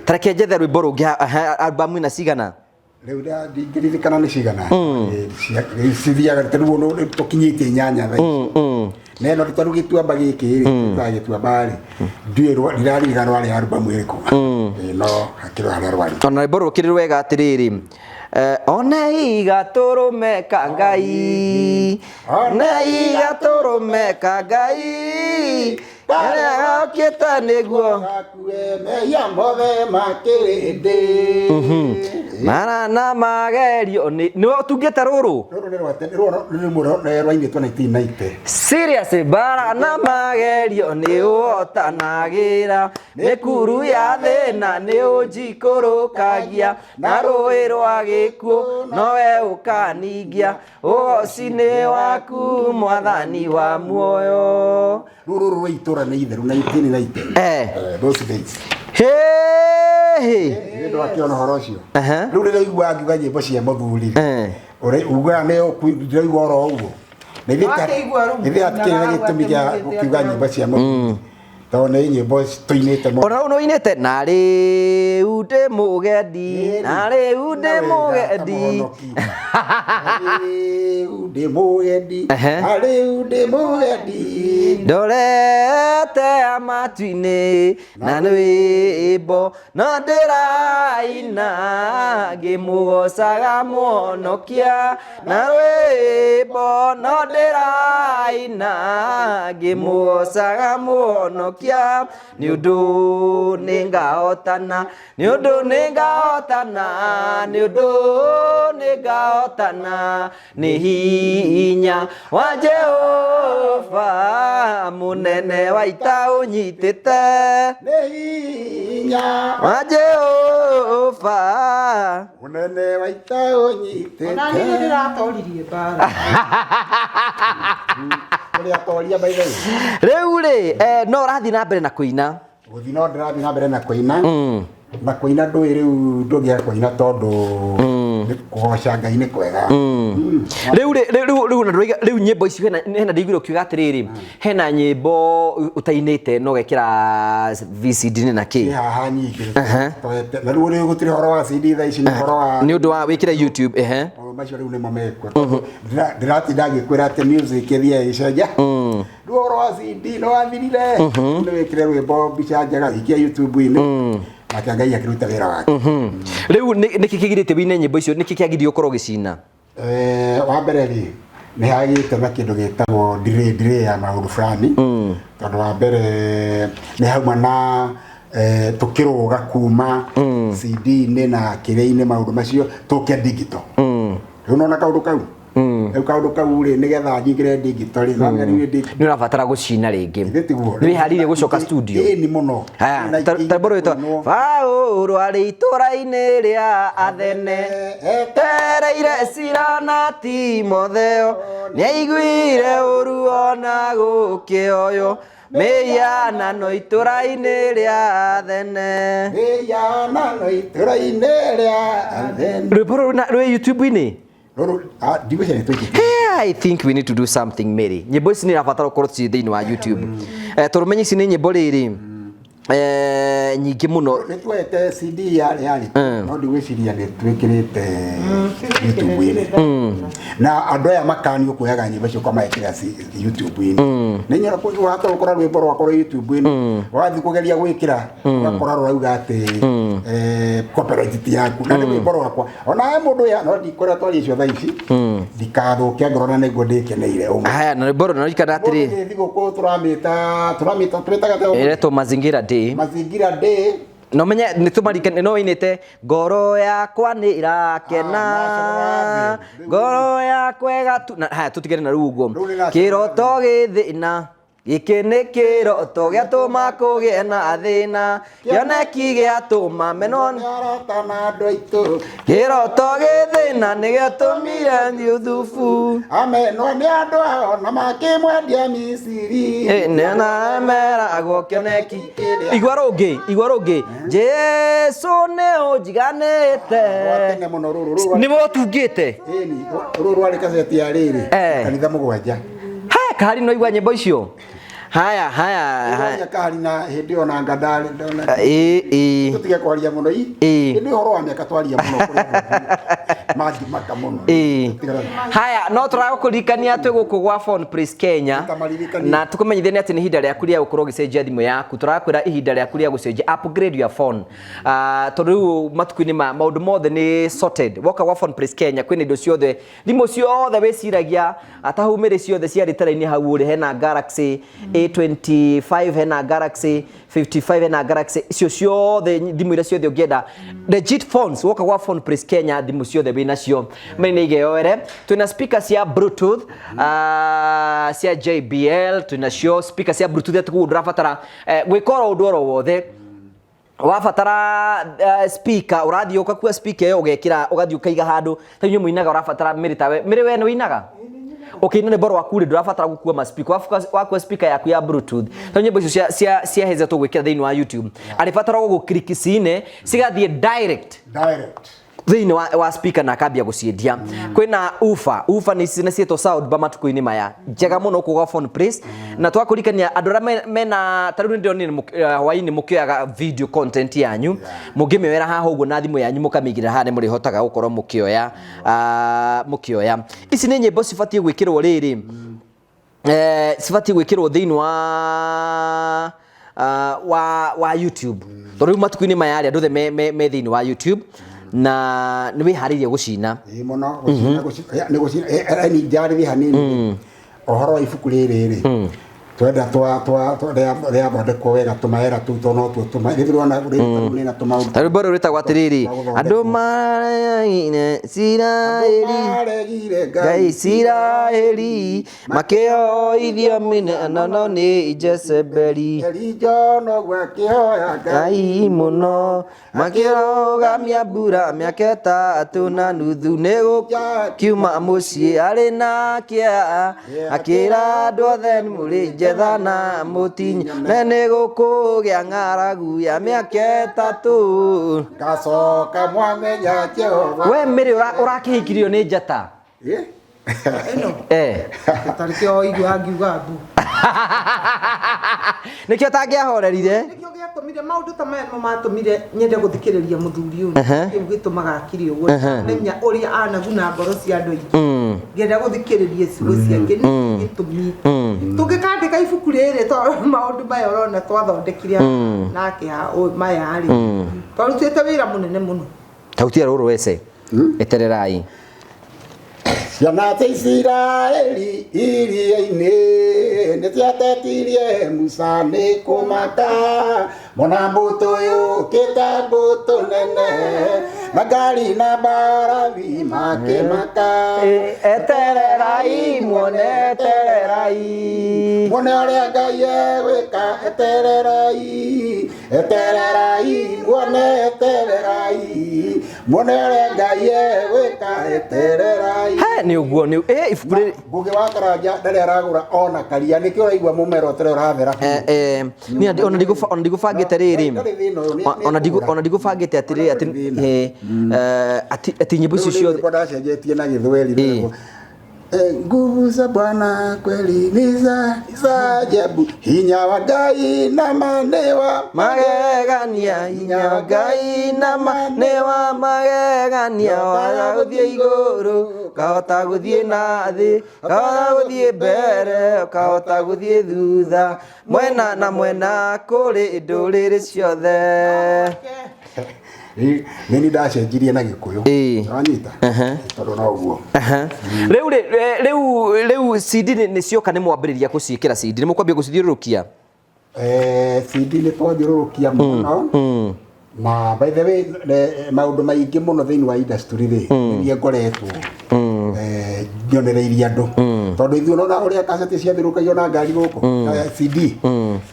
Tareke njethe rwĩmbo rũngĩ album ina cigana?
Rĩu ndingĩririkana nĩ cigana. Cithiaga rĩu tũkinyĩtie inyanya thaa ici. Na ĩno tarĩu gĩtuamba gĩkĩ rĩ, tũtaga gĩtuamba rĩ, ndiũĩ ndiraririkana rwarĩ album ĩrĩkũ. No hakĩrĩ harĩa rwarĩ.
Ona rwĩmbo rũkĩrĩ rwega atĩrĩrĩ. One igatũrũme ka Ngai. One igatũrũme ka Ngai. Okĩte nĩguo
mehia mothe ma kĩrĩndĩ.
Mara na magerio nĩ ũtungĩte rũrũ?
Rũrũ nĩ rwainĩtwo 1990.
Serious bara na magerio nĩ ũhotanagĩra mĩkuru ya thĩna nĩ ũnjikũrũkagia na rũĩ rwa gĩkuũ nowe ũkaningia ũgoci nĩ waku mwathani wa muoyo.
Rũrũ rwa itũra nĩ itheru 1990. Those days.
Hey!
Nĩ ndwakĩona ũhoro ũcio. Rĩu rĩrĩa ũiguaga ngiuga nyĩmbo cia mũthuri. Ugaga nĩ ndĩraigua oro ũguo. Na ithuĩ hatikĩrĩ na gĩtũmi gĩa gũkiuga nyĩmbo cia mũthuri. Tondũ nĩ nyĩmbo tũinĩte mũno.
Ona rĩu nĩ ũinĩte na rĩu ndĩ mũgendi, na rĩu ndĩ mũgendi.
Rĩu ndĩ mũgendi,
Ehe.
na rĩu ndĩ mũgendi.
Ndorete matu-inĩ na rwĩmbo no ndĩraina ngĩmũgocaga mũhonokia na rwĩmbo no ndĩraina ngĩmũgocaga mũhonokia nĩ ũndũ nĩngahotana nĩ ũndũ nĩngahotana nĩ ũndũ nĩngahotana nĩ hinya wa Jehova mũnene wa ita ũnyitĩte
Nĩ hinya
wa Jehova
mũnene wa ita ũnyitĩte.
Ona niĩ nĩ ndĩratoririe mbara.
Tũrĩ atoria by the way.
Rĩu rĩ no ũrathiĩ na mbere na kũina.
Gũthiĩ no ndĩrathiĩ na mbere na kũina. Na kũina ndũĩ rĩu ndũngĩaga kũina tondũ nĩ kũgoca Ngai nĩ kwega.
Rĩu rĩ rĩu rĩu na ndũraiga rĩu nyĩmbo ici hena hena ndĩiguire ũkiuga atĩrĩrĩ hena nyĩmbo ũtainĩte no ũgekĩra VCD-inĩ na
Ĩ
kĩ
haha nyingĩ toete. Na rĩu rĩu gũtirĩ ũhoro wa CD thaa ici nĩ ũhoro wa
nĩ ũndũ wa wĩkĩre YouTube ehe.
Maũndũ macio rĩu nĩmo mekuo. Ndĩratinda ngĩkwĩra atĩ music ĩthiaga ĩgĩcenjia. Rĩu ũhoro wa CD nĩ wathirire. Nĩ wĩkĩre rwĩmbo mbica njega ikia YouTube-inĩ. Nake Ngai akĩruta wĩra wake.
Rĩu nĩkĩ kĩgirĩtie wĩine nyĩmbo icio nĩkĩ kĩagiririe ũkorwo ũgĩcina?
Wa mbere rĩ nĩ hagĩte na kĩndũ gĩtagwo delay delay ya maũndũ fulani tondũ wa mbere nĩ hauma na tũkĩrũga kuma CD-inĩ na kĩrĩa-inĩ maũndũ macio tũke digital. Rĩu nona kaũndũ kau rĩu kaũndũ kau rĩ nĩgetha nyingĩre digital rĩ no nĩ digital
Nĩ ũrabatara gũcina rĩngĩ.
Githĩ tiguo?
Nĩ wĩharĩirie gũcoka studio?
Ĩni mũno.
Haya,
Na
tarĩmbo rwĩtwa
kũinwo.
Paũlũ arĩ itũũra-inĩ rĩa Athene etereire Sila na Timotheo nĩaiguire ũru ona gũkĩoywo mĩhianano itũũra-inĩ rĩa Athene.
Mĩhianano itũũra-inĩ rĩa Athene.
Rwĩmbo rũrũ rwĩ YouTube-inĩ?
Rũrũ ndigwĩciria nĩ tũikĩtie.
Hey, I think we need to do something Mary. Nyĩmbo ici nĩ irabatara gũkorwo ciĩ thĩinĩ wa YouTube. Tondũ menye ici nĩ nyĩmbo rĩrĩ nyingĩ mũno.
Nĩ tuoete CD yarĩ yarĩ no ndigwĩciria nĩ twĩkĩrĩte YouTube-inĩ. Na andũ aya makanio kuoyaga nyĩmbo icio ũkamekĩra YouTube-inĩ. Nĩ nyona wahota gũkora rwĩmbo rwakwa rwĩ YouTube-inĩ wathiĩ kũgeria gwĩkĩra ũgakora rũrauga atĩ copyright ti yaku na nĩ rwĩmbo rwakwa. Ona he mũndũ ya no ndikwĩra twarie icio thaa ici ndikathũke ngoro na nĩguo ndĩkeneire ũmwe.
Haya, na rwĩmbo rũrũ naririkana atĩrĩ
Ũmũthĩ thigũkũ tũramĩta tũramĩta twĩtaga atĩa ũmũthĩ?
ĩretwo Mazingira Day.
Mazingira Day.
No menye nĩ tũmarikane no inĩte ngoro yakwa nĩ ĩrakena
Ah, National Anthem.
ngoro yakwa ĩgatu na haya tũtigane na rĩu ũguo
Rĩu nĩ National
kĩroto gĩthĩna gĩkĩ nĩ kĩroto gĩatũma kũgĩe na thĩna kĩoneki gĩatũma menwo
Nĩ arata na andũ aitũ
kĩroto gĩthĩna nĩ gĩatũmire Yuthufu
amenwo nĩ andũ ao na makĩmwendia Misiri.
Nĩnameragwo kĩoneki igua rũngĩ igua rũngĩ Jesu nĩ ũnjiganĩte
Rwa tene mũno rũrũ rũrũ
nĩ wotungĩte
ĩni rũrũ rwarĩ kaseti ya rĩrĩ kanitha mũgwanja.
He kahari no igua nyĩmbo icio haya haya haya
Rwaria kahari na hĩndĩ ĩyo na ngandarĩ ndona
ĩ ĩ
tũtige kwaria mũno i
Ĩ.
hĩndĩ ũhoro wa mĩaka twaria mũno kũrĩ andũ mangĩmaka mũno
Ĩ.
Tigana.
Haya, no tũragũkũririkania twĩ gũkũ gwa Phone Place Kenya
Tũkamaririkania.
na tũkũmenyithania atĩ nĩ ihinda rĩaku rĩa gũkorwo ũgĩcenjia thimũ yaku. Tũrakwĩra ihinda rĩaku rĩa gũcenjia, upgrade your phone. Tondũ rĩu matukũ-inĩ maya maũndũ mothe nĩ sorted. Woka gwa Phone Place Kenya kwĩna indo ciothe, thimũ ciothe wĩciragia ta hau mĩrĩ ciothe ciarĩ tara-inĩ hau ũrĩ, hena Galaxy A25, hena Galaxy 55, hena Galaxy icio ciothe thimũ iria ciothe ũngĩenda legit phones. Woka gwa Phone Place Kenya thimũ ciothe wĩ nacio mĩrĩ nĩ igeyoere. Twĩna speaker cia Bluetooth cia JBL, twĩna cio speaker cia Bluetooth atĩ koguo ndũrabatara gwĩka oro ũndũ oro wothe wabatara speaker ũrathiĩ ũgakua speaker ĩyo ũgekĩra ũgathiĩ ũkaiga handũ ta inyuĩ mũinaga ũrabatara mĩrĩ tawe mĩrĩ we nĩ ũinaga ũkĩina rwĩmbo rwaku rĩ ndũrabatara gũkua ma speaker wakua speaker yaku ya Bluetooth ta nyĩmbo icio cia cia cia Hazel tũgwĩkĩra thĩinĩ wa YouTube arĩbatara gũgũkiriki cine cigathiĩ direct
Direct.
Thĩinĩ wa speaker na akambia gũciendia. Kwĩna ufa ufa nĩ ici ciĩtwo sound bar matukũ-inĩ maya, njega mũno kũu gwa Phone Place. Na twakũrikania andũ arĩa mena ta rĩu nĩ ndĩronire hwaĩ-inĩ mũkĩoyaga video content yanyu, mũngĩmĩoera haha ũguo na thimũ yanyu mũkamĩigĩrĩra haha, nĩ mũrĩhotaga gũkorwo mũkĩoya mũkĩoya. Ici nĩ nyĩmbo cibatiĩ gwĩkĩrwo rĩrĩ, cibatiĩ gwĩkĩrwo thĩinĩ wa YouTube, tondũ rĩu matukũ-inĩ maya rĩ, andũ othe me thĩinĩ wa YouTube na nĩ wĩharĩirie gũcina.
Ĩĩ mũno, gũcina, nĩ gũcina. Ni njarĩrie hanini ũhoro wa ibuku rĩrĩ rĩ, twenda twa twa twa- rĩathondekwo wega, tũmaera tũu to no tuo tũma rĩu ndĩrona rĩrĩ na tũmaũndũ.
Ta rwĩmbo rũrũ rwĩtagwo atĩrĩrĩ,
Twa gũthondekwo.
Andũ maregire Isiraeli.
Maregire.
Ngai Isiraeli makĩoithio mĩnenono nĩ Jezebeli.
Elija noguo akĩhoya
Ngai mũno, makĩrũgamia mbura mĩaka 3.5, nĩ gũkiuma mũciĩ arĩ na kĩeha, akĩra andũ othe, mũrĩ njetha na mũtinyone, nĩ gũkũgĩa ng'aragu ya mĩaka 3.
Ngacoka mwamenya Jehova.
We Mary, ũrakĩhikirio nĩ njata.
Eh?
Ĩno?
Eh.
Tarĩ kĩo waigua ngiuga mbu.
Nĩkĩo tangĩahorerire.
Nĩkĩo gĩatũmire maũndũ ta maya nĩmo matũmire nyende gũthikĩrĩria mũthuri ũyũ. Kĩu gĩtũmaga akiri ũguo, menya ũrĩa anaguna ngoro cia andũ aingĩ, ngĩenda gũthikĩrĩria ciugo ciake. Nĩ gĩtũmi tũngĩkandĩka ibuku rĩrĩ, tondũ maũndũ maya ũrona twathondekire nake maya rĩ, twarutĩte wĩra mũnene mũno.
Tautia rũrũ wece etererai.
Ciana cia Isiraeli iria-inĩ nĩ ciatetirie Musa nĩ kũmaka, mona mbũtũ yũkĩte, mbũtũ nene na ngari na mbarathi, makĩmaka.
Etererai muone, etererai
muone ũrĩa Ngai egwĩka, etererai, etererai muone, etererai muone ũrĩa Ngai egwĩka, etererai.
He nĩ ũguo nĩ ibuku rĩrĩ.
Ngugi wa Karanja ndarĩ aragũra ona karia, nĩkĩo ũraigua mũmera ũtarĩ ũrathera.
Niĩ ona ndigũbangĩte rĩrĩ.
Ndarĩ thĩna ũyũ,
Ona
nĩngũgũra.
Ona ndigũbangĩte atĩrĩrĩ atĩ
Ndarĩ thĩna.
Atĩ nyĩmbo icio
Rĩu
ciothe.
rwĩmbo ndacenjetie na Gĩthweri rwĩragwo, nguvu za Bwana kweli ni za ajabu, hinya wa Ngai na manewa
magegania, hinya wa Ngai na nĩ wa magegania, waga gũthiĩ igũrũ, kahota gũthiĩ na thĩ, kahota gũthiĩ mbere, kahota gũthiĩ thutha, mwena na mwena kũrĩ ndũrĩrĩ ciothe.
Nĩ ni ndacenjirie na Gĩkũyũ. Wanyita, tondũ no ũguo.
Rĩu rĩ, rĩu CD nĩ cioka, nĩ mwambĩrĩria gũciĩkĩra CD, nĩ mũkwambia gũcithiũrũrũkia?
CD nĩ twathiũrũrũkia mũno, na by the way, maũndũ maingĩ mũno thĩinĩ wa industry rĩ, nĩ ngoretwo nyonereirie andũ, tondũ ithuĩ ũrona ũrĩa kaseti ciathiũrũrũkagio na ngari gũkũ, CD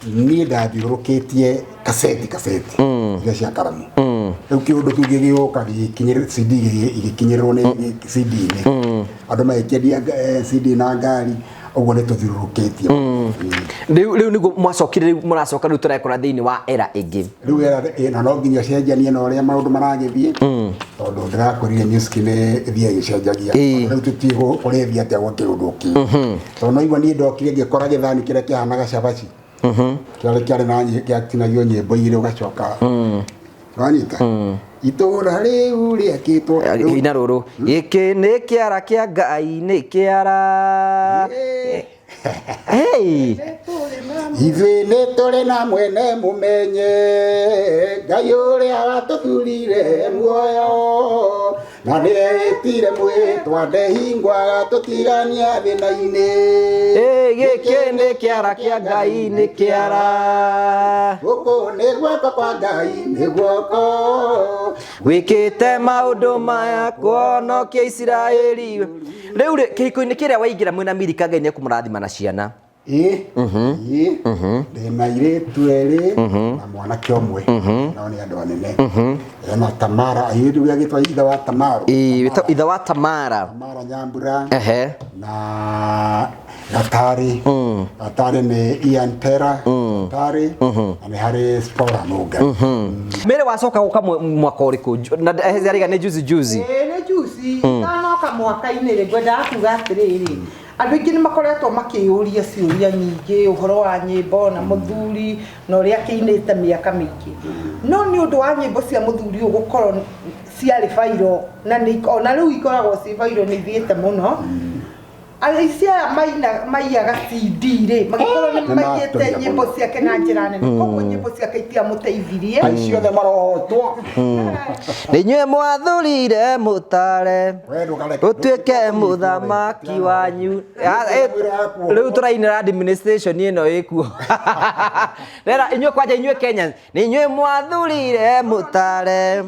niĩ ndathiũrũrũkĩtie kaseti iria cia karamu. Rĩu kĩũndũ kĩu gĩgĩũka gĩgĩkinyĩrĩrwo CD, igĩkinyĩrĩrwo nĩ CD-inĩ, andũ magĩkĩendia CD na ngari ũguo, nĩ tũthiũrũrũkĩtie.
Rĩu nĩguo mwacokire, rĩu mũracoka, rĩu tũrekora thĩinĩ wa era ĩngĩ.
Rĩu era ĩno no nginya ũcenjanie na ũrĩa maũndũ maragĩthiĩ, tondũ ndĩrakwĩrire music nĩ ĩthiaga ĩgĩcenjagia. Rĩu tũtiĩ kũrĩthiĩ atĩa gwa kĩũndũ kĩu, tondũ no igua niĩ ndokire ngĩkora gĩthani kĩrĩa kĩahanaga cabaci, kĩarĩ na gĩatinagio nyĩmbo igĩrĩ, ũgacoka wanyita itũra rĩu rĩakĩtwo.
Ina rũrũ, gĩkĩ nĩ kĩara kĩa Ngai, nĩ kĩara. Hey!
Ithuĩ nĩ tũrĩ na mwene mũmenye, Ngai ũrĩa watũthurire muoyo, na nĩ eĩtire mwĩtwa, ndehingwaga tũtigania thĩna-inĩ.
Gĩkĩ nĩ kĩara kĩa Ngai, nĩ kĩara.
Gũkũ nĩ guoko kwa Ngai, nĩ guoko
wĩkĩte maũndũ maya kũhonokia Isiraeli. Rĩu rĩ, kĩhiko-inĩ kĩrĩa waingĩra mwĩna Milika, Ngai nĩ ekũmũrathima na ciana.
Ĩ ndĩna airĩtu erĩ na mwanake ũmwe, nao nĩ andũ anene. Ena Tamara, airĩtu gĩagĩtwo ithe wa Tamara.
Ĩ, ithe wa Tamara.
Tamara Nyambura.
Ehe.
Na Gatari, Gatari nĩ Ian Tera. Tarĩ na nĩ harĩ Spora Nũngari.
Mary wacoka gũka mwaka ũrĩkũ? Na ariga nĩ juzi juzi.
Ĩĩ nĩ juzi itanoka mwaka-inĩ rĩ, ngwendaga kuga atĩrĩrĩ, andũ aingĩ nĩ makoretwo makĩyũria ciũria nyingĩ ũhoro wa nyĩmbo na mũthuri na ũrĩa akĩinĩte mĩaka mĩingĩ. No nĩ ũndũ wa nyĩmbo cia mũthuri ũyũ gũkorwo ciarĩ viral na ona rĩu ikoragwo ciĩ viral, nĩ ithiĩte mũno. Aici aya maiyaga CD rĩ, magĩkorwo nĩ maiyĩte nyĩmbo ciake na njĩra nene, koguo nyĩmbo ciake itiamũteithirie.
Aici othe marohotwo.
Nĩ inyuĩ mwathurire mũtare ũtuĩke mũthamaki wanyu. Rĩu tũrainĩra administration ĩno ĩkuo. Rera inyuĩ kwanja inyuĩ Kenya, nĩ inyuĩ mwathurire mũtare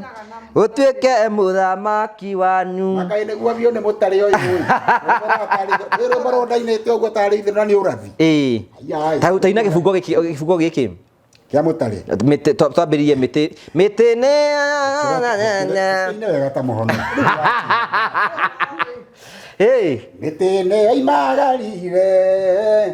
ũtuĩke mũthamaki wanyu.
Makai nĩguo biũ nĩ mũtare ũyũ. Nĩ rwĩmbo rũndainĩte ũguo tarĩ ithe na nĩ ũrathi.
Ĩĩ. Ta taina gĩbungo gĩkĩ, gĩbungo gĩkĩ
kĩa mũtare.
Mĩtĩ twambĩrĩrie mĩtĩ mĩtĩ nĩ
nĩ wega ta mũhono.
Ĩĩ.
Mĩtĩ nĩ yoimagarire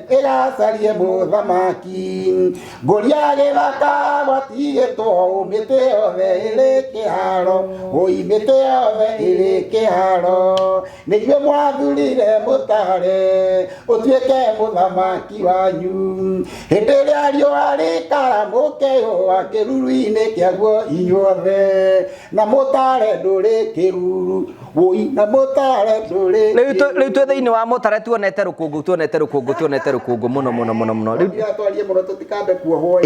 ĩgacarie mũthamaki, ngũria gĩthaka gwatigĩtwo, mĩtĩ yothe ĩrĩ kĩharo, ũi mĩtĩ yothe ĩrĩ kĩharo. Nĩ inyuĩ mwathurire mũtare ũtuĩke mũthamaki wanyu, hĩndĩ ĩrĩa riũa rĩkara mũkeyũa kĩruru-inĩ kĩaguo inyuothe, na mũtare ndũrĩ kĩruru, wũi na mũtare ndũrĩ.
Rĩu twĩ thĩinĩ wa mũtare tuonete rũkũngũ, tuonete rũkũngũ, tuonete rũkũngũ mũno mũno mũno mũno.
Rĩu twarie mũno tũtikambe kuohwo,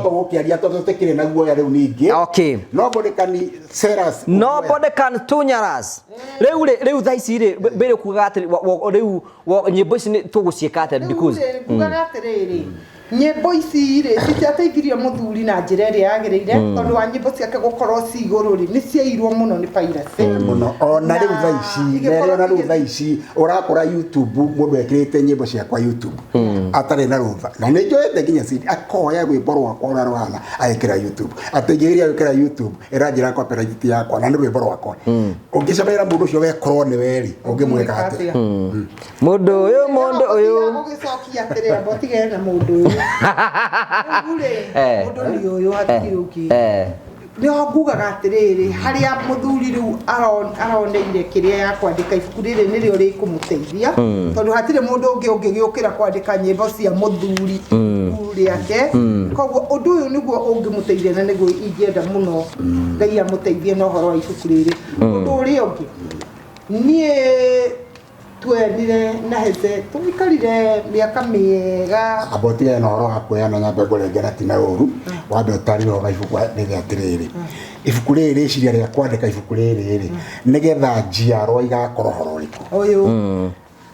tũgũkĩaria tondũ tũtikĩrĩ na guoya rĩu ningĩ.
Okay.
Nobody can sell us.
Nobody can tunyar us. Rĩu rĩ, rĩu thaa ici rĩ, mbere kugaga atĩ rĩu nyĩmbo ici tũgũciĩka atĩa? Because
ngugaga atĩrĩrĩ, nyĩmbo ici rĩ citiateithirie mũthuri na njĩra ĩrĩa yagĩrĩire, tondũ wa nyĩmbo ciake gũkorwo ci igũrũ rĩ, nĩ ciairwo mũno nĩ piracy
mũno. Ona rĩu thaa ici, ona rĩu thaa ici ũrakora YouTube mũndũ ekĩrĩte nyĩmbo ciakwa YouTube atarĩ na rũtha, na nĩ njoete nginya CD akoya rwĩmbo rwakwa ũrĩa rũhana agĩkĩra YouTube, atĩ ingĩgeria gwĩkĩra YouTube ĩranjĩra copyright yakwa na nĩ rwĩmbo rwakwa. Ũngĩcemania na mũndũ ũcio wekorwo nĩ we rĩ, ũngĩmwĩka atĩa?
Mũndũ ũyũ, mũndũ ũyũ
ũgĩcokia atĩrĩ, amba ũtigane na mũndũ ũyũ. Rĩu rĩ, mũndũ nĩ ũyũ, hatirĩ ũngĩ. Nĩho ngugaga atĩrĩrĩ, harĩa mũthuri rĩu aroneire kĩrĩa ya kwandĩka ibuku rĩrĩ nĩrĩo rĩkũmũteithia, tondũ hatirĩ mũndũ ũngĩ ũngĩgĩũkĩra kwandĩka nyĩmbo cia mũthuri ibuku rĩake. Koguo ũndũ ũyũ nĩguo ũngĩmũteithia na nĩguo ingĩenda mũno Ngai amũteithie na ũhoro wa ibuku rĩrĩ. Ũndũ ũrĩa ũngĩ, niĩ twenire na Heze tũikarire mĩaka mĩega.
Amba ũtigane na ũhoro wa kuoyana nyambe ngũrengera ti na ũru, wambe ũtarĩrie ũhoro wa ibuku rĩrĩ atĩrĩrĩ. Ibuku rĩrĩ rĩciria rĩa kwandĩka ibuku rĩrĩ rĩ, nĩgetha njiarwa igakorwo ũhoro ũrĩkũ?
Ũyũ.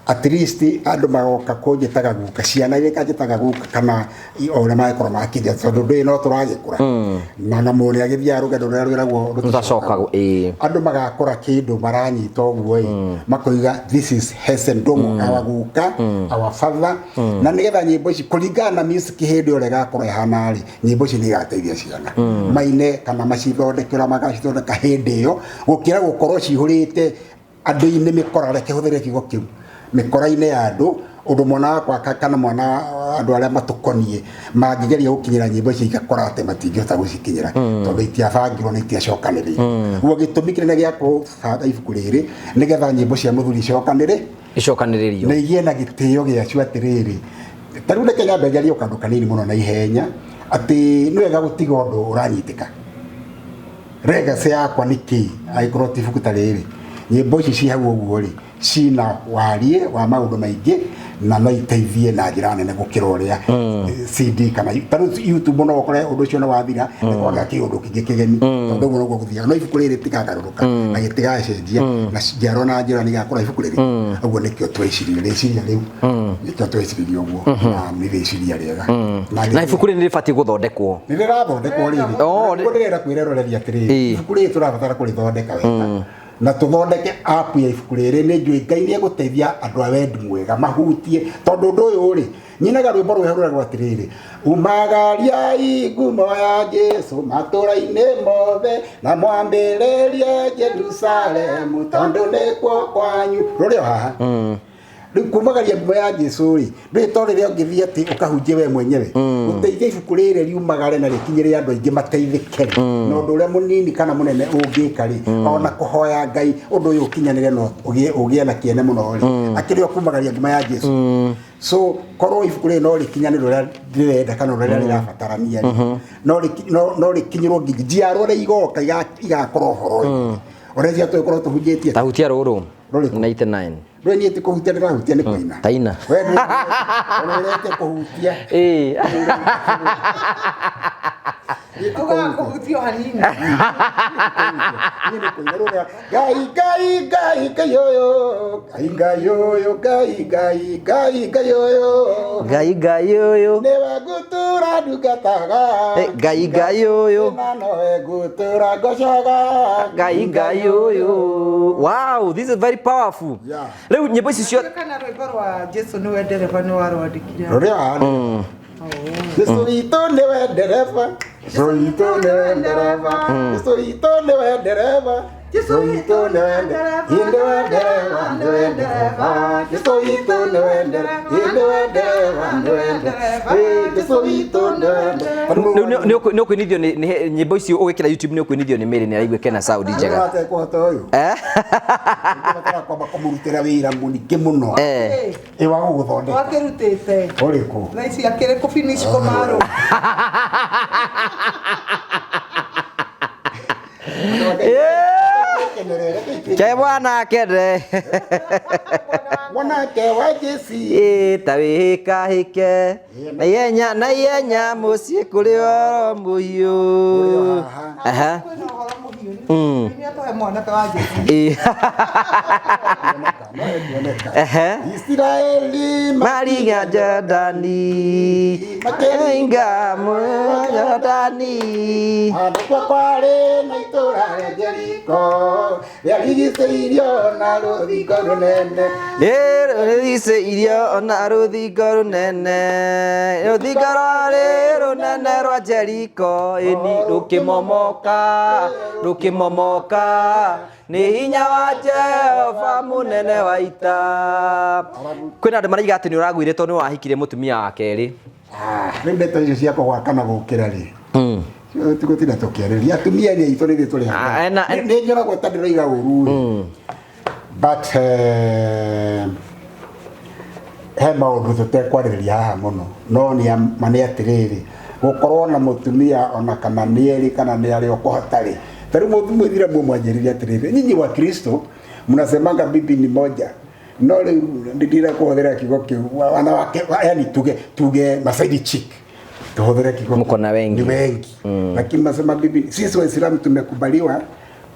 At least andũ magoka kũnjĩtaga guka, ciana iria ikanjĩtaga guka kana o ũrĩa mangĩkorwo makĩnjĩta, tondũ ndũĩ no tũragĩkũra. Na mũndũ nĩagĩthiaga rũgendo rũrĩa rwĩragwo
rũtacokagwo.
Andũ magakora kĩndũ maranyita ũguo ĩ, makoiga this is Heze Ndung'u, our guka, our father. Na nĩgetha nyĩmbo ici kũringana na music hĩndĩ ĩrĩa ĩgakorwo ĩhana rĩ, nyĩmbo ici nĩ igateithia ciana maine kana macithondeke ũrĩa magacithondeka hĩndĩ ĩyo, gũkĩra gũkorwo cihũrĩte andũ-inĩ mĩkora, reke hũthĩre kiugo kĩu, mĩkora-inĩ ya andũ, ũndũ mwana wakwa kana mwana andũ arĩa matũkoniĩ mangĩgeria gũkinyĩra nyĩmbo ici igakora atĩ matingĩhota gũcikinyĩra, tondũ itiabangirwo na itiacokanĩrĩire. Ũguo gĩtũmi kĩnene gĩa kũbanga ibuku rĩrĩ nĩgetha nyĩmbo cia mũthuri icokanĩrĩ,
icokanĩrĩrio
na igĩe na gĩtĩo gĩacio. Atĩrĩrĩ, ta rĩu reke nyambe njarie kaũndũ kanini mũno na ihenya, atĩ nĩ wega gũtiga ũndũ ũranyitĩka. Legacy yakwa nĩ kĩ angĩkorwo ti ibuku ta rĩrĩ? Nyĩmbo ici ci hau ũguo rĩ, cina wariĩ wa maũndũ maingĩ na no iteithie na njĩra nene gũkĩra ũrĩa CD kana ta rĩu YouTube no ũkore ũndũ ũcio nĩ wathira, nĩ kwagĩa kĩũndũ kĩngĩ kĩgeni, tondũ ũguo noguo gũthiaga. No ibuku rĩrĩ rĩtikagarũrũka na gĩtigacenjia, na njiarwa na njiarwa nĩ igakora ibuku rĩrĩ. Ũguo nĩkĩo twecirie rĩciria rĩu, nĩkĩo tweciririe ũguo, na nĩ rĩciria rĩega.
Na ibuku rĩrĩ nĩ rĩbatiĩ gũthondekwo.
Nĩ rĩrathondekwo rĩrĩ. Nĩguo ndĩrenda kwĩreroreria atĩrĩrĩ, ibuku rĩrĩ tũrabatara kũrĩthondeka wega, na tũthondeke app ya ibuku rĩrĩ. Nĩ njũĩ Ngai nĩ egũteithia andũ a wendi mwega mahutie, tondũ ũndũ ũyũ rĩ, nyinaga rwĩmbo rwĩho rũragwo atĩrĩrĩ, umagariai ngumo ya Jesu matũra-inĩ mothe na mwambĩrĩrie Jerusalemu tondũ nĩkuo kwanyu. Rũrĩ o haha. Rĩu kumagaria ngumo ya Jesu rĩ, ndũĩ to rĩrĩa ũngĩthiĩ atĩ ũkahunjie we mwenyewe. Gũteithia Ũngĩteithia ibuku rĩrĩ riumagare na rĩkinyĩre andũ aingĩ mateithĩke rĩ, na ũndũ ũrĩa mũnini kana mũnene ũngĩka rĩ, ona kũhoya Ngai ũndũ ũyũ ũkinyanĩre no ũgĩe na kĩene mũno rĩ, akĩrĩ o kumagaria ngima ya Jesu. So korwo ibuku rĩrĩ no rĩkinyanĩre ũrĩa ndĩrenda kana ũrĩa rĩrabatarania rĩ, no rĩkinyĩrwo nginya njiarwa ũrĩa igoka igakorwo ũhoro ũyũ ũrĩa cia tũgĩkorwo tũhunjĩtie.
Tahutia rũrũ.
Rũrĩkũ?
99.
Rwe niĩ ti kũhutia ndĩrahutia, nĩ kũina.
Taina.
We ndũrete kũhutia.
Ĩĩ.
Niĩ ti
Ugaga
kũhutia.
kũhutio hanini.
Niĩ nĩ kũina rũrĩa Ngai Ngai Ngai Ngai ũyũ, Ngai Ngai ũyũ, Ngai Ngai Ngai Ngai ũyũ,
Ngai Ngai ũyũ,
nĩwe ngũtũra ndungataga.
Eh, Ngai Ngai ũyũ.
Na nowe ngũtũra ngocaga.
Ngai Ngai ũyũ. Wow, this is very powerful.
Yeah.
Rĩu nyĩmbo ici ciothe
Kana rwĩmbo rwa Jesu nĩwe ndereba nĩ warwandĩkire.
Rũrĩa Jesu witũ nĩwe ndereba, Jesu witũ nĩwe ndereba, Jesu witũ nĩwe ndereba, Jesu witũ nĩwe ndereba, nĩwe ndereba, nĩwe ndereba, Jesu witũ nĩwe ndereba, nĩwe ndereba, nĩwe ndereba, Jesu witũ nĩwe ndereba.
Rĩu nĩ ũkũinithio nĩ nyĩmbo ici ũgĩkĩra YouTube, nĩ ũkũinithio nĩ Mary, nĩ araiguĩke na sound njega.
Nĩ kũhota ũyũ.
Eh?
Ũbatara kwamba kũmũrutĩra wĩra mũingĩ mũno.
Eh.
Ĩ wa gũgũthondeka.
Wakĩrutĩte.
Ũrĩkũ?
Thaa ici akĩrĩ kũ finish kũmarũ.
Ke mwana akene.
Mwanake wa Jesi.
Ĩ ta wĩhĩkahĩke na ihenya na ihenya mũciĩ kũrĩ ũhoro mũhiũ.
Kũrĩ o haha.
Aha.
Kwĩna ũhoro mũhiũ. Nĩ atũhe mwanake wa Jesu.
Ĩ.
No ekuoneka.
Ehe.
Isiraeli
Mariga Jordani, maringa Jordani.
Handũ kwa kwarĩ na itũũra rĩa Jeriko rĩarigicĩirio na rũthingo rũnene.
Rĩrigicĩirio na rũthingo rũnene, rũthingo rwarĩ rũnene rwa Jeriko, ĩni rũkĩmomoka, rũkĩmomoka nĩ hinya wa Jehova mũnene wa ita. Kwĩna andũ maraiga atĩ nĩ ũragũire tondũ nĩ wahikire mũtumia wa kerĩ.
Rĩu ndeto icio cia kũgwaka na gũkĩra rĩ, tigũtinda tũkĩarĩria atumia nĩ aitũ rĩrĩ tũrĩ
Ah,
nĩ njoragwo ta ndĩroiga ũru rĩ, but he maũndũ tũtekwarĩrĩria haha mũno, no nĩ ma nĩ atĩrĩrĩ, gũkorwo na mũtumia ona kana nĩ erĩ kana nĩ arĩa ũkũhota rĩ, ta rĩu mũthiramu mwanjĩrire atĩrĩrĩ, nyinyi wa Kristo mnasemanga bibi ni moja, no rĩu ndira kũhũthĩra kiugo kĩu wanawake, yani tuge ma side chick, tuhũthĩre kiugo
Mko na wengi.
Ni wengi, lakini nasema bibi, sisi Waislamu tumekubaliwa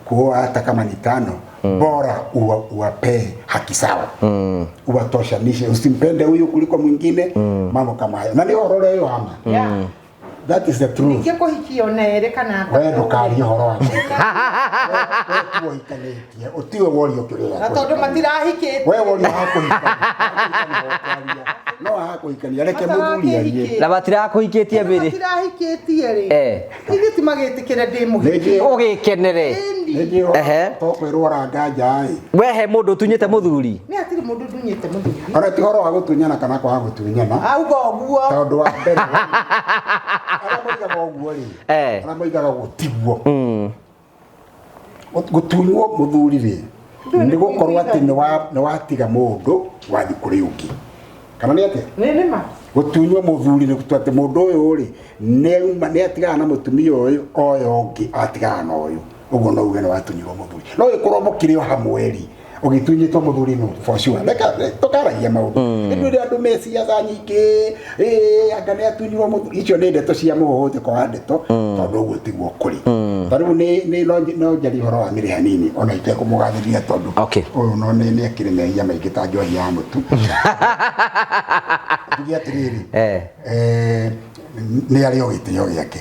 kuoa hata kama ni tano, bora uwapee haki sawa, uwatoshanishe, usimpende huyu kuliko mwingine, mambo kama hayo, na nĩ ũhoro ũrĩa ũyũ ama.
Yeah.
That is the truth.
Ningĩ kũhikio na erĩ kana
We ndũkarie ũhoro wa kũhikania. We ũhikanĩtie ũtiwe worio kĩũria
Na tondũ matirahikĩte.
We worio wa kũhikania, no wa kũhikania, reke mũthuri arie.
Na matirakũhikĩtie mbĩrĩ.
Matirahikĩtie rĩ.
Eh.
Ithuĩ ti magĩtĩkĩre ndĩ mũhiki.
Nĩ njũĩ.
Ũgĩkenere.
Nĩ njũĩ.
Ehe.
Tokwĩrwo ranga nja ĩ.
We he mũndũ ũtunyĩte mũthuri?
Nĩ hatirĩ mũndũ ndunyĩte mũthuri.
Ona ti ũhoro wa gũtunyana kana kwaga gũtunyana.
Auga ũguo.
Tondũ wa mbere, arĩa moigaga ũguo rĩ,
Eh.
arĩa moigaga ũguo tiguo. Gũtunywo mũthuri rĩ, nĩ gũkorwo atĩ nĩ watiga mũndũ wathiĩ kũrĩ ũngĩ, kana nĩ atĩa?
Nĩ nĩma.
Gũtunywo mũthuri nĩ gũtua atĩ mũndũ ũyũ rĩ, nĩ atigana na mũtumia ũyũ, oyo ũngĩ atigana na ũyũ, ũguo no uge nĩ watunyirwo mũthuri. No ĩkorwo mũkĩrĩ o hamwe rĩ, ũgĩtunyĩtwo mũthuri no for sure. Reka tũkaragia maũndũ ĩndĩ ũrĩa andũ me ciaca nyingĩ, ĩ anga nĩ atunyirwo mũthuri, icio nĩ ndeto cia mũhũhũtĩko wa ndeto, tondũ ũguo tiguo kũrĩ. Ta rĩu nĩ no njarie ũhoro wa mĩrĩ hanini ona itekũmũgathĩrĩria, tondũ ũyũ no nĩ akĩrĩ mehia maingĩ ta njohi ya mũtu. Tuge atĩrĩrĩ, nĩ arĩ o gĩtĩo gĩake,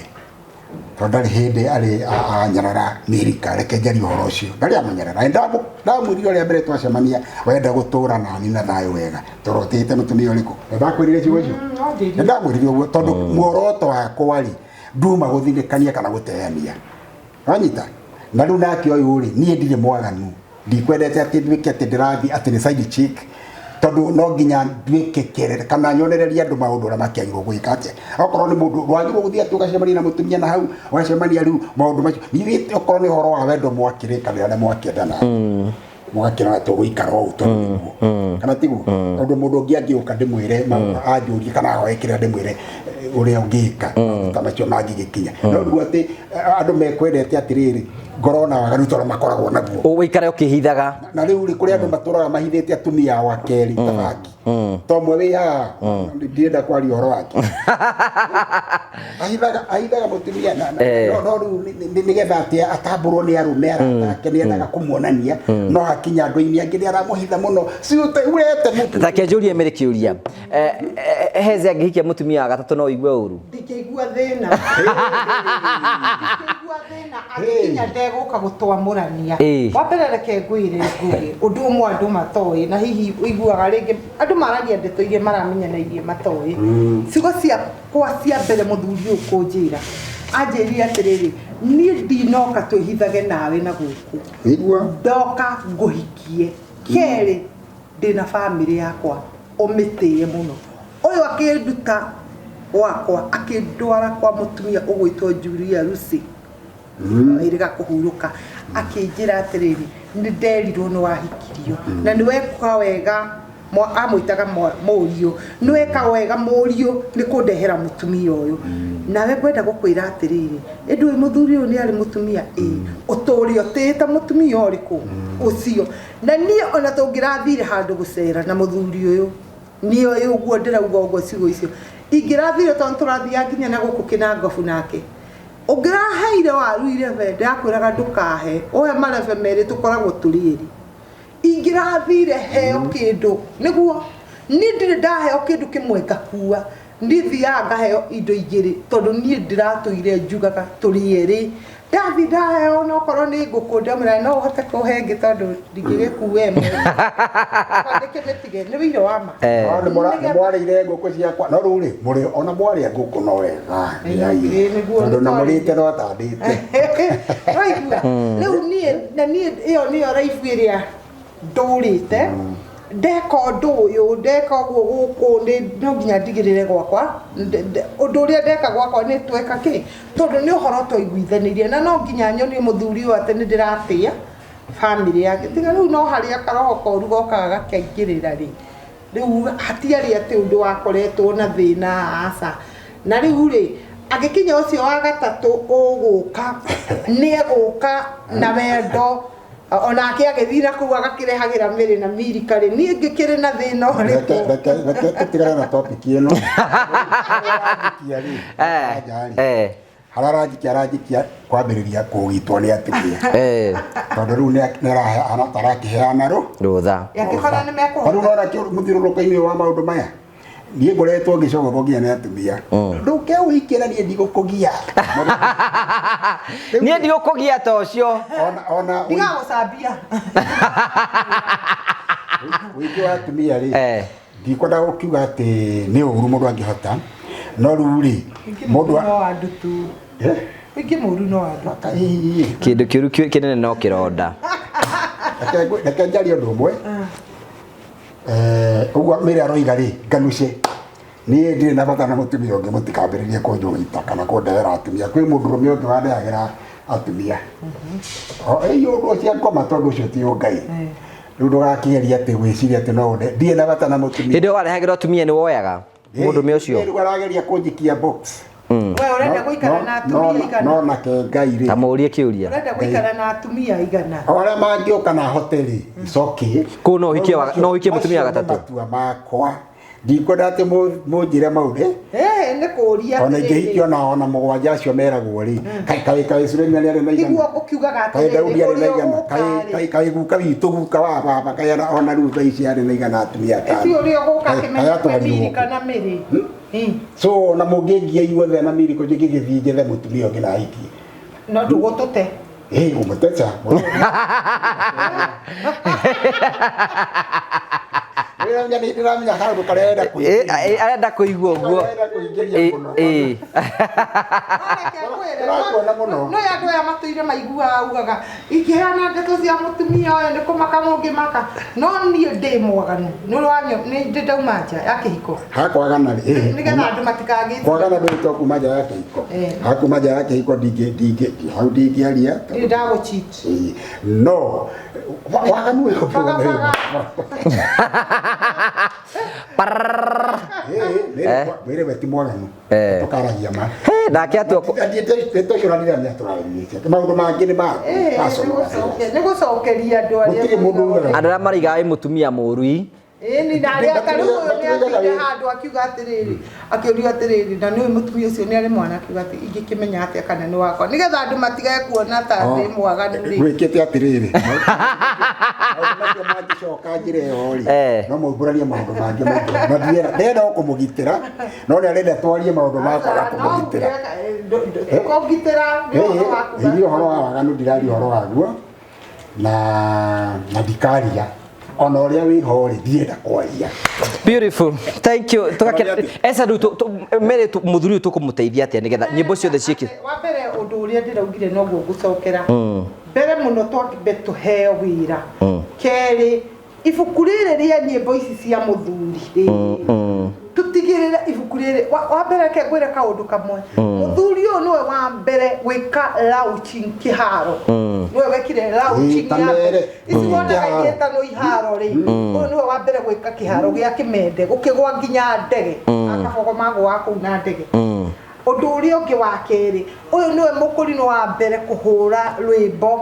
tondũ ndarĩ hĩndĩ arĩ anyarara Mĩrika. Reke njarie ũhoro ũcio, ndarĩ amanyarara. Ndamwĩrire ũrĩa mbere twacemania, wenda gũtũra nani na thayũ wega, tondũ ũtĩĩte mũtumia ũrĩkũ? Ndakwĩrire ciugo icio.
No njĩrire.
Nĩ ndamwĩrire ũguo tondũ muoroto wakwa rĩ, nduma gũthinĩkania kana gũteania, wanyita? Na rĩu nake ũyũ rĩ, niĩ ndirĩ mwaganu, ndikwendete atĩ nduĩke atĩ ndĩrathiĩ atĩ nĩ side chick. Tondũ no nginya nduĩke kĩerere kana nyonererie andũ maũndũ ũrĩa makĩagĩrĩirwo gwĩka atĩa. Okorwo nĩ mũndũ wagĩrĩirwo gũthiĩ atĩ ũgacemania na mũtumia na hau, ũgacemania rĩu maũndũ macio. Githĩ okorwo nĩ ũhoro wa wendo mwakĩrĩkanĩra na mwakĩendana, mũgakĩrora tũgũikara ũũ tondũ nĩguo. Kana tiguo? Tondũ mũndũ ũngĩ angĩũka ndĩmwĩre anjũrie kana ahoe kĩrĩa ndĩmwĩre ũrĩa ũngĩka maũndũ ta macio mangĩgĩkinya. No rĩu atĩ andũ mekwendete atĩrĩrĩ, ngoro na waganu tondũ makoragwo naguo.
Ũikare ũkĩhithaga.
Na rĩu rĩ, kũrĩ andũ matũraga mahithĩte atumia ao akerĩ ta bangi. To ũmwe wĩ haha, ndirenda kwaria ũhoro wake. Ahithaga ahithaga mũtumia na no rĩu nĩgetha atĩ atambũrwo nĩ arũme arata ake nĩendaga kũmuonania no hakinya andũ-inĩ angĩ nĩ aramũhitha mũno. Ciũte urete mũtu.
Take njũrie Mary kĩũria. Heze angĩhikia mũtumia wa gatatũ no ũigue ũru?
Ndingĩigua thĩna. Ndingĩigua thĩna angĩkinya ndegũka gũtwamũrania. Wa mbere reke ngwĩre Ngugi, ũndũ ũmwe andũ matoĩ na hihi ũiguaga rĩngĩ andũ maragia ndeto iria maramenya na iria matoĩ. Ciugo ciakwa cia mbere mũthuri ũyũ kũnjĩra, anjĩrire atĩrĩrĩ, niĩ ndinoka twĩhithage nawe na gũkũ. Ndoka ngũhikie. Kerĩ, ndĩna bamĩrĩ yakwa ũmĩtĩe mũno. Ũyũ akĩnduta gwakwa akĩndwara kwa mũtumia ũgwĩtwo Julia Lucy wĩrĩga kũhurũka, akĩnjĩra atĩrĩrĩ, nĩ nderirwo nĩ wahikirio na nĩ weka wega, amwĩtaga mũriũ, nĩ weka wega mũriũ nĩ kũndehera mũtumia ũyũ. Nawe ngwenda gũkwĩra atĩrĩrĩ, ĩ ndũĩ mũthuri ũyũ nĩ arĩ mũtumia? Ĩ, ũtũre ũtĩĩte mũtumia ũrĩkũ? Ũcio. Na niĩ ona tũngĩrathire handũ gũcera na mũthuri ũyũ, niĩ oĩ ũguo ndĩrauga ũguo ciugo icio, ingĩrathire tondũ tũrathiaga nginya na gũkũ Kĩnangobu nake, ũngĩraheire waru irebe, ndĩrakwĩraga ndũkahe, ũhe marebe merĩ tũkoragwo tũrĩ erĩ. Ingĩrathire heo kĩndũ, nĩguo, niĩ ndirĩ ndaheo kĩndũ kĩmwe ngakua, niĩ thiaga ngaheo indo igĩrĩ, tondũ niĩ ndĩratũire njugaga tũrĩ erĩ. Ndathi ndaheo onokorwo nĩ ngũkũ ndamwĩra no ũhote kũhe ĩngĩ tondũ ndingĩgĩkua ĩmwe. Ndĩkĩmĩtige, nĩ ũira wa ma.
Nĩ mwarĩire ngũkũ ciakwa, no rĩu rĩ, mũrĩ ona mwarĩa ngũkũ no wega. Tondũ na mũrĩte no tandĩte.
Waigua? Rĩu niĩ, na niĩ ĩyo nĩyo raibu ĩrĩa ndũrĩte. Ndeka ũndũ ũyũ, ndeka ũguo gũkũ, no nginya ndigĩrĩre gwakwa. Ũndũ ũrĩa ndeka gwakwa nĩ tweka kĩ? Tondũ nĩ ũhoro twaiguithanĩirie, na no nginya nyonie mũthuri ũyũ atĩ nĩ ndĩratĩa bamĩrĩ yake. Tiga rĩu no harĩa karoho koru gokaga gakaingĩrĩra rĩ, rĩu hatiarĩ atĩ ũndũ wakoretwo na thĩna, aca. Na rĩu rĩ, angĩkinya ũcio wa gatatũ ũgũka, nĩ egũka na wendo, onake agĩthiĩ na kũu agakĩrehagĩra mĩrĩ na mirika rĩ, niĩ ngĩkĩrĩ na thĩna ũrĩkũ?
Reke tũtigane na topic ĩno. Harĩa aranjikia, aranjikia kwambĩrĩria kũũgitwo nĩ atumia. Tondũ rĩu nĩ arakĩheana
rũtha.
Angĩkorwo nĩ mekũhota.
Rĩu nona mũthiũrũrũko-inĩ wa maũndũ maya, niĩ ngoretwo ngĩcogothwo nginya nĩ atumia. Ndũke ũhikie na niĩ ndigũkũgia.
Niĩ ndigũkũgia ta ũcio.
Ona
Ndigagũcambia.
Ũingĩ wa atumia rĩ, ndikwenda gũkiuga atĩ nĩ ũru mũndũ angĩhota, no rĩu rĩ, mũndũ
no andũ tu. Ũingĩ mũru no andũ.
Kĩndũ kĩũru kĩnene no kĩronda.
Reke njarie ũndũ ũmwe. Ũguo Mary aroiga rĩ, nganuce. Niĩ ndirĩ na bata na mũtumia ũngĩ, mũtikambĩrĩrie kũnjũgita kana kũndehera atumia. Kwĩ mũndũrũme ũngĩ wandehagĩra atumia. Ĩĩ, ũndũ ũcio ngoma tondũ ũcio ti ũngai. Rĩu ndũgakĩgerie atĩ gwĩciria atĩ no ũnde. Ndirĩ na bata na mũtumia.
Hĩndĩ ĩyo warehagĩrwo atumia nĩ woyaga mũndũrũme ũcio?
Rĩu arageria kũnjikia box.
We ũrenda gũikara na atumia igana?
No nake Ngai rĩ.
Ta mũũrie kĩũria.
Ũrenda gũikara na atumia igana?
O arĩa mangĩũka na hote rĩ, it's okay.
Kũu no ũhikie no ũhikie mũtumia wa gatatũ?
Matua makwa. Ndikwenda atĩ mũnjĩre maũndũ.
Nĩ kũũria
Ona ingĩhikio ona mũgwanja acio meragwo rĩ, kaĩ kaĩ Suleimani arĩ na igana.
Nĩguo ngũkiugaga
Kaĩ
atĩrĩrĩ,
Daudi arĩ na
ũrĩa
igana.
ũgũka rĩ.
Kaĩ guka witũ, guka wa baba, kaĩ ona rĩu thaa ici arĩ na igana atumia atano.
Ti ũrĩa ũgũka
Kaĩ
akĩmenya
atwarirwo
mĩri
kũ?
kana mĩrĩ.
So ona mũngĩngia inyuothe na mĩrĩ kũ njĩngĩgĩthiĩ njethe mũtumia ũngĩ na ahikie.
No ndũgũtũte.
Ũmũteca. Ndĩramenya ndĩramenya kaũndũ karĩa arenda kũingĩria.
Arenda kũigua ũguo.
Arenda kũingĩria mũno.
Reke ngwĩre,
Ndĩrakuona mũno.
No andũ aya matũire maiguaga ugaga ingĩheana ndeto cia mũtumia ũyũ nĩ kũmaka mũngĩmaka, no niĩ ndĩ mwaganu nĩ nĩ ndĩ ndauma nja ya kĩhiko
Hakwagana rĩ.
nĩgetha andũ matikagĩ
Kwagana ndũrĩ to kuma nja ya kĩhiko.
Eh.
Hakuma nja ya kĩhiko ndingĩ ndingĩ hau ndingĩaria.
ndirĩ ndagũcheat.
Ĩĩ. No waganu ũyũ
Baga, baga.
Mwĩrĩ we ti mwaganu.
Eh.
Tũkaragia ma.
Nake atua
Tũcũranire nĩ atũrarĩtie. Maũndũ mangĩ nĩ ma
Ĩĩ, nĩ gũcokeria andũ arĩa
Gũtirĩ mũndũ ugaga.
andũ arĩa maraiga wĩ mũtumia mũũru.
Ĩni na arĩa ta rĩu ũyũ nĩ athire handũ akiuga atĩrĩrĩ, akĩũrio atĩrĩrĩ, na nĩũĩ mũtumia ũcio nĩ arĩ mwana, akiuga atĩ ingĩkĩmenya atĩa kana nĩ wakwa, nĩgetha andũ matigage kuona ta ndĩ mwaganu rĩ.
Gwĩkĩte atĩrĩrĩ. Maũndũ macio mangĩcoka njĩra ĩyo rĩ,
Eh.
no maumbũranie maũndũ mangĩ maingĩ. Na ndĩrenda o kũmũgitĩra, no nĩ arenda twarie maũndũ ma kwaga kũmũgitĩra.
Kũngitĩra nĩ ũhoro waku.
Ĩĩ, ũhoro wa waganu ndiraria ũhoro waguo na ndikaria ona ũrĩa wĩho rĩ ndirenda kwaria.
Beautiful. Thank you. Tũgakena. Esa rĩu mere mũthuri ũyũ tũkũmũteithia atĩa nĩgetha nyĩmbo ciothe ciĩke.
Wa mbere ũndũ ũrĩa ndĩraugire noguo ngũcokera. Mbere mũno twambe tũheo wĩra. Kerĩ ibuku rĩrĩ rĩa nyĩmbo ici cia mũthuri rĩ tũtigĩrĩre ibuku rĩrĩ wa mbere reke ngwĩre kaũndũ kamwe. Mũthuri ũyũ nĩwe wa mbere gwĩka launching kĩharo. Nĩwe wekire launching
Ta
ya mbere.
mere.
Ici wonaga
Kĩharo.
igĩtanwo iharo rĩ, ũyũ nĩwe wa mbere gwĩka kĩharo gĩa kĩmende gũkĩgwa nginya ndege. Akabogo magũaga kũu na ndege. Ũndũ ũrĩa ũngĩ wa kerĩ, ũyũ nĩwe mũkũrinũ wa mbere kũhũra rwĩmbo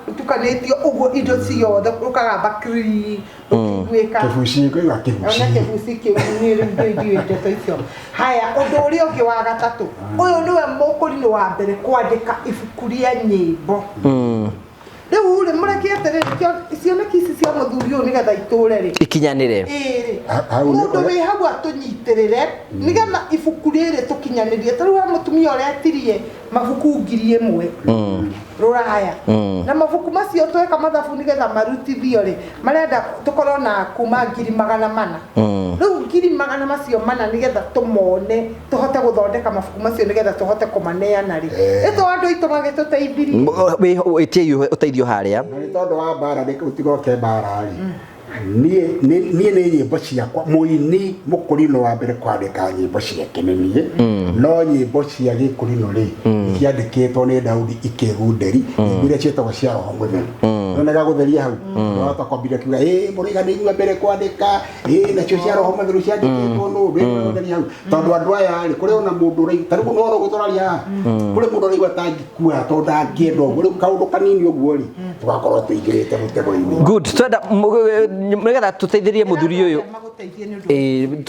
rũtukanĩtio ũguo indo ciothe rũkagamba kiri rũkĩiguĩka.
Kĩbuci kũigua kĩbuci.
Ona kĩbuci kĩu niĩ rĩu ndiũĩ ndeto icio. Haya, ũndũ ũrĩa ũngĩ wa gatatũ, ũyũ nĩwe mũkũrinũ wa mbere kwandĩka ibuku rĩa nyĩmbo. Rĩu rĩ, mũreke atĩrĩrĩ, cioneki ici cia mũthuri ũyũ nĩgetha itũre rĩ.
Ikinyanĩre.
Ĩĩ
Hau nĩ-
mũndũ wĩ hau atũnyitĩrĩre nĩgetha ibuku rĩrĩ tũkinyanĩrie. Ta rĩu he mũtumia ũretirie mabuku 1000 rũraya, na mabuku macio tweka mathabu nĩgetha marutithio rĩ, marenda tũkorwo na kuma 400,000. Rĩu 400,000 macio mana nĩgetha tũmone tũhote gũthondeka mabuku macio nĩgetha tũhote kũmaneana rĩ. Ĩtũ andũ aitũ magĩtũteithirie.
Wĩtie ũteithio harĩa.
Na nĩ tondũ wa mbara nĩ gũtigoke mbara rĩ. Niĩ nĩ nyĩmbo ciakwa mũini mũkũrinũ wa mbere kwandĩka nyĩmbo ciake nĩ niĩ, no nyĩmbo cia gĩkũrinũ rĩ ciandĩkĩtwo nĩ Daudi Ikĩgunderi, nyĩmbo iria ciĩtagwo cia Roho Mũtheru. No nĩ gagũtheria hau wahota kwambĩrĩria kiuga ĩĩ mũraiga nĩ inyuĩ mbere kwandĩka, ĩĩ nacio cia Roho Mũtheru ciandĩkĩtwo nũ, nĩ gũtheria hau. Tondũ andũ aya rĩ kũrĩ ona mũndũ ũraigua ta rĩu no ũguo tũraria haha, kũrĩ mũndũ ũraigua ta angĩkua tondũ ndangĩenda ũguo, rĩu kaũndũ kanini ũguo rĩ tũgakorwo tũingĩrĩte mũtego-inĩ.
Good. Twenda nĩgetha tũteithĩrie mũthuri ũyũ.
Magũteithie nĩ ũndũ
Ĩĩ,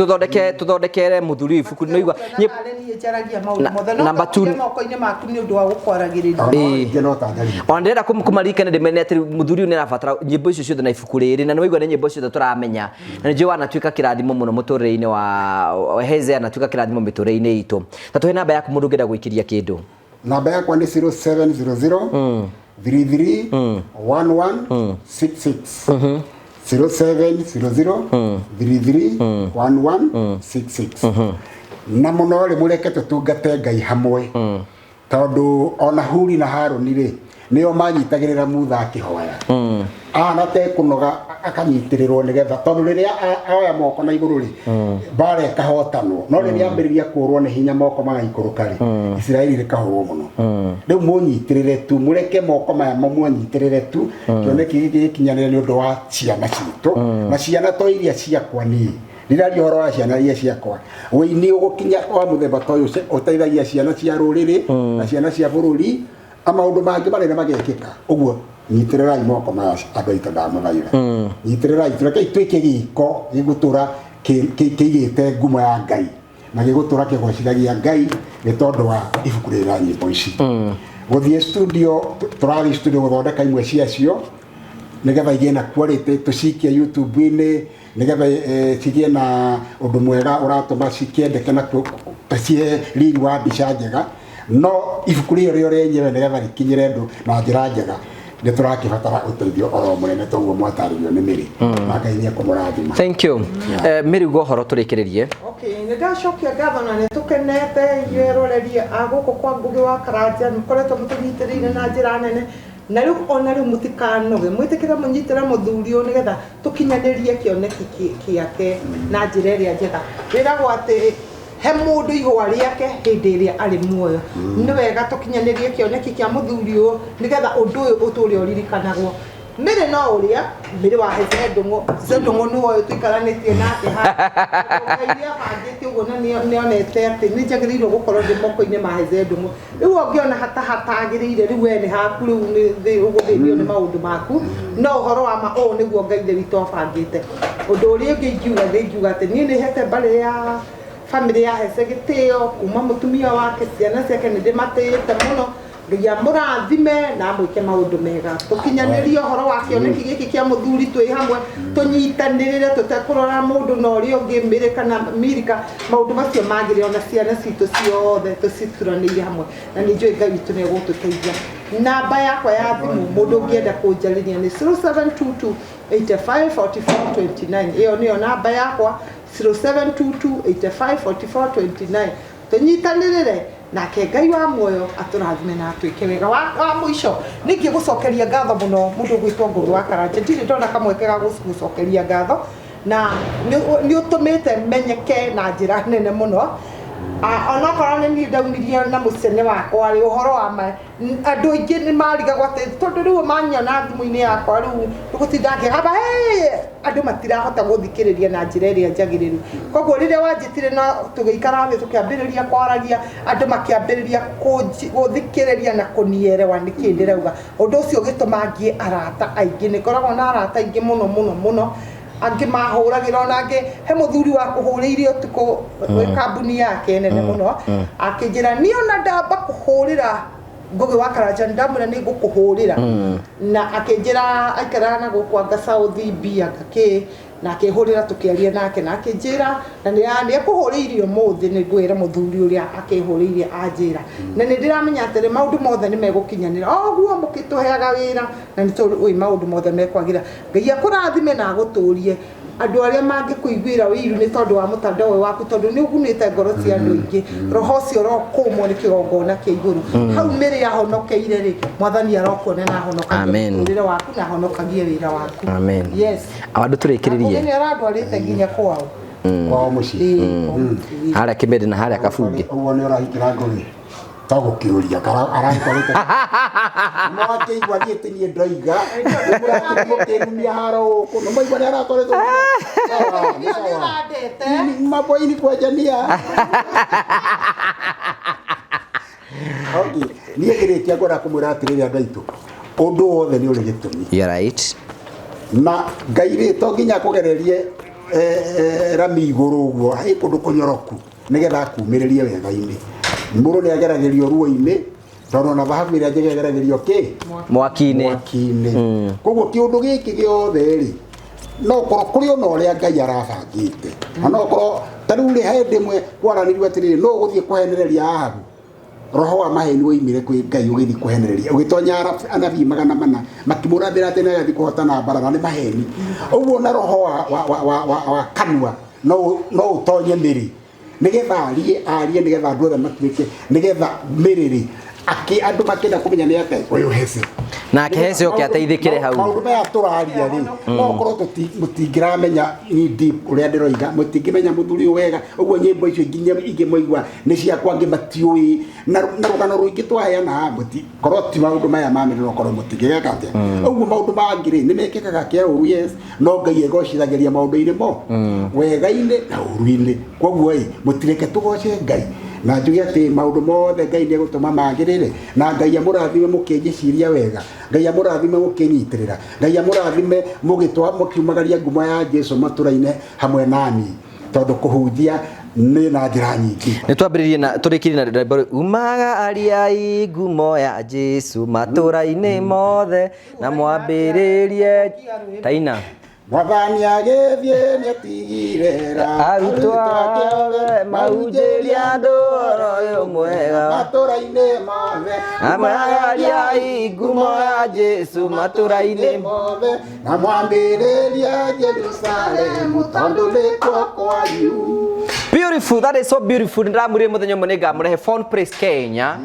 tũthondekere mũthuri ũyũ ibuku. Nĩ ũigua
Arĩ niĩ njaragia maũndũ mothe, no
number two-
ngakũria moko-inĩ maku nĩ ũndũ wa gũkwaragĩrĩria.
Ĩĩ.
No ta njarie.
Ona ndĩrenda kũmaririkana ndĩmene atĩ mũthuri ũyũ nĩ arabatara nyĩmbo icio ciothe na ibuku rĩrĩ, na nĩ waigua nĩ nyĩmbo ciothe tũramenya. Na nĩ njũĩ wanatuĩka kĩrathimo mũno mũtũrĩre-inĩ wa Heze, anatuĩka kĩrathimo mĩtũrĩre-inĩ itũ. Ta tũhe namba yaku mũndũ ũngĩenda gũikĩria kĩndũ.
Namba yakwa nĩ 0700 33 11 66. 0700 33 11 66. Na mũno rĩ mũreke tũtungate Ngai hamwe, tondũ ona Huri na Harũni rĩ nĩo manyitagĩrĩra Mutha akĩhoya, ahana te kũnoga akanyitĩrĩrwo nĩgetha, tondũ rĩrĩa oya moko na igũrũ rĩ mbara ĩkahotanwo, no rĩrĩa ambĩrĩria kũrwo nĩ hinya moko magaikũrũka rĩ Isiraeli rĩkahũrwo mũno. Rĩu mũnyitĩrĩre tu, mũreke moko maya mamũnyitĩrĩre tu, kĩoneki gĩkĩ gĩkinyanĩre nĩ ũndũ wa ciana citũ, na ciana to iria ciakwa niĩ ndiraria ũhoro wa ciana iria ciakwa. Wĩini ũgũkinya wa mũthemba ta ũyũ ũteithagia ciana cia rũrĩrĩ na ciana cia bũrũri, na maũndũ mangĩ manene magekĩka. Ũguo nyitĩrĩrai moko maya andũ aitũ, ndamũthaitha, nyitĩrĩrai, tũrekei twĩke gĩko gĩgũtũra kĩigĩte ngumo ya Ngai na gĩgũtũra kĩgocithagia Ngai nĩ tondũ wa ibuku rĩrĩ rĩa nyĩmbo ici. Gũthiĩ studio, tũrathiĩ studio gũthondeka imwe ciacio nĩgetha igĩe na quality, tũcikie YouTube-inĩ nĩgetha cigĩe na ũndũ mwega ũratũma cikĩendeke na cihe riri wa mbica njega. No ibuku rĩo rĩo rĩenyewe nĩgetha rĩkinyĩre andũ na njĩra njega, Nĩ tũrakĩbatara ũteithio oro mũnene toguo mwatarĩrio nĩ Mary, na Ngai nĩ ekũmũrathima.
Thank you. Mary, uga ũhoro tũrĩkĩrĩrie.
Okay, nĩ ndacokia ngatho na nĩ tũkenete inyuĩ eroreri a gũkũ kwa Ngũgĩ wa Karanja, mũkoretwo mũtũnyitĩrĩire na njĩra nene, na rĩu ona rĩu mũtikanoge, mwĩtĩkĩre mũnyitĩre mũthuri ũyũ nĩgetha tũkinyanĩrie kĩoneki kĩake na njĩra ĩrĩa njega. Wĩragwo atĩ he mũndũ ihũa rĩake hĩndĩ ĩrĩa arĩ muoyo. Nĩ wega tũkinyanĩrie kĩoneki kĩa mũthuri ũyũ nĩgetha ũndũ ũyũ ũtũre ũririkanagwo. Mary no ũrĩa Mary wa Heze Ndũng'ũ, Heze Ndũng'ũ nĩ ũyũ tũikaranĩtie nake haha. Ngai nĩ abangĩte ũguo na nĩonete atĩ nĩ njagĩrĩirwo gũkorwo ndĩ moko-inĩ ma Heze Ndũng'ũ. Rĩu ũngĩona hatahatagĩrĩire, rĩu we nĩ haku, rĩu nĩ ũgũthĩnio nĩ maũndũ maku, no ũhoro wa ma ũũ nĩguo Ngai ithe witũ abangĩte. Ũndũ ũrĩa ũngĩ ingiuga, ingiuga atĩ niĩ nĩ hete mbarĩ ya family ya Heze gĩtĩo, kuma mũtumia wake, ciana ciake nĩ ndĩmatĩĩte mũno. Ngai amũrathime na amwĩke maũndũ mega. Tũkinyanĩrie ũhoro wa kĩoneki gĩkĩ kĩa mũthuri twĩ hamwe, tũnyitanĩrĩre tũtekũrora mũndũ na ũrĩa ũngĩ, Mary kana Milika, maũndũ macio magĩrĩre ona ciana citũ ciothe tũcituranĩire hamwe, na nĩ njũĩ Ngai witũ nĩ egũtũteithia. Namba yakwa ya thimũ mũndũ ũngĩenda kũnjarĩria nĩ 0722 85 44 29. Ĩyo nĩyo namba yakwa, 0722 85 44 29. Tũnyitanĩrĩre nake Ngai wa muoyo atũrathime na atwĩke wega. Wa mũico ningĩ gũcokeria ngatho mũno mũndũ ũgwĩtwo Ngũgĩ wa Karanja, ndirĩ ndona kamweke ga gũcokeria ngatho, na nĩ ũtũmĩte menyeke na njĩra nene mũno. Onokorwo nĩ niĩ ndaumirie na mũcene wakwa rĩ, ũhoro wa ma andũ aingĩ nĩ marigagwo atĩ tondũ rĩu manyona thimũ-inĩ yakwa rĩu gũtinda ngĩgamba, hey, andũ matirahota gũthikĩrĩria na njĩra ĩrĩa njagĩrĩru. Koguo rĩrĩa wanjĩtire na tũgĩikara thĩ tũkĩambĩrĩria kwaragia, andũ makĩambĩrĩria gũthikĩrĩria na kũnierewa nĩkĩ ndĩrauga. Ũndũ ũcio ũgĩtũma ngĩe arata aingĩ, nĩ ngoragwo na arata aingĩ mũno mũno mũno, angĩ mahũragĩra ona angĩ, he mũthuri wa kũhũrĩire ũtukũ wĩ kambuni yake nene mũno, akĩnjĩra niĩ ona ndamba kũhũrĩra Ngũgĩ wa Karanja ndamwĩra nĩ ngũkũhũrĩra, na akĩnjĩra aikaraga na gũkũ anga South B anga kĩ, na akĩhũrĩra tũkĩaria nake, na akĩnjĩra na nĩ ekũhũrĩire ũmũthĩ, nĩ ngwĩra mũthuri ũrĩa akĩhũrĩire anjĩra, na nĩ ndĩramenya atĩrĩ maũndũ mothe nĩ megũkinyanĩra oguo mũkĩtũheaga wĩra, na nĩ tũĩ maũndũ mothe mekwagĩra. Ngai akũrathime na agũtũrie. Andũ arĩa mangĩkũiguĩra ũiru nĩ tondũ wa mũtandao ũyũ waku, tondũ nĩ ũgunĩte ngoro cia andũ aingĩ, roho ũcio ũrokũmwo nĩ kĩgongona kĩa igũrũ. Hau Mary ahonokeire rĩ, Mwathani arokuona na ahonokagie mũtũrĩre waku na ahonokagie wĩra waku.
Amen.
Yes.
Andũ tũrĩkĩrĩrie.
Nĩ arandwarĩte nginya kwao.
Kwao mũciĩ.
Harĩa Kĩmĩrĩ na harĩa Kabunge.
Ũguo nĩ ũrahingĩra Ngũgĩ. To gũkĩũria kana aragĩtwarĩte. No akĩigua niĩ ti niĩ ndoiga. Mũkĩnumia haro gũkũ. Nĩ mwaigua nĩ aratwarĩtwo.
Nĩ ũrandete.
Mambo-inĩ kwenjania. Okay. Niĩ ngĩrĩkia ngwenda kũmwĩra atĩrĩrĩ andũ aitũ, ũndũ wothe nĩ ũrĩ gĩtũmi.
You're right.
Na Ngai rĩ to nginya akũgererie rami igũrũ ũguo, ĩ kũndũ kũnyoroku nĩgetha akumĩrĩrie wega-inĩ. Mũndũ nĩ ageragĩrio ruo-inĩ, tondũ ona thahabu ĩrĩa njega ĩgeragĩrio kĩ?
Mwaki-inĩ.
Mwaki-inĩ. Koguo kĩũndũ gĩkĩ gĩothe rĩ, no ũkorwo kũrĩ ona ũrĩa Ngai arabangĩte. Na no ũkorwo ta rĩu rĩ, he hĩndĩ ĩmwe kwaranĩrio atĩrĩrĩ, no ũgũthiĩ kũhenereria Ahabu. Roho wa maheni woimire kwĩ Ngai ũgĩthiĩ kũhenereria, ũgĩtonya anabii 400 makĩmũrathĩra atĩ nĩagathiĩ kũhotana mbara, na nĩ maheni. Ũguo na roho wa kanua no ũtonye mĩrĩ nĩgetha arie nĩgetha andũ othe matuĩke, nĩgetha mĩrĩ rĩ, andũ makĩenda kũmenya nĩ atĩa ũyũ Heze.
Nake Heze oke ateithĩkĩre hau.
Maũndũ maya tũraria rĩ, no ũkorwo mũtingĩramenya in deep ũrĩa ndĩroiga, mũtingĩmenya mũthuri ũyũ wega, ũguo nyĩmbo icio nginya ingĩ mwaigua nĩ ciakwa, angĩ matiũĩ, na rũgano rũingĩ twaheana haha, korwo ti maũndũ maya ma mĩrĩ, no korwo mũtingĩgeka atĩa. Ũguo maũndũ mangĩ rĩ, nĩ mekĩkaga kĩa ũru, yes, no Ngai egocithagĩria maũndũ-inĩ mo, wega-inĩ na ũru-inĩ. Koguo ĩ, mũtireke tũgoce Ngai, na njuge atĩ maũndũ mothe Ngai nĩ egũtũma magĩrĩre, na Ngai amũrathime mũkĩnjĩciria wega, Ngai amũrathime mũkĩnyitĩrĩra, Ngai amũrathime mũkiumagaria ngumo ya Jesu matũra-inĩ hamwe nani, tondũ kũhunjia nĩ na njĩra nyingĩ.
Nĩ twambĩrĩrie na tũrĩkĩrie na rwĩmbo rũu, umaga ariai ngumo ya Jesu matũra-inĩ mothe na mwambĩrĩrie taina.
Mwathani agĩthiĩ nĩatigire
Arutwo ake othe mahunjĩrie andũ ũhoro ũyũ mwega.
Matũra-inĩ mothe.
Amagariai ngumo ya Jesu matũra-inĩ
mothe. Na mwambĩrĩria Jerusalemu tondũ nĩkuo kwanyu.
Beautiful, that is so beautiful. Ndĩramwĩrire mũthenya ũmwe nĩngamũrehe Phone Place Kenya.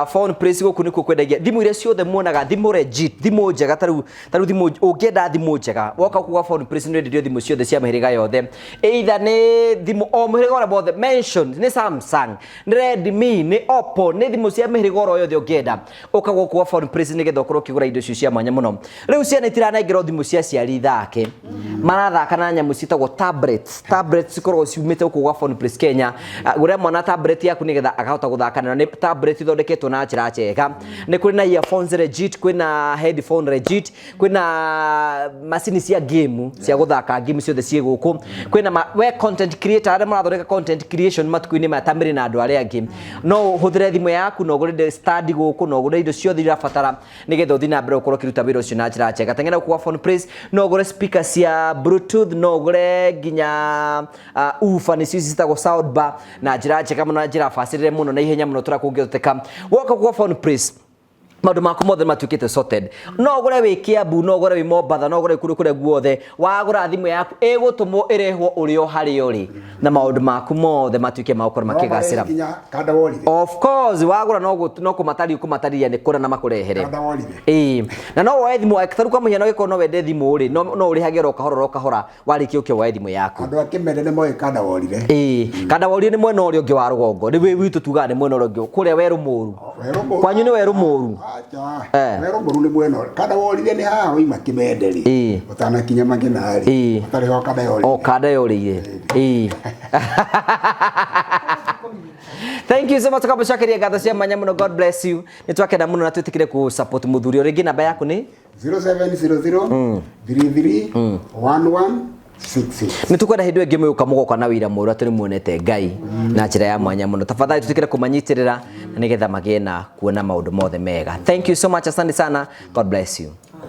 Phone Place gũkũ nĩkuo kwendagia thimũ iria ciothe muonaga, thimũ legit, thimũ njega, tarĩu thimũ ũngĩenda thimũ njega woka gũkũ gwa Phone Place nĩ wenderio thimũ ciothe cia mĩhĩrĩga yothe, either nĩ thimũ o mũhĩrĩga ũrĩa wothe mention, nĩ Samsung, nĩ Redmi, nĩ Oppo, nĩ thimũ cia mĩhĩrĩga oro yothe ũngĩenda, ũka gũkũ gwa Phone Place nĩgetha ũkorwo ũkĩgũra indo icio cia mwanya mũno. Rĩu ciana itiranengerwo thimũ cia aciari ithake, marathaka na nyamũ ciĩtagwo tablets. Tablets cikoragwo ciumĩte gũkũ gwa Phone Place Kenya. Gũrĩra mwana tablet yaku nĩgetha akahota gũthaka nayo. Nĩ tablet ithondeketwo na njĩra njega. Nĩ kũrĩ na earphones legit, kwĩna headphone legit, kwĩna macini cia game cia gũthaka game ciothe ciĩ gũkũ. Kwĩna we content creator, arĩa marathondeka content creation matukũ-inĩ maya ta Mary na andũ arĩa angĩ, no ũhũthĩre thimũ yaku na ũgũre stand gũkũ na ũgũre indo ciothe irabatara nĩgetha ũthiĩ na mbere ũkorwo ũkĩruta wĩra ũcio na njĩra njega. Teng'era gũkũ gwa Phone Place, no ũgũre speaker cia bluetooth, no ũgũre nginya woofer, nĩcio ici citagwo sound bar, na njĩra njega mũno, na njĩra bacĩrĩre mũno na ihenya mũno tũrĩa kũngĩhoteka. Woka gwa Phone Place maũndũ maku mothe matuĩkĩte sorted. No ũgũre wĩ Kiambu, no ũgũre wĩ Mombatha, no ũgũre kũndũ kũrĩa guothe. Wagũra thimũ yaku ĩgũtũmwo ĩrehwo ũrĩ o harĩa ũrĩ, na maũndũ maku mothe matuĩke ma gũkorwo makĩgacĩra.
Nginya kanda worire.
Of course, wagũra no kũmatari kũmatariria nĩ kũra na makũrehere.
Kanda worire.
Ĩĩ, na no woe thimũ tarĩu kwa mũhiano, ũgĩkorwo no wende thimũ rĩ, no ũrĩhage oro kahora oro kahora, warĩkia ũke woe thimũ yaku.
Andũ a Kĩmende nĩ moĩ kanda worire.
Ĩĩ, kanda worire nĩ mwena ũrĩa ũngĩ wa rũgongo. Nĩ wĩ witũ tugaga nĩ mwena ũrĩa ũngĩ, kũrĩa werũ mũru.
Werũ mũru.
Kwanyu nĩ werũ mũru?
Acha. Werũ mũru nĩ mwena ũrĩa. Kanda worire nĩ haha waima Kĩmende rĩ. Ũtanakinya Magena rĩ. Ũtarĩ ho kanda yorire.
O kanda yorĩire. Ĩĩ. Thank you so much, tukamũcokeria ngatho cia mwanya mũno. God bless you. Nĩ twakena mũno na twĩtĩkĩre kũ support mũthuri. O rĩngĩ namba yaku nĩ?
0700 33 1166.
Nĩ tũkwenda hĩndĩ ĩyo ĩngĩ mũgũka mũgoka na wĩira mwerũ atĩ nĩ muonete Ngai na njĩra ya mwanya mũno. Tafadhali tũtĩkĩre kũmanyitĩrĩra na nĩgetha magĩe na kuona maũndũ mothe mega. Thank you so much, asante sana. God bless you.